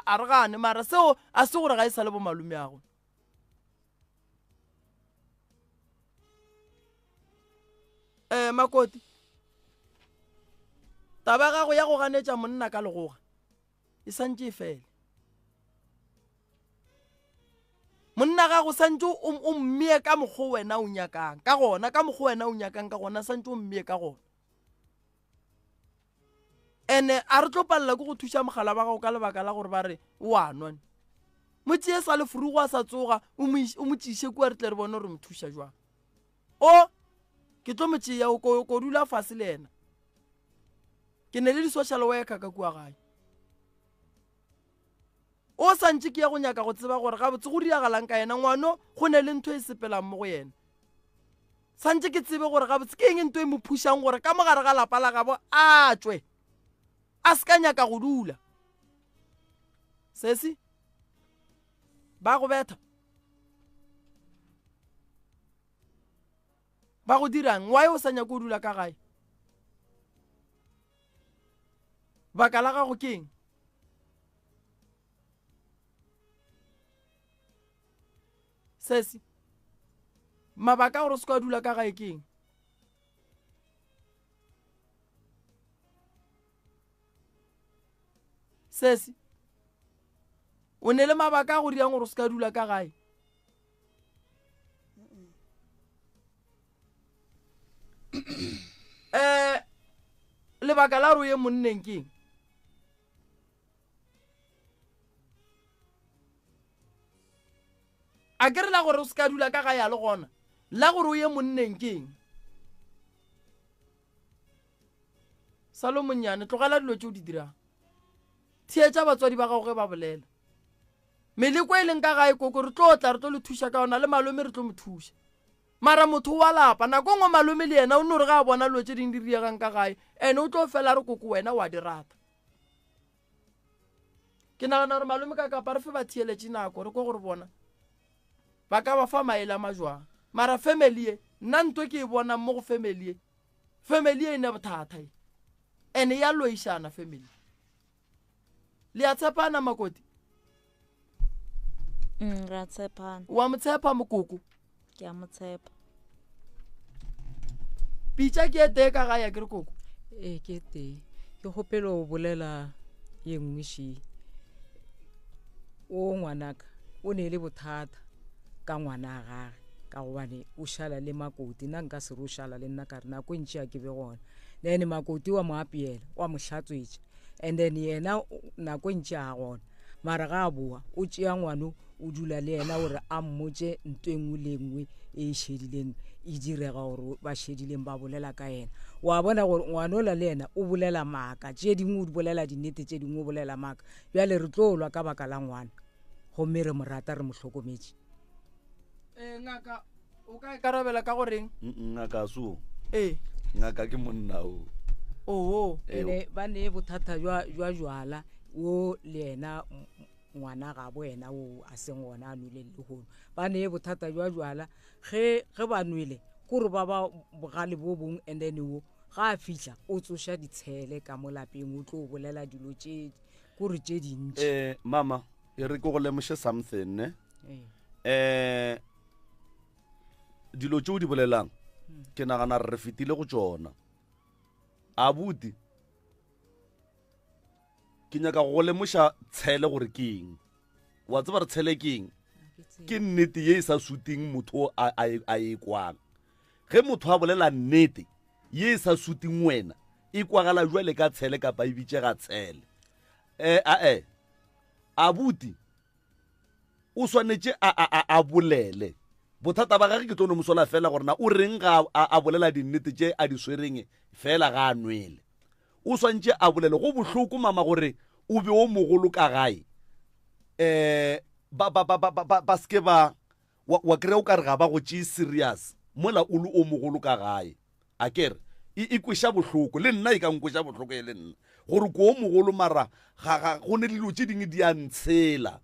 a re gane mara seo a se gore ga e sa le bomalome ago um makoti taba ya gago ya go ganetša monna ka legoga e santše e fele monna gago santše o mmee ka mokgwa wena o nyakang ka gona ka mokgwa wena o nyakang ka gona santše o mmee ka gona ene a re tlo palela ke go thuša mogala wa gago ka lebaka la gore ba re o a nwa mo tšee sa lefurugo a sa tsoga o mo tšiše kua re tle re bone gore mo thuša jwang o ke tlo mo tšea o ko dula fase le yena ke ne le di-social worker ka kua gae o sa ntše ke ya go nyaka go tseba gore gabotse go diragalang ka yena ngwano go ne le ntho e sepelang mo go yena santše ke tsebe gore gabotse ke eng ntho e mo phušang gore ka mogare ga lapa la gabo a tšwe a se ka nyaka go dula sesi ba go betha ba go dirang why o sa nyake go dula ka gae baka la gago ke eng sesi mabaka a gore o se ka dula ka gae ke eng sesi o ne le mabaka a go dirang gore o se ka dula ka gae um lebaka la gore o ye monneng ke eng a ke re la gore o se ka dula ka gae a le gona la gore o ye monneng ke eng? Sa lo monnyane, tlogela dilo tše o di dirang. Theetša batswadi ba gago ge ba bolela. Meleko e leng ka gae koko re tlo tla re tlo le thuša ka yona le malome re tlo mo thuša. Mara motho wa lapa, nako nngwe malome le yena o no re ge a bona dilo tše dingwe di riegang ka gae, ene o tlo fela a re koko wena wa di rata. Ke nagana gore malome ka kapa re fe batheeletši nako re kwe gore bona ba ka ba fa maele a majwang. Mara family ye, nna nto ke e bonang mo go family ye, family ye e ne bothata ye. Ene ya loišana family. Le a tshepana makoti? Mm, re a tshepana. Wa mo tshepa mokoko? Ke a mo tshepa. Pitša ke e tee ka gae a ke re koko? Ee, ke e tee. Ke kgopela go bolela ye nngwe še. O ngwanaka o ne le bothata ka ngwana a gage ka gobane o šala le makoti. Nna nka se re o šala le nna ka re nako e ntši a ke be gona. Then makoti wa mo apeela, wa mo hlatswetša. And then yena nako e ntši a gona. Mara ga a boa o tšea ngwano o dula le yena gore a mmotše nto e nngwe le e nngwe e e šedileng e direga gore ba šedileng ba bolela ka yena. Wa bona gore ngwanola le yena o bolela maaka, tše dingwe o bolela dinnete, tše dingwe o bolela maaka. Bjale re tlo lwa ka baka la ngwana, gomme re mo rata re mo hlokometše. Ee, ngaka o ka ikarabela ka goreng? Ngaka so. Ee. Ngaka ke monna o. Oo. Ene ba ne bothata jwa jwa jwala wo le yena ngwana gabo yena o a seng gona a nweleng lehono. Ba ne bothata jwa jwala ge ge ba nwele kore ba ba bogale bo bong and then wo ga a fihla o tsoša ditshele ka mo lapeng o tlo bolela dilo tše kore tše dintši. Eh mama e re ke go lemoše something ne. Eh dilo tše o di bolelang ke nagana re fetile go tšona. Abuti ke nyaka go lemoša tshele gore ke eng. Wa tseba re tshele ke eng? Ke nnete ye e sa suting motho a, a, a e kwang. Ge motho a bolela nnete ye e sa suting wena, e kwagala jwale ka tshele kapa e bitšega tshele. Eh, ae, abuti o swanetše a, a, a, a bolele. Bothata ba gage ke tlo no mo sola fela gore na o reng ga a, a bolela dinnete tše a di swereng fela ga a nwele. O swantše a bolele. Go bohloko mama gore o be o mogolo ka gae. Eh, ba, ba, ba, ba, ba, ba, ba seke ba, wa, wa kry-a o ka re ga ba go tšee serious mola o le o mogolo ka gae. A ke re, e, e kweša bohloko, le nna e ka nkweša bohloko e le nna, gore ko o mogolo mara ga, ga, go ne dilo tše dingwe di a ntshela.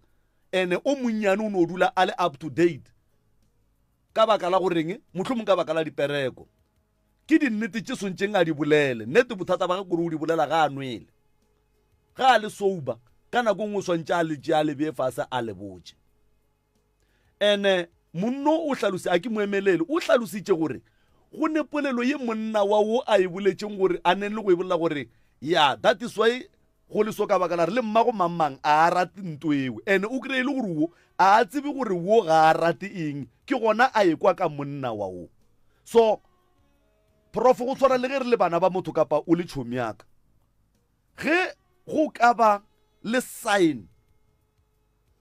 Ene o monnyane o no dula a le up to date. Ka baka la goreng? Mohlomong ka baka la dipereko. Ke dinnete tše swantšeng a di bolele. Nnete bothata ba ge kore o di bolela ga a nwele. Ga a le sober, ka nako nngwe o swantše a le tšee a le bee fase a le botše. Ene monno o hlalose, a ke mo emelele, o hlalositše gore go ne polelo ye monna wa wo a e boletšeng gore a neng le go e bolela gore ya that is why go le so ka baka la re le mmago mang mang a a rate nto eo. Ene o kry-e le gore wo a a tsebe gore wo ga a rate eng, ke gona a e kwa ka monna wa wo. So prof go tshwana le ge re le bana ba motho kapa o le tšhomi yaka, ge go ka ba le sign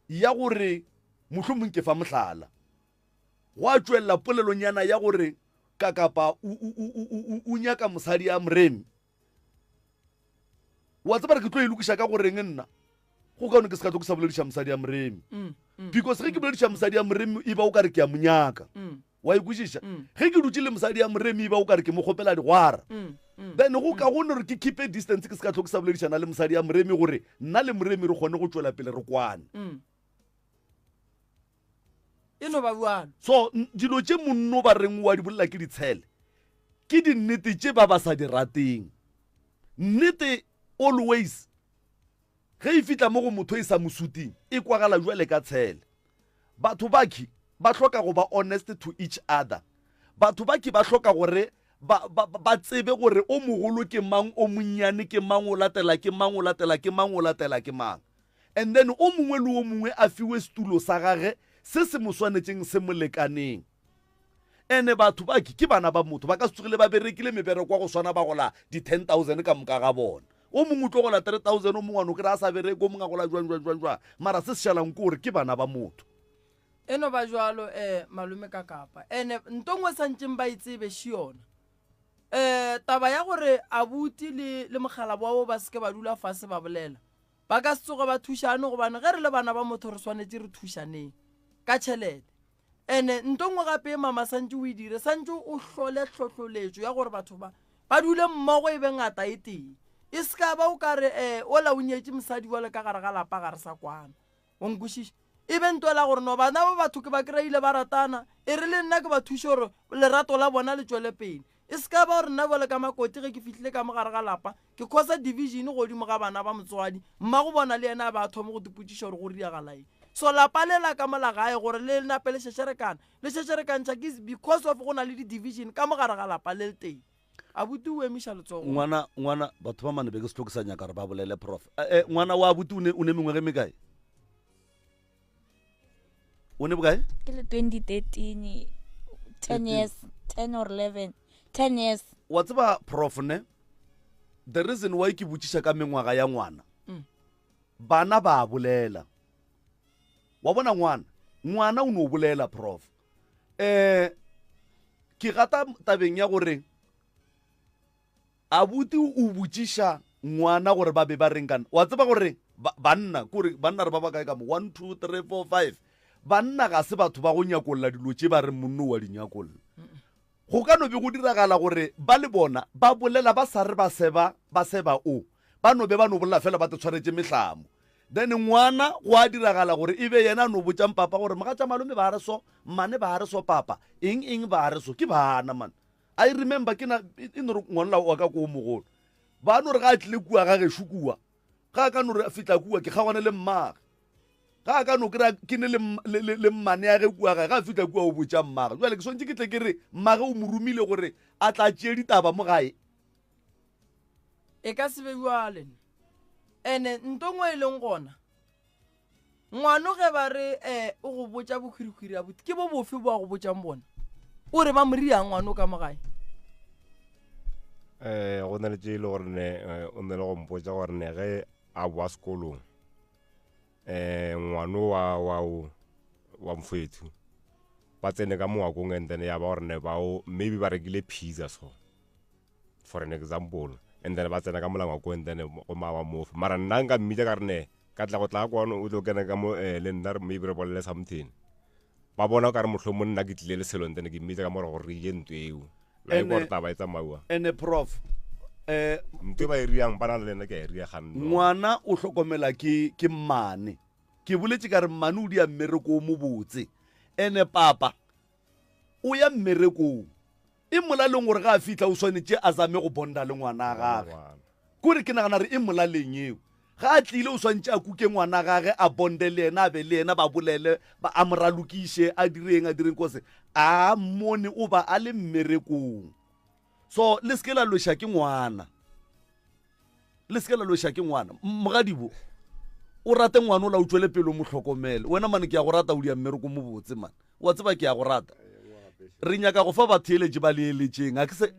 ya gore mohlomong ke fa mohlala, gwa tšwelela polelonyana ya gore kakapa o nyaka mosadi ya moremi. Wa tseba re ke tlo e lokiša ka goreng nna? Go kaone ke se ka tlo ke sa bolediša mosadi ya moremi. Because ge ke bolediša mosadi ya moremi e ba o ka re ke a mo nyaka. Wa e kwešiša? Ge ke dutše le mosadi ya moremi e ba o ka re ke mo kgopela digwara. Then go ka gone gore ke keep a distance ke se ka tlo ke sa boledišana le mosadi ya moremi gore nna le moremi re kgone go tšwela pele re kwane. E no ba bjalo. So dilo tše monno ba reng wa di bolela ke ditshele, ke dinnete tše ba ba sa di rateng. Nnete always Ge e fihla mo go motho e sa mo suting, e kwagala bjale ka tshele. Batho bakhi ba hloka go ba honest to each other. Batho bakhi ba hloka gore ba, ba, ba tsebe gore o mogolo ke mang, o monnyane ke mang, o latela ke mang, o latela ke mang, o latela ke mang. And then o mongwe le o mongwe a fiwe setulo sa gage se se mo swanetšeng se mo lekaneng. Ene batho ba ke bana ba motho, ba ka se tsogile ba berekile mebereko wa go swana ba gola di 10,000 ka moka ga bona. O mongwe o tlo gola 3,000, o mongwe a no kry-a a sa bereke, o mongwe a gola jwang jwang jwang jwang. Mara se se šalang ke gore ke bana ba motho. E no ba jwalo um malome ka kapa. Ene nto nngwe santšeng ba e tsebe še yona. Um taba ya gore abuti le le mokgalabo wa bo ba seke ba dula fase ba bolela ba ka se tsoge ba thušane gobane ge re le bana ba motho re swanetše re thušaneng ka tšhelete. Ene nto nngwe gape e mama santše o e dire santše o hlole hlohloletšo ya gore batho ba ba dule mmogo e be ngata e tee e se ka ba o ka re um ola o nyetše mosadi jale ka gare ga lapa ga re sa kwana o nkwešiša e be nto la gore no bana ba batho ke ba kry-ile ba ratana e re le nna ke ba thuše gore lerato la bona le tšwele pele e se ka ba gore nna bjale ka makoti ge ke fihlile ka mo gare ga lapa ke khosa division godimo ga bana ba motswadi mmago bona le yena a ba a thome go tipotšiša gore go riagala eng so lapa le la ka mola gae gore le nape le šešerekana le šešerekantšha ke because of go na le di-division ka mo gare ga lapa le le teng abuti o emiša letsogo ngwana ngwana batho ba mane be ke se tlo ke sa nyaka gore ba bolele prof eh, eh, ngwana wa abuti o ne o ne mengwege mekae o ne bokae ke le 2013 10 years 10 or 11 10 years wa tseba prof ne the reason why ke botšiša ka mengwaga ya ngwana mm. bana ba bolela wa bona ngwana ngwana o no bolela prof eh ke gata tabeng ya gore Abuti o botšiša ngwana gore ba be ba reng kana. Wa tseba gore banna, kore banna re ba ba kae ka mo? 1, 2, 3, 4, 5. Banna ga se batho ba go nyakolla dilo tše ba reng monno wa di nyakolla. Go ka no be go diragala gore ba le bona ba bolela ba sa re ba seba, ba seba o. Ba no be ba no bolela fela ba te tshwaretše mehlamo. Then ngwana go a diragala gore e be yena a no botšang papa gore mogatša malome ba re so, mmane ba re so papa, eng eng ba re so. Ke bana man. I remember ke na e no re ngwanla wa ka ko mogolo ba no re ga a tlile kua ga gešo kua ga a ka no re fitla kua ke kgaogane le mmage ga a ka no kry ke ne le mmane ya ge kua gae ga a fitla kua o botša mmage jale ke swantse ke tle ke re mmage o mo romile gore a tla tšee ditaba mo gae e ka se be bjale ene nto ngwe e leng gona Ngwano ge ba re um o go botša bohwirihwiri abuti ke bo bofe bo a go botšang bona o re ba mo riang ngwano ka mo gae um go na le tše e le gore ne eh, o ne le go mpotša gore ne ge a boa sekolong um ngwano wa wa wa mfwethu ba tsene ka mongwakong and then ya ba gore ne bao maybe ba rekile pizza so for an example and then ba tsena ka mola ngwakong and then go ma wa mofe mara nna nka mmitša ka re ne ka tla go tla kwano o tlo kena ka mo eh, le nna re maybe re bolele something ba bona o ka re mohlomong nna ke tlile le selo and then ke mmitša ka mora gore re ile ntlo eo la e gore taba e tsamaiwa ene prof eh ntlo e ba e riang ba na le nna ke a e ria ganno ngwana o hlokomela ke ke mmane ke boletše ka re mmane o dia mmereko o mobotse ene papa o ya mmerekong E molaleng gore ga a fihla o swanetše a zame go bonda le ngwana gage. Kore ke nagana re e molaleng eo. Ga a tlile o swantše a kuke ngwana gage a bonde le yena a be le yena ba bolele ba a mo ralokiše a direng a direng kose a mmone o ba a le mmerekong. So le seke la lweša ke ngwana. Le seke la lweša ke ngwana. Mogadibo o rate ngwana o la o tšwele pele o mo hlokomele. Wena mane ke ya go rata o dia mmereko mo botse mane. Wa tseba ke ya go rata. Re nyaka go fa batheeletši ba leeletšeng. A ke se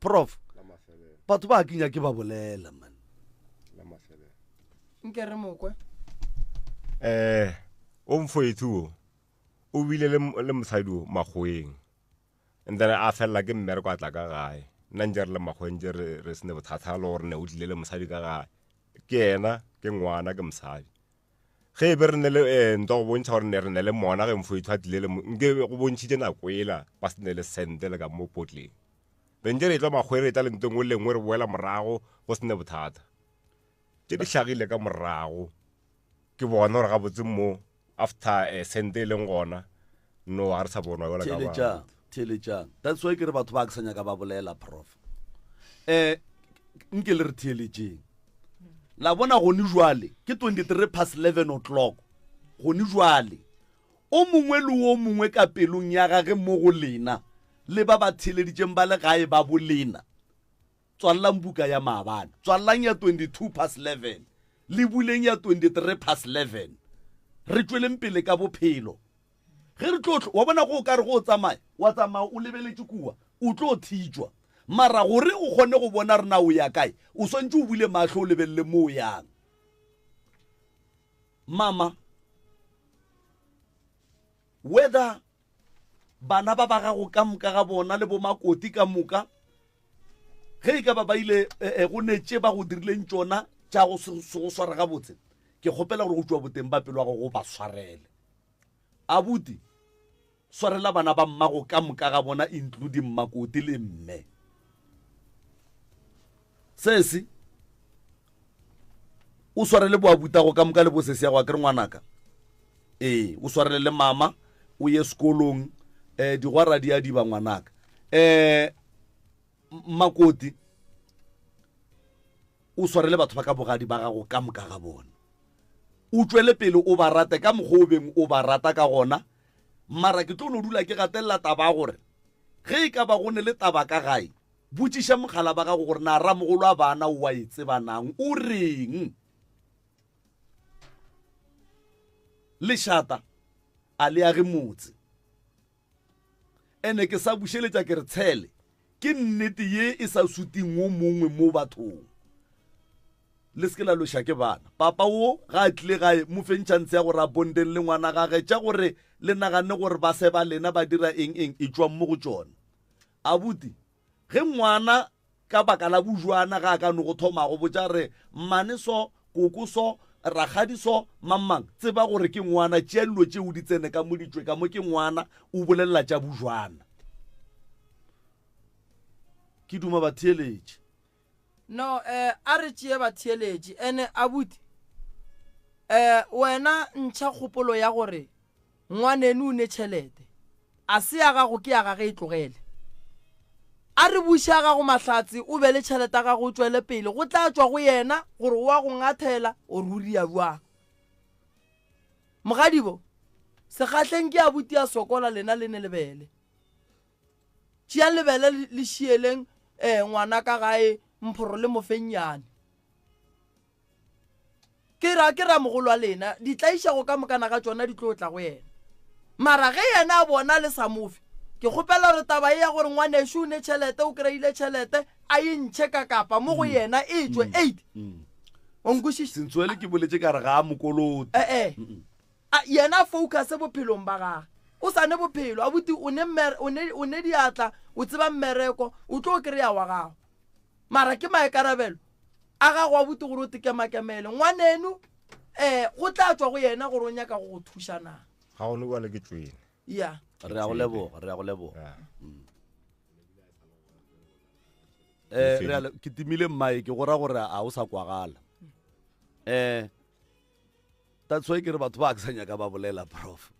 prof. Batho ba ke nyake ba bolela man. Nke re mokwe. Eh o mfoethu o o bile le le mosadi o makgoeng and then a felela ke mmereko a tla ka gae nna ntse re le makgoeng ntse re re sene bothata le gore ne o tlile le mosadi ka gae ke yena ke ngwana ke mosadi ge e be re ne le eh, nto go bontšha gore ne re ne le mona ge mfoitho a tlile le nke go bontšhitše nako ela ba se ne le sente le ka mo potleng be ntse re tlo makgwe re tla le ntong o lengwe re boela morago go se ne bothata tše di hlagile ka morago ke bona gore gabotse mo after eh, sente e leng gona no ga re sa bonwa yola ka theeletšang theeletšang that's why ke re batho ba ke sa nyaka ba bolela prof um nke le re theeletšeng la bona gone jwale ke 23 past 11 o'clock gone jwale o mongwe le o mongwe ka pelong ya gage mo go lena le ba ba theeleditšeng ba le gae ba bolena tswalelang buka ya maabane tswalelang ya 22 past 11 le buleng ya 23 past 11 re tšweleng pele ka bophelo ge re tlo wa bona go o ka re go o tsamaya wa tsamaya o lebeletše kua o tlo thitšwa mara gore o kgone go bona re na o ya kae o swantše o bule mahlo o lebelele mo o yang mama whether bana ba ba gago ka moka ga bona le bomakoti ka moka. Ge e ka ba ba ile eh, eh, go ne tše ba go dirileng tšona tša go se se go swara gabotse, ke kgopela gore go tšwa boteng ba pelo ya gago o ba swarele. Abuti, swarela bana ba mmago ka moka ga bona including makoti le mme. Sesi, o swarele boabutago ka moka le bosesi ya go akere ngwanaka. Ee, o swarele le mama, o ye sekolong, eh, digwara di a diba ngwanaka. Eh, makoti, o swarele batho ba ka bogadi ba gago ka moka ga bona. O tšwele pele o ba rate ka mokgwa o beng o ba rata ka gona. Mara ke tlo no dula ke gatelela taba ya gore ge e ka ba go ne le taba ka gae, botšiša mogala ba gago gore na ramogolo a bana o a e tseba nang, o reng. Lešata a le age motse. Ene ke sa bušeletša ke re tshele ke nnete ye e sa suting wo mongwe mo bathong. Le se ke la loša ke bana. Papa wo ga a tlile gae mo feng chance ya gore a bondeng le ngwana gage tša gore le nagane gore ba seba lena ba dira eng eng e tšwang mo go tšona. Abuti ge ngwana ka baka la bujwana ga a ka no go thoma go botša re mmane so, koko so, rakgadi so, mang-mang, tseba gore ke ngwana, tšea dilo tšeo di tsene ka mo di tšwe ka mo, ke ngwana, o bolelela tša bujwana. Ke duma batheeletši. No, eh, a re tšee batheeletši. Ene, abuti, eh, wena ntšha kgopolo ya gore Ngwaneno o ne tšhelete. A se ya gago ke ya gage e tlogele. A re buše a gago mahlatse o be le tšhelete ya gago o tšwele pele go tla tšwa go yena gore o a go ngathela or o ria bjang. Mogadibo, Sekgahleng ke abuti a sokola lena le ne lebele. Tšeang lebele le šieleng eh, ngwana ka gae mphoro le mofennyane. Ke ra, ke ramogolo wa lena, ditlaišego ka mokana ga tšona di tlo tla go yena. Mara ge yena a bona le sa mo fe, ke kgopela gore taba ye ya gore ngwanešu o ne tšhelete, o kry-ile tšhelete, a e ntšhe ka kapa mo go mm. yena e tšwe mm. eight. Mm. O nkwešiša? Sentsoele ke boletše ka re ga a mokolote. Eh, eh. A yena a focuse bophelong ba gage. O sa ne bophelo, abuti o ne, o ne, o ne diatla, o tseba mmereko, o tlo kry-a wa gago. Mara ke maikarabelo a gago abuti gore o tekemakemele ngwaneno um go tla tšwa go yena gore o nyaka go go thuša na. Ga gone bjale ke tšwene. Ya. Re a go leboga, re a go leboga. Mm. Eh, re a ke timile mmae ke go ra gore a o sa kwagala. Eh, that's why ke re batho ba a ke sa nyaka ba bolela prof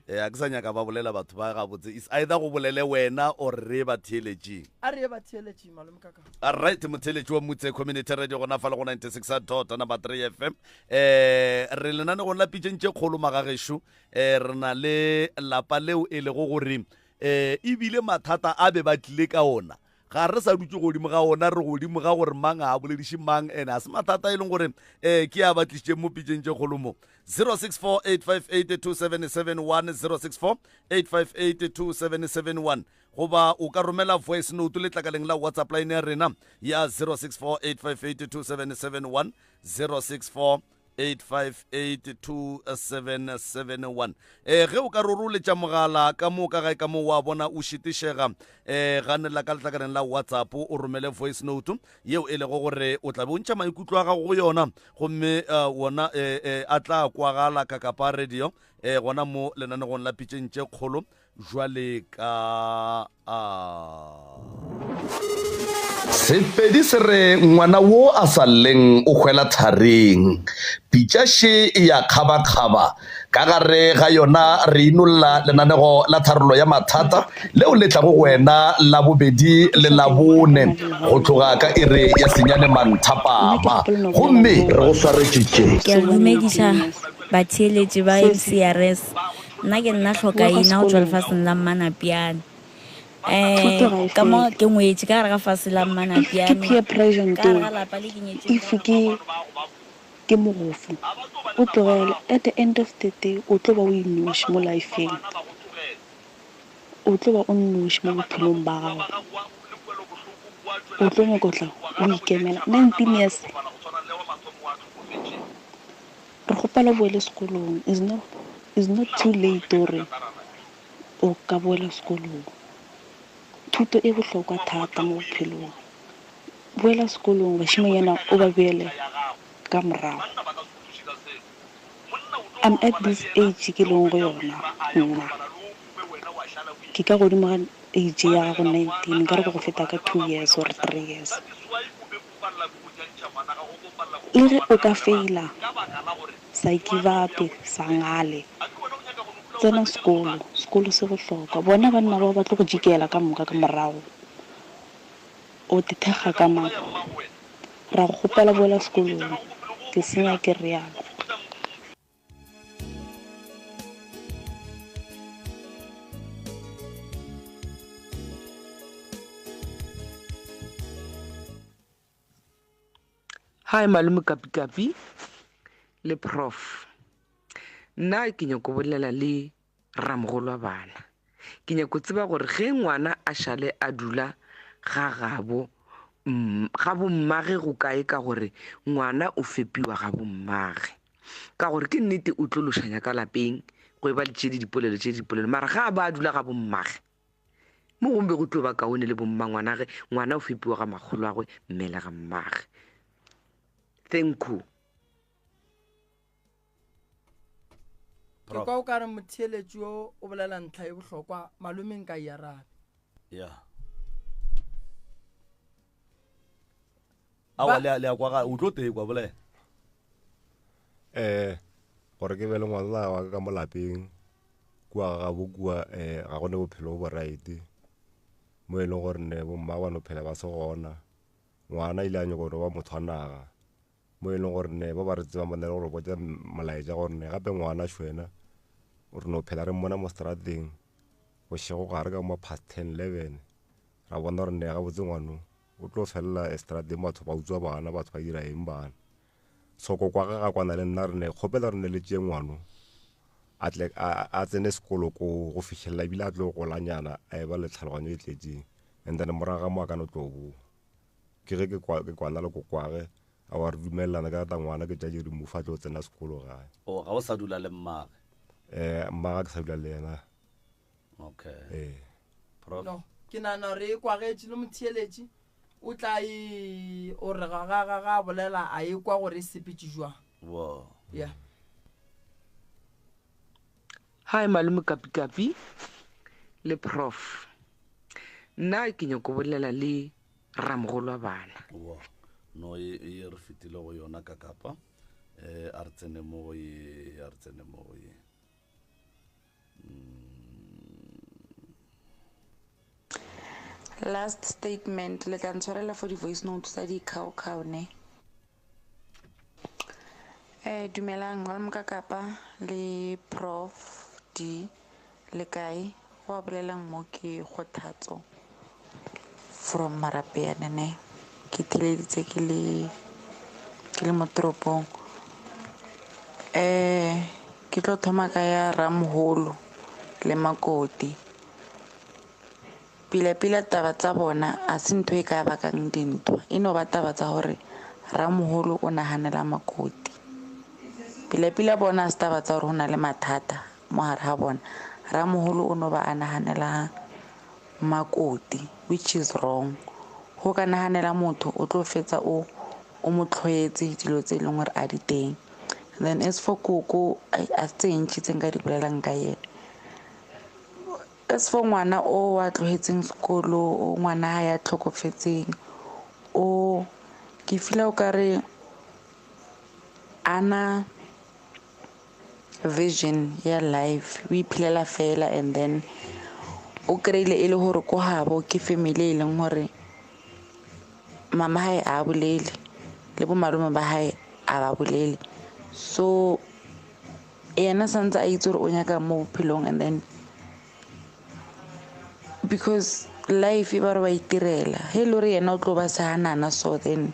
eh a ke sa nyaka ba bolela batho ba gabotse is either go bolele wena or re ba theeletšeng a re ba theeletšeng malome kaka a right motheeletši wa mutse community radio gona fa le go 96 dot number 3 fm eh re lenanegong la pitšeng tše kgolo magagešo eh re na le lapa leo e lego gore eh ebile mathata a be ba tlile ka ona Ga re sa dutše godimo ga ona, re godimo ga gore mang a bolediše mang, ene a se mathata e leng gore um ke a ba tlišitšeng mo pitšeng tše kgolo mo. 0648582771 0648582771 goba o ka romela voice note letlakaleng la WhatsApp line ya rena ya 0648582771 064 8582771 e ge o ka roroletša mogala ka mo ka gae ka mo wa bona o šitišega e ganela ka letlakaneng la whatsapp o romele voice note yeo e lego gore o tla be o ntšha maikutlo a gago go yona gomme uh, wona eh, eh, a tla kwagala ka kapa radio eh, gona mo lenanegong la pitšeng tše kgolo Jwale ka a. Sepedi se re ngwana wo a sa lleng o hwela thareng. Pitša še e ya kgabakgaba. Ka gare ga yona re inolla lenanego la tharollo ya mathata leo le tlago go wena Labobedi le Labone go tloga ka iri ya senyane manthapama. Gomme re go swaretše tše. Ke a dumediša batheeletši ba MCRS. Nna ke nna Hlokaina go tšwa lefaseng la Mmanapiane. Um ka mo ke ngwetše ka gare ga fase la Mmanapiane, ka gare ga lapa le ke nyetšweng ka gona. Ke mogofu, o tlogele, at the end of the day o tlo ba o inoši mo lifeng, o tlo ba o nnoši mo bophelong ba gago, o tlo nyaka go tla o ikemela 19 years. Re kgopela o boele sekolong is not is not too late gore o ka boela sekolong. Thuto e bohlokwa thata mo bophelong. Boela sekolong bašemanyana o ba beele ka morago. I'm at this age ke leng go yona nna. Ke ka godimo ga age ya gago 19 nkare ke go feta ka 2 years or 3 years. Le ge o ka faila sa give up sa ngale tsena sekolo, sekolo se bohlokwa. Bona banna bao ba tlo go jikela ka moka ka morago. O te thekga ka mang? Ra go kgopela boela sekolong. Ke senya ke realo. Hi malome Kapikapi le Prof. Nna ke nyako bolela le ramogolo wa bana. Ke nyako tseba gore ge ngwana a šale a dula ga gabo ga bommage go kae ka gore ngwana o fepiwa ga bommage. Ka gore ke nnete o tlo lošanya ka lapeng go e ba le tše di dipolelo tše dipolelo mara ga a ba a dula ga bommage mo gongwe be go tlo ba kaone le bommangwanage ngwana o fepiwa ga makgolo agwe mme le ga mmage. Thank you. Ke kwa o ka re motheeletši yo o bolela ntlha e bohlokwa malome nka e arabe. Ya. Aowa le a le a kwa ga o tlo tekwa bolela. Eh gore ke be le ngwana wa ka ka mo lapeng kua ga gabo kua eh ga go ne bophelo bo right mo e leng gore ne bomma ba no phela ba se gona ngwana ile a nyaka go ba motho wa naga mo e leng gore ne ba ba re tsebang ba na le gore botsa molaetša gore ne gape ngwana šwena re no phela re mmona mo strateng bošego gare ka mo past 10 11 ra bona gore ne gabotse ngwano o tlo felela estrateng batho ba utswa bana batho ba dira eng bana so kokwa ge ga kwana le nna re ne kgopela re ne le tšee ngwano a tle a tsene sekolo ko go fitlhelela ebile a tlo golanyana a e ba le tlhaloganyo e tletseng and then morago ga mo a ka no tlo boa ke ge ke kwa ke kwana le kokwage a wa re dumelelana ka ta ngwana ke tša di remove a tlo tsena sekolo gae. O ga o sa dula le mmage? Eh mmaga ke sa dula le yena. Okay. Eh. Prof. No, ke nagana gore e kwagetše le motheeletši o tla e o re ga ga ga ga bolela a e kwa gore e sepetše jwang. Wo. Yeah. Hi malome Kapikapi le Prof. Nna ke nyako bolela le ramogolo wa bana. Wa no ye ye re fetile go yona ka kapa eh a re tsene mo go ye a re tsene mo go ye. Last statement, le tla ntshwarela for di-voice note tsa di-cow-cow ne. Eh, dumelang malome ka kapa le prof D le kae go a bolelang mo ke kgothatso from Marapeyane ne ke theleditse ke le ke le mo toropong eh ke tlo thoma ka ya Ramholo le Makoti Pila-pila taba tsa bona a se ntho e ka bakang dintwa, e no ba taba tsa gore ramoholo o naganela makoti. Pila-pila bona a se taba tsa gore go na le mathata mo gare ga bona, ramoholo o no ba a naganela makoti which is wrong. Go ka naganela motho o tlo fetsa o o mo tlhoetse dilo tse e leng gore a di teng. Then as for koko a se tse ntši tse nka di bolelang ka yena. As for ngwana o a tlogetseng sekolo, o ngwana ha ya tlhokofetseng, o ke feel-a o kare ana vision ya life, o iphelela fela and then o kry-ile e le gore ko gabo ke family e leng gore mama hae a bolele le bo malome ba hae a ba bolele, so yena santse a itse gore o nyaka mo bophelong and then because life e ba re ba itirela he e le gore yena o tlo ba seganana so then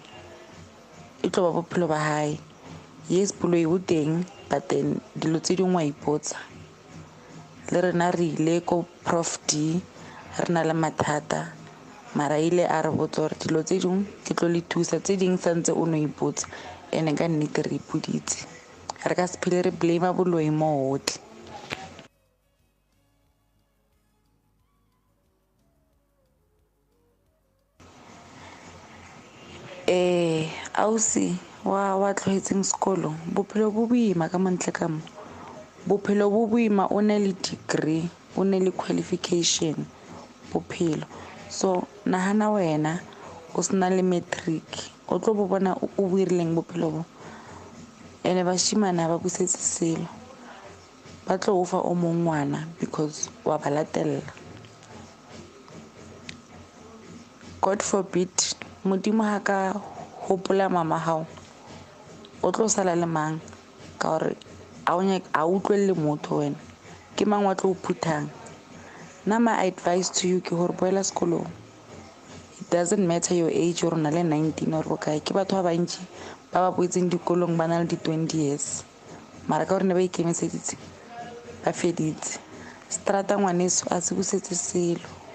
e tlo ba bophelo ba hae. Yes, boloi bo teng but then dilo tse dingwe wa ipotsa. Le rena re ile ko Prof D re na le mathata mara ile a re botsa gore dilo tse dingwe ke tlo le thusa tse dingwe santse o no ipotsa ene ka nnete re ipoditse. Re ka se phele re blame boloi mo gotlhe. Um ausi wa wa tlogetseng sekolo bophelo bo boima ka montle ka mo bophelo bo boima o ne le degree o ne le qualification bophelo so nagana wena o sena le matric o tlo bo bona o boirileng bophelo bo ene bashimane ga ba busetse selo ba tlo o fa o mong ngwana because wa ba latelela God forbid modimo ga ka gopola mama gago o tlo sala le mang ka gore a utlwelele motho wena ke mang wa tlo o phuthang nna my advice to you ke gore boela sekolong it doesn't matter your age or na le 19 or bokae ke batho ba bantši ba ba boetseng dikolong ba na le di-20 years mara ka gore ne ba ikemiseditse ba feditse strata ngwaneso a se busetse selo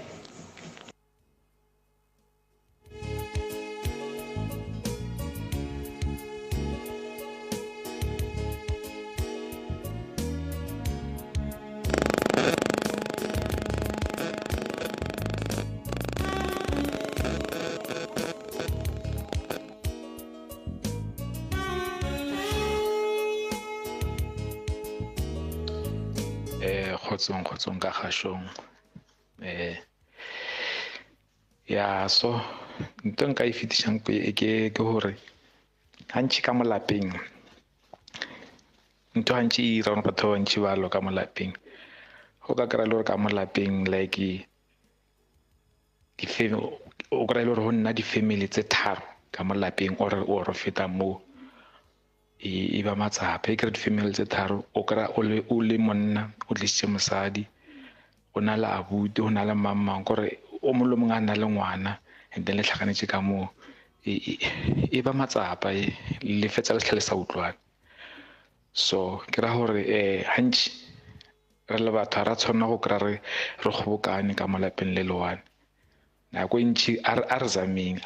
Eh kgotsong kgotsong ka kgashong eh ya so ntho nka e fetišang ke ke ke hore gantši ka mo lapeng ntho gantši e ira gore batho ba bantši ba lwa ka mo lapeng o ka kry-a le gore ka mo lapeng like o kry-a le gore go nna di-family tse tharo ka mo lapeng or or feta moo e ba matsapa e kry di-family tse tharo o kry-a o le monna o tlisitse mosadi o na le abuti o na le mang mang kore o mongwe le mongwe a na le ngwana and then le tlhakanetse ka moo e ba matsapa e le fetsa le tlhale sa utlwane so ke ra gore um gantši re le batho ga ra tshwanela go kry-a re re kgobokane ka mo lapeng le le one nako e ntšhi a re zameng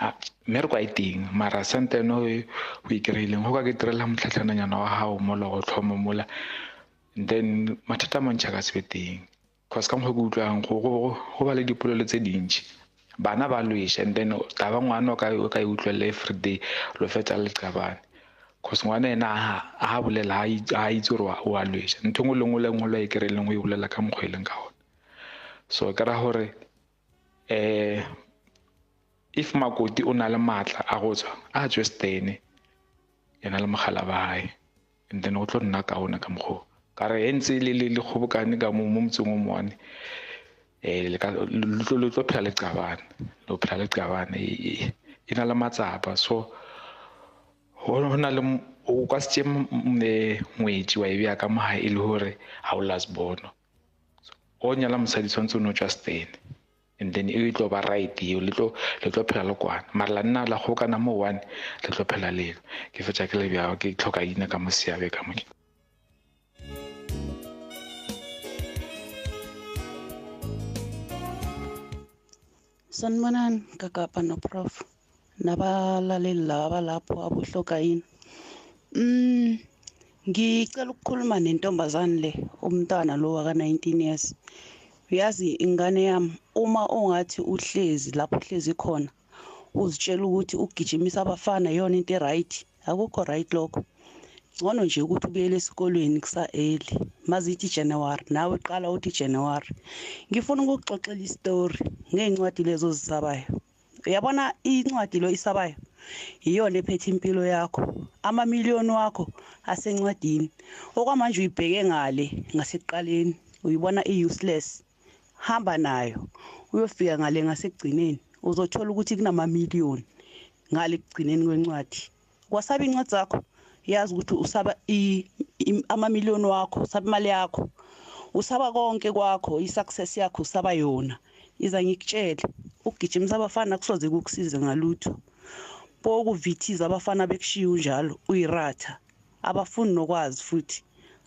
mmereko a e teng mara santene o o e kry-ileng go ka ke direla motlhatlhananyana wa gago mola go tlhoma mola then mathata a mantšhi a ka se be teng cause ka mokgwa ke utlwang go ba le dipolelo tse dintšhi bana ba lweša and then taba ngwana o ka e utlwelela everyday lo fetsa le qabane cause ngwana ena a ha bolela a itse gore o a lweša ntho engwe le nngwe le nngwe le e kry leng o e bolela ka mokgwa e leng ka gona so ke ra gore eh if makoti o na le maatla a go tswa a tswe stene yena le mogala ba hae and then go tlo nna kaone ka mokgwa ka re e ntse le le kgobokane ka mo mo motseng o moane eh le ka lo tlo phela le qabane lo phela le qabane e, e na le matsapa so go na le o ka se tše ngwetši wa e bea ka mogae e le gore ga o last bono o nyala mosadi tshwanetse o ne o tswa stene and then e tlo ba right eo le tlo le tlo phela le kwana mara la nna la kgokana mo one le tlo phela lelo ke fetša ke le bjao ke tlhoka ina ka mo seabe ka mo Sanibonani Kakapa noProf nabalaleli laba abalapho abohlokayini. Ngicela ukukhuluma nentombazane le umntwana lo waka 19 years. Uyazi ingane yami uma ungathi uhlezi lapho uhlezi khona uzitshela ukuthi ugijimisa abafana iyona into e-right akukho right lokho. Ngcono nje ukuthi ubuyele esikolweni kusa-early mazithi January nawe qala uthi January. Ngifuna ukukuxoxela isitori ngey'ncwadi lezo ozisabayo. Uyabona incwadi lo isabayo iyona ephethe impilo yakho amamiliyoni wakho asencwadini okwamanje uyibheke ngale ngasekuqaleni uyibona i-useless hamba nayo uyofika ngale ngasekugcineni uzothola ukuthi kunamamiliyoni ngale ekugcineni kwencwadi kwasaba incwadi zakho yazi ukuthi usaba amamiliyoni wakho usaba imali yakho usaba konke kwakho i-success yakho usaba yona iza ngikutshele ukugijimisa abafana kusoze kukusize ngalutho bokuvithiza abafana bekushiya unjalo uyiratha abafuni nokwazi futhi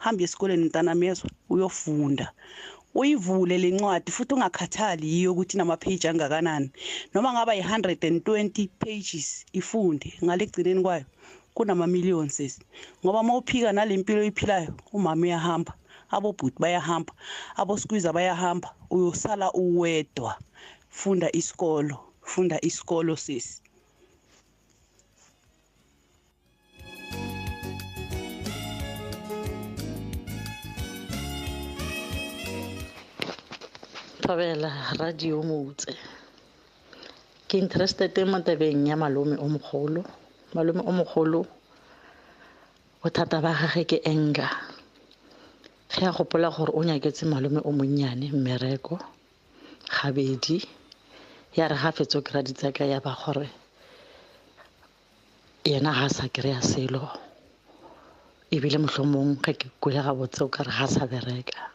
hamba esikoleni mntanami yezwa uyofunda uyivule le ncwadi futhi ungakhathali yiyo ukuthi inama-page angakanani noma ngaba yi-120 pages ifunde ngale ekugcineni kwayo kunama-million sesi ngoba uma uphika nale mpilo oyiphilayo umama uyahamba abobhuti bayahamba aboskwiza bayahamba uyosala uwedwa funda isikolo funda isikolo sesi. Thobela radio motse. Ke interested mo tabeng ya malome o mogolo. Malome o mogolo bothata ba gage ke anger. Ge a gopola gore o nyaketse malome o monnyane mmereko gabedi ya re ga fetso kry-a ditsaka ya ba gore yena ga sa kry-a selo ebile mohlomong ge ke kwele gabotse o kare ga sa bereka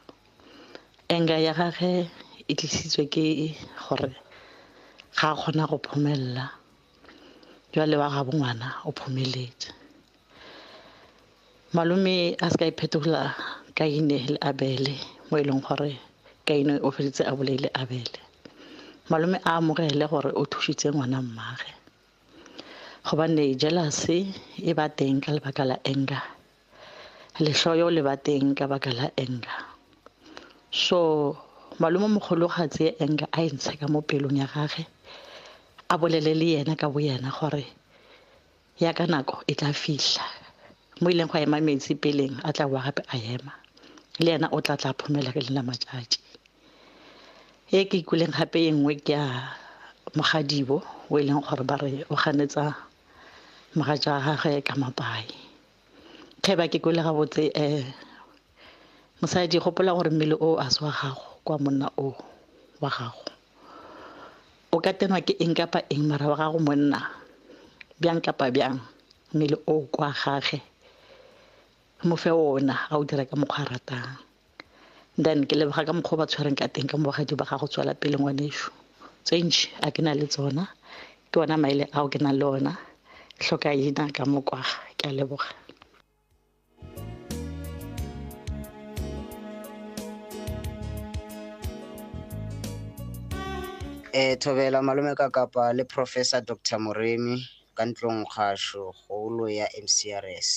anger ya gage e tlisitswe ke gore ga a kgona go phomelela jwale wa gabo ngwana o phomeletse malome a se ka iphetola kaine le abele mo e leng gore kaine o feditse a bolaile abele malome a amogele gore o thušitse ngwana mmage gobane jealousy e ba teng ka lebaka la anger lehloyo le ba teng ka baka la anger so malome mogolo ga tseye anger a e ntshe ka mo pelong ya gage a bolele le yena ka bo yena gore ya ka nako e tla fihla mo ileng go ema metsi peleng a tla boa gape a ema le yena o tla tla phomela ka lena matšatši e ke ikweleng gape e nngwe ke ya mogadibo o e leng gore ba re o ganetsa mogatša wa gagwe ka mapai ge ba ke kwele gabotse um mosadi gopola gore mmele o a se wa gago kwa monna o wa gago o ka tenwa ke eng kapa eng mara wa gago monna bjang kapa bjang mmele o kwa gage mo fe ona a o dira ka mokgwa a ratang then ke leboga ka mokgwa o ba tshwereng ka teng ka mogadi ba gago tswela pele ngwaneso tse ntši a ke na le tsona ke ona maele ao ke nang le ona hloka ina ka mokwaga ke a leboga Eh thobela malome ka kapa le Professor Dr Moremi ka ntlong kgašo kgolo ya MCRS.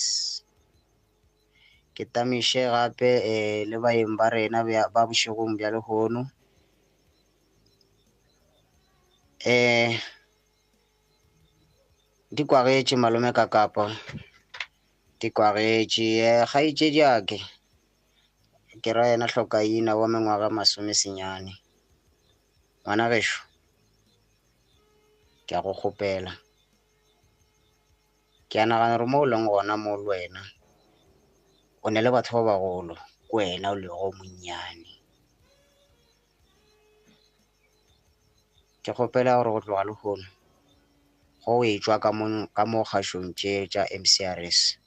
Ke tamiše gape eh le baeng ba rena ba bošegong bja lehono. Eh di kwagetše malome ka kapa di kwagetše eh kgaetšediake ke ra yena hlokaina wa mengwaga masomesenyane ngwana gešo ke a go kgopela Ke a nagana gore mo o leng gona mo le wena o ne le batho ba bagolo ke wena o lego monnyane. Ke kgopela gore go tloga lehono go etšwa ka mo ka mo kgašong tše tša M_C_R_S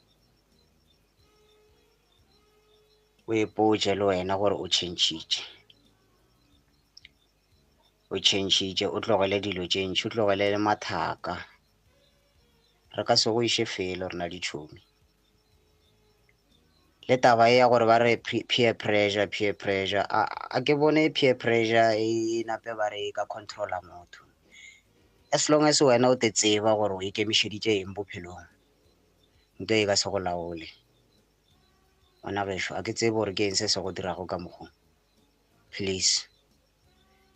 o ipotše le wena gore o tšhentšhitše, o tšhentšhitše o tlogele dilo tše ntši, o tlogele le mathaka. Re ka se go iše felo rena ditšhomi. Le taba e ya gore ba re peer pressure, peer pressure, a, a ke bone peer pressure e nape ba re e ka controller motho. As long as wena o te tseba gore o ikemišeditše eng bophelong, nto e ka se go laole. Ngwana gešo, a ke tsebe gore ke eng se se go dirago ka mokgo. Please,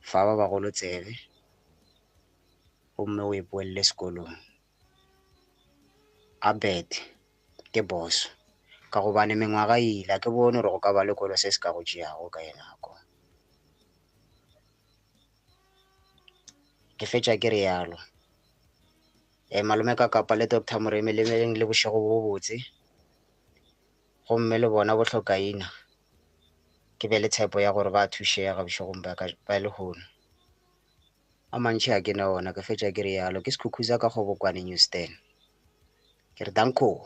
fa ba bagolo tsebe. Gomme o ipoelele sekolong. Abet ke boss ka gobane mengwaga e ile, a ke bone gore go ka ba le kolo se se ka go tšeago ka ye nako. Ke fetša ke realo. E, malome ka kapa le Doctor Moremi le meleng le bošego bo botse. Gomme le bona bohlokaina ke be le tshepo ya gore ba thušega bošegong bja ka ba lehono. A mantši a ke na ona, ke fetša ke realo. Ke Sekhukhuza ka Kgobokwane Newstan. Ke re danko.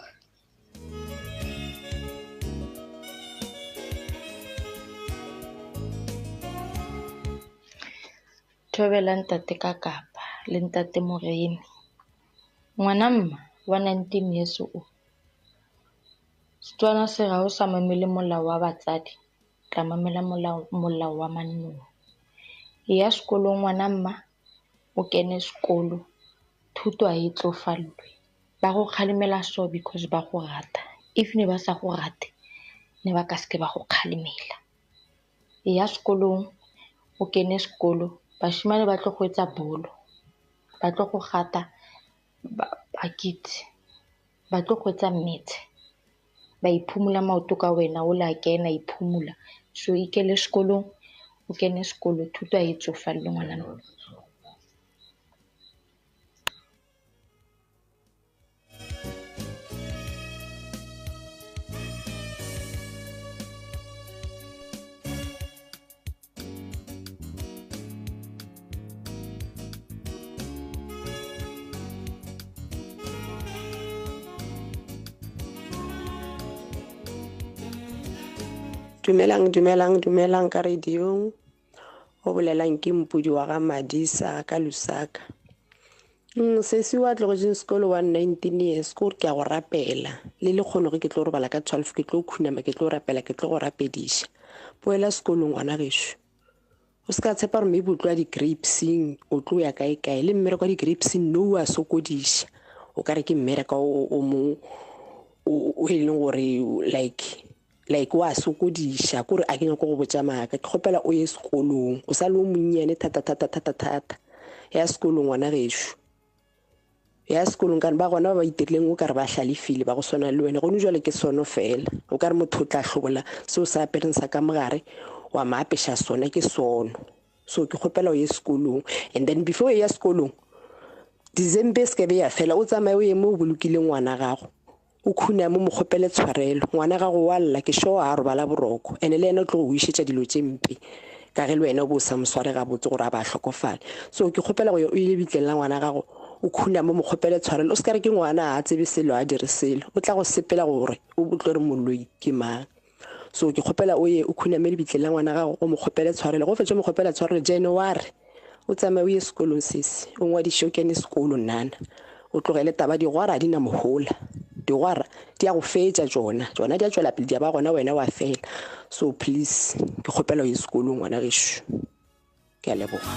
Thobela ntate ka kapa le ntate Moremi. Ngwana mma wa 19 years o. Setswana se re ha o sa mamele molao wa batsadi, tla mamela molao, molao wa manong. Eya sekolong ngwana mma, o kene sekolo. Thuto ha e tlofallwe. Ba go kgalemela so because ba go rata. If ne ba sa go rate, ne ba ka seke ba go kgalemela. Eya sekolong, o kene sekolo. Bashimane ba tlo go etsa bolo, ba tlo go gata, ba kitse, ba tlo go etsa mmetshe. Ba iphumula maoto ka wena, o la kena iphumula. So ikele sekolong, O kene sekolo, thuto a e tsofalele ngwana mma. Dumelang, dumelang, dumelang ka radiong. O bolelang ke mpudi wa ga Madisa ka Lusaka. Mm, sesi wa tlogetseng sekolo wa 19 years ke gore ke a go rapela le le kgono ge ke tlo robala ka 12 ke tlo khunama ke tlo rapela ke tlo go rapediša boela sekolong ngwana gešo O se ka tshepa gore maybe o tlo ya di-grapeseng o tlo ya kae kae le mmereko wa di-grapeseng no o a sokodiša o ka re ke mmereko o mongwe o e leng gore like like wa sokodiša kore a ke nyako go botša maaka ke kgopela o ye sekolong o sa le o monnyane thata thata thata thata ya sekolong ngwana gešo ya sekolong kane ba gona ba ba itirileng o kare ba hlalefile ba go swana le wena gone jale ke sono fela o kare motho o tla hlobola seo sa apereng sa ka mogare wa ma apeša sona ke sono so ke kgopela o ye sekolong and then before o ya sekolong december e se ke be ya fela o tsamaye o ye mo o bolokileng ngwana gago O khuname o mo kgopele tshwarelo. Ngwana gago wa lla, ke sure a robala boroko. Ene le yena o tlo go išetša dilo tše mpe ka ge le wena o be o sa mo sware gabotse gore a ba hlokofale. So ke kgopela go ye o ile bitleng la ngwana gago o khuname o mo kgopele tshwarelo. O se ka re ke ngwana a tsebe selo a dire selo. O tla go sepela gore o tlo re moloi ke mang. So ke kgopela o ye o khuname lebitleng la ngwana gago o mo kgopele tshwarelo. Go fetša o mo kgopela tshwarelo January o tsamaye o ye sekolong sesi o ngwadiše o kene sekolo nana o tlogele taba digwara di na mohola digwara di ya go fetša tšona tšona di a tšwela pele di a ba gona wena wa fela so please ke kgopela o ye sekolong ngwana gešo ke a leboga.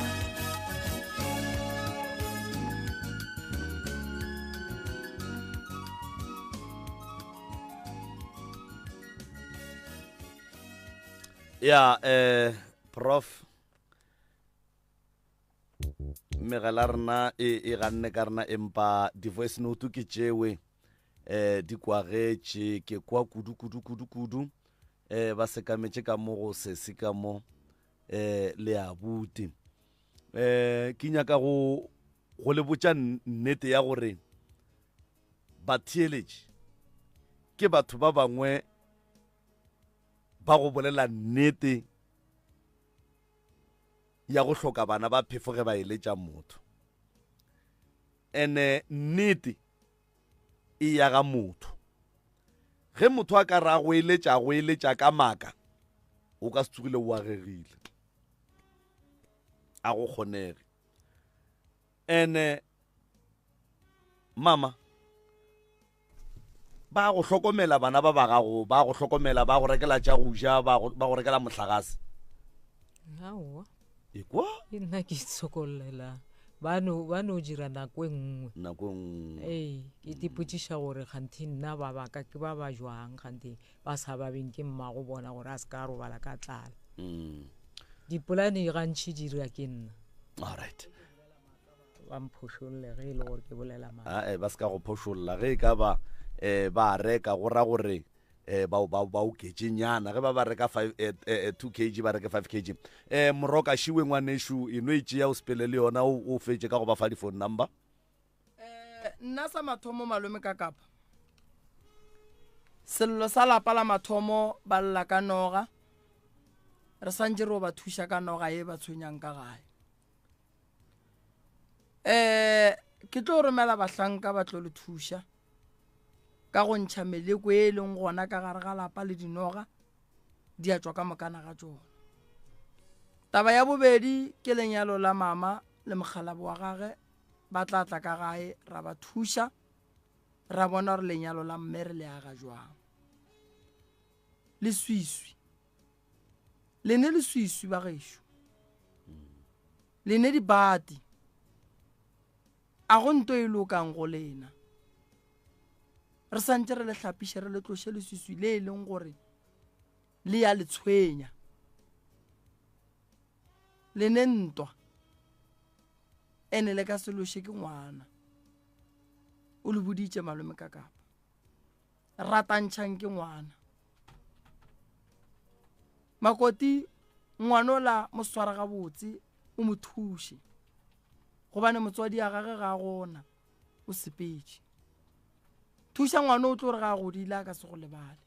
Ya eh prof megala rena e e ganne ka rena empa di-voice note ke tšewe eh di kwagetše ke kwa kudu kudu kudu kudu eh ba sekametše ka mo go sesi ka mo eh le abuti eh ke nyaka go go le botša nnete ya gore batheeletši ke batho ba bangwe ba go bolela nnete ya go hloka bana ba phefo ge ba eletša motho ene nnete e ya ga motho ge motho a ka ra go eletša go eletša ka maaka o ka se tsogile o agegile a go kgonege ene mama ba go hlokomela bana ba ba gago ba go hlokomela ba go rekela tša go ja ba go rekela mohlagase aowa ekwa ke nna ke itshokollela ba no ba no dira nako e nngwe nako e nngwe ee ke tipotšiša gore kganthe nna ba baka ke ba ba jwang kganthe ba sa babeng ke mmago bona gore a se ka robala ka tlala mm. dipolane gantšhi di dira ke nna alright ba mphošolle ge e le gore ke bolela maaka ae ba se ka go phošolla ge e ka ba um ba reka go ra gore eh ba ba ba oketše nyana ge ba ba reka 5 eh, eh, 2 kg ba reke 5 kg eh moroka šiwe ngwanešu e no e tšea o sepele le yona o o fetše ka go ba fa di phone number eh nna sa mathomo malome ka kapa sello sa lapa la mathomo ba lla ka noga re santse re o ba thuša ka noga e ba tshwenyang ka gae um ke tlo romela bahlanka ba tlo le thuša ka go ntšha meleko e e leng gona ka gare ga lapa le dinoga di a tšwa ka mokana ga tšona. Taba ya bobedi ke lenyalo la mama le mokgalabo wa gage ba tla tla ka gae ra ba thuša ra bona gore lenyalo la mme re le aga jwang. Leswiswi lene leswiswi ba gešo lene dibati A go nto e lokang go lena. Re santše re le hlapiše re le tloše leswiswi le e leng gore le ya le tshwenya. Le ne ntwa. Ene le ka se loše ke ngwana. O le boditše malome ka kapa. Ratantšhang ke ngwana. Makoti. Ngwanola mo swara gabotse o mo thuše gobane motswadi ya gage ga a gona o sepetše. Thuša ngwana o tlo re ga a godile a ka se go lebale.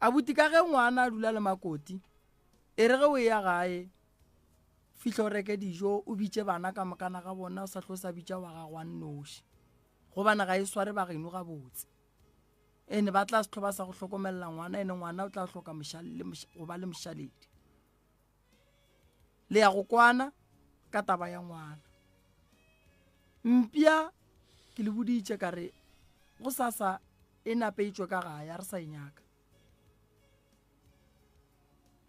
Abuti ka ge ngwana a dula le makoti e re ge o eya gae fihla o reke dijo o bitše bana ka mokana ga bona o sa tlo sa bitša wa gago a nnoši gobane ga e sware ba geno gabotse. Ene ba tla se ba sa go hlokomelela ngwana ene ngwana o tla hloka go ba le mošaledi. Le ya go kwana ka taba ya ngwana. Mpša ke le boditše ka re go sasa e nape e tšwe ka gae a re sa e nyaka.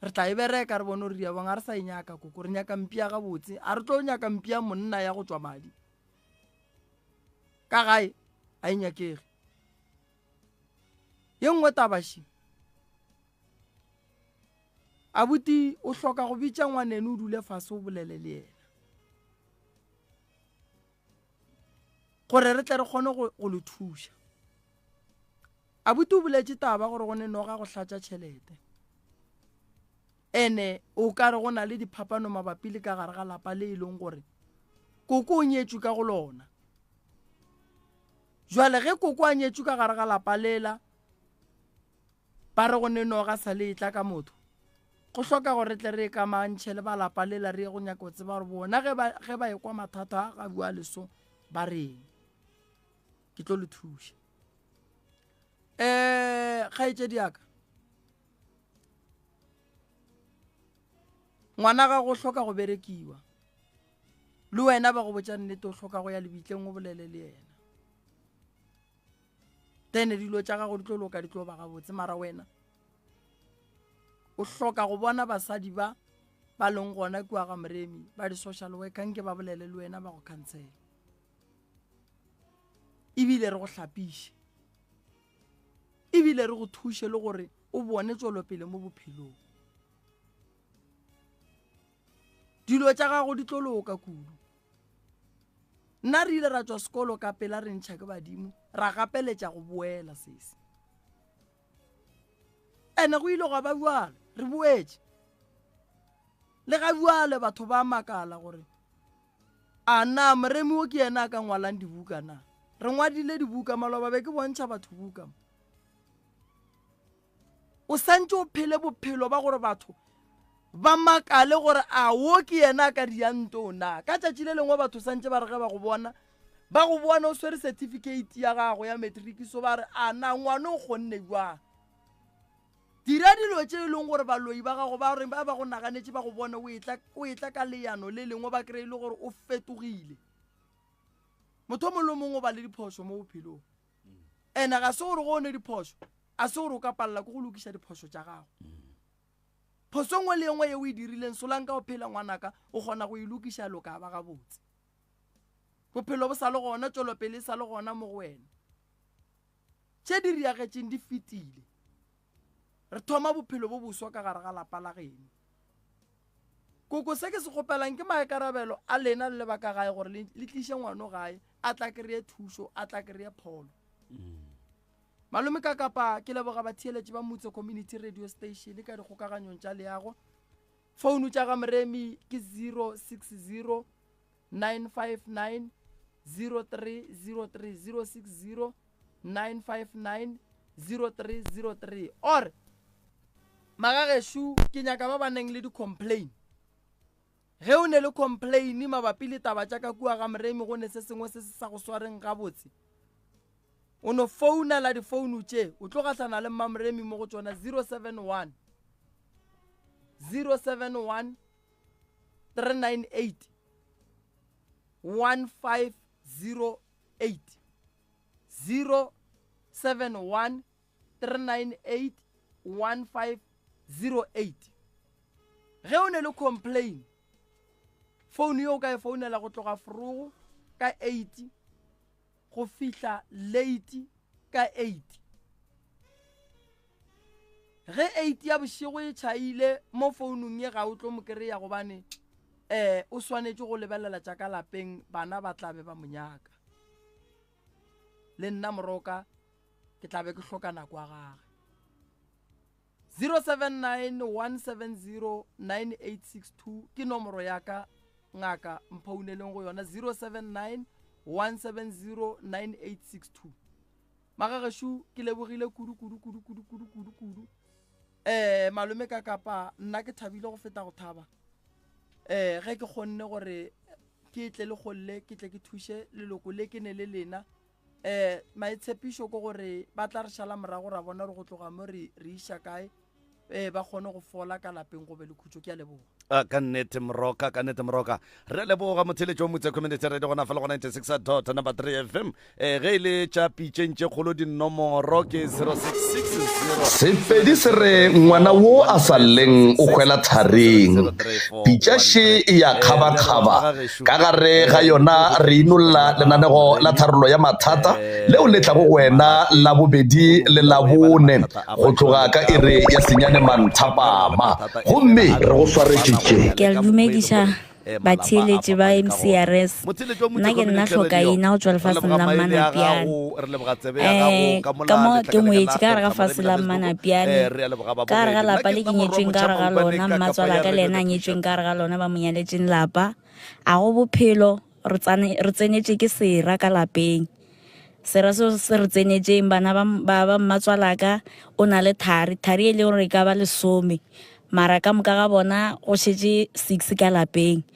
Re tla e bereka re bone gore di bang a re sa e nyaka koko re nyaka mpša gabotse a re tlo nyaka mpša monna ya go tšwa madi. Ka gae a e nyakege. Ye nngwe taba še. Abuti o hloka go bitša ngwaneno o dule fase o bolele le yena. Gore re tle re kgone go le thuša. Abuti o boletše taba gore go ne noga go hlatša tšhelete. Ene o ka re go na le diphapano mabapi le ka gare ga lapa le e leng gore koko o nyetšwe ka go lona. Jwale ge koko a nyetšwe ka gare ga lapa lela, ba re go ne noga sa le etla ka motho. Go hloka gore re tle re ikamantšhe le ba lapa lela re ye go nyaka go tseba gore bona ge ba, ge ba ekwa mathata a ga bua leso ba reng. Ke tlo le thuša. Um kgaetšedi ya ka, ngwana gago o hloka go berekiwa. Le wena ba go botša nnete o hloka go ya lebitleng o bolele le yena. Then dilo tša gago di tlo loka di tlo ba gabotse mara wena o hloka go bona basadi ba ba leng gona kua ga Moremi ba di-social worker nke ba bolele le wena ba go khansele. Ebile re go hlapiše. Ebile re go thuše le gore o bone tšwelopele mo bophelong. Dilo tša gago di tlo loka kudu. Nna re ile ra tšwa sekolo ka pela re ntšha ke badimo ra gapeletša go boela sesi. Ene go ile gwa ba bjalo re boetše. Le ga bjale batho ba makala gore a na Moremi wo ke yena a ka ngwalang dibuka na. Re ngwadile dibuka maloba be ke bontšha batho buka mo. O santše o phele bophelo ba gore batho ba makale gore a wo ke yena a ka diang nto na. Ka tšatši le lengwe batho santše ba re ge ba go bona, ba go bona o swere certificate ya gago ya matric so ba re a na ngwana o kgonne jwang. Dira dilo tše e leng gore baloi ba gago ba re ba ba go naganetše ba go bone o etla o etla ka leano le lengwe ba kry-e le gore o fetogile. Motho o mongwe le o mongwe o ba le diphošo mo bophelong. Ene ga se gore go one diphošo a se gore o ka palela ke go lokiša diphošo tša gago. Phoso nngwe le engwe ye o e dirileng solang ka o phela ngwanaka o kgona go e lokiša loka ba gabotse. Bophelo bo sa le gona, tšwelopele e sa le gona mo go wena. Tše di riagetšeng di fetile. Re thoma bophelo bo boswa ka gare ga lapa la geno. Koko se ke se kgopelang ke maikarabelo a lena le le ba ka gae gore le tliše ngwano gae a tla kry-e thušo, a tla kry-e pholo. Malome ka kapa ke leboga batheeletši ba Mutse Community Radio Station ka dikgokaganyong tša leago. Founu tša ga Moremi ke 060 959 0303 060 959 0303 or magagešo ke nyaka ba ba neng le di-complain. Ge o ne le complain mabapi le taba tša ka kua ga Moremi go ne se sengwe se se sa go swareng gabotse, o no founela difounu tše o tlo gahlana le Mmamoremi mo go tšona 071 071 398 1508 071 398 1508. Ge o ne le complain, founu yo o ka e founela go tloga forogo ka 8 go fihla late ka 8. Ge 8 ya bošego e tšhaile mo founung ye ga o tlo mo kry-a gobane um o swanetše go lebelela tša ka lapeng, bana ba tla be ba mo nyaka. Le nna moroka ke tla be ke hloka nako ya gage. 079 170 9862 ke nomoro ya ka ngaka mphouneleng go yona 079 170 9862 magagešo ke lebogile kudu kudu kudu kudu kudu kudu kudu um malome ka kapa nna ke thabile go feta go thaba um ge ke kgonne gore ke tle le golle ke tle ke thuše leloko le ke ne le lena um maitshepišo ke gore ba tla re šala morago ra bona gore go tloga mo re re iša kae um ba kgone go fola ka lapeng go be le khutšo ke a leboga Ah, ka nnete moroka ka nnete moroka re leboga motheletši wa motse community radio gona fa le go 96 dot number 3 fm eh, ge e le tša pitšeng tše kgolo dinomoro ke 0660 Sepedi se re ngwana wo a sa lleng o hwela tharing. Pitša še e ya kgabakgaba. Ka gare ga yona re inolla lenanego la tharollo ya mathata leo le tlago go wena Labobedi le Labone go tloga ka iri ya senyane manthapama. Gomme re go swaretše tše. Ke a le dumediša batheeletši ba MCRS. Nna ke nna Hlokaina go tšwa lefaseng la Mmanapiane. Um ka mo ke ngwetše ka gare ga fase la Mmanapiane, ka gare ga lapa le ke nyetšweng ka gare ga lona, mmatswalaka le yena a nyetšweng ka gare ga lona ba mo nyaletšeng lapa. A go bophelo re tsenetše ke sera ka lapeng. Sera seo se re tsenetšeng bana ba ba mmatswalaka o na le thari, thari e le gore e ka ba lesome mara ka moka ga bona go šetše six ka lapeng.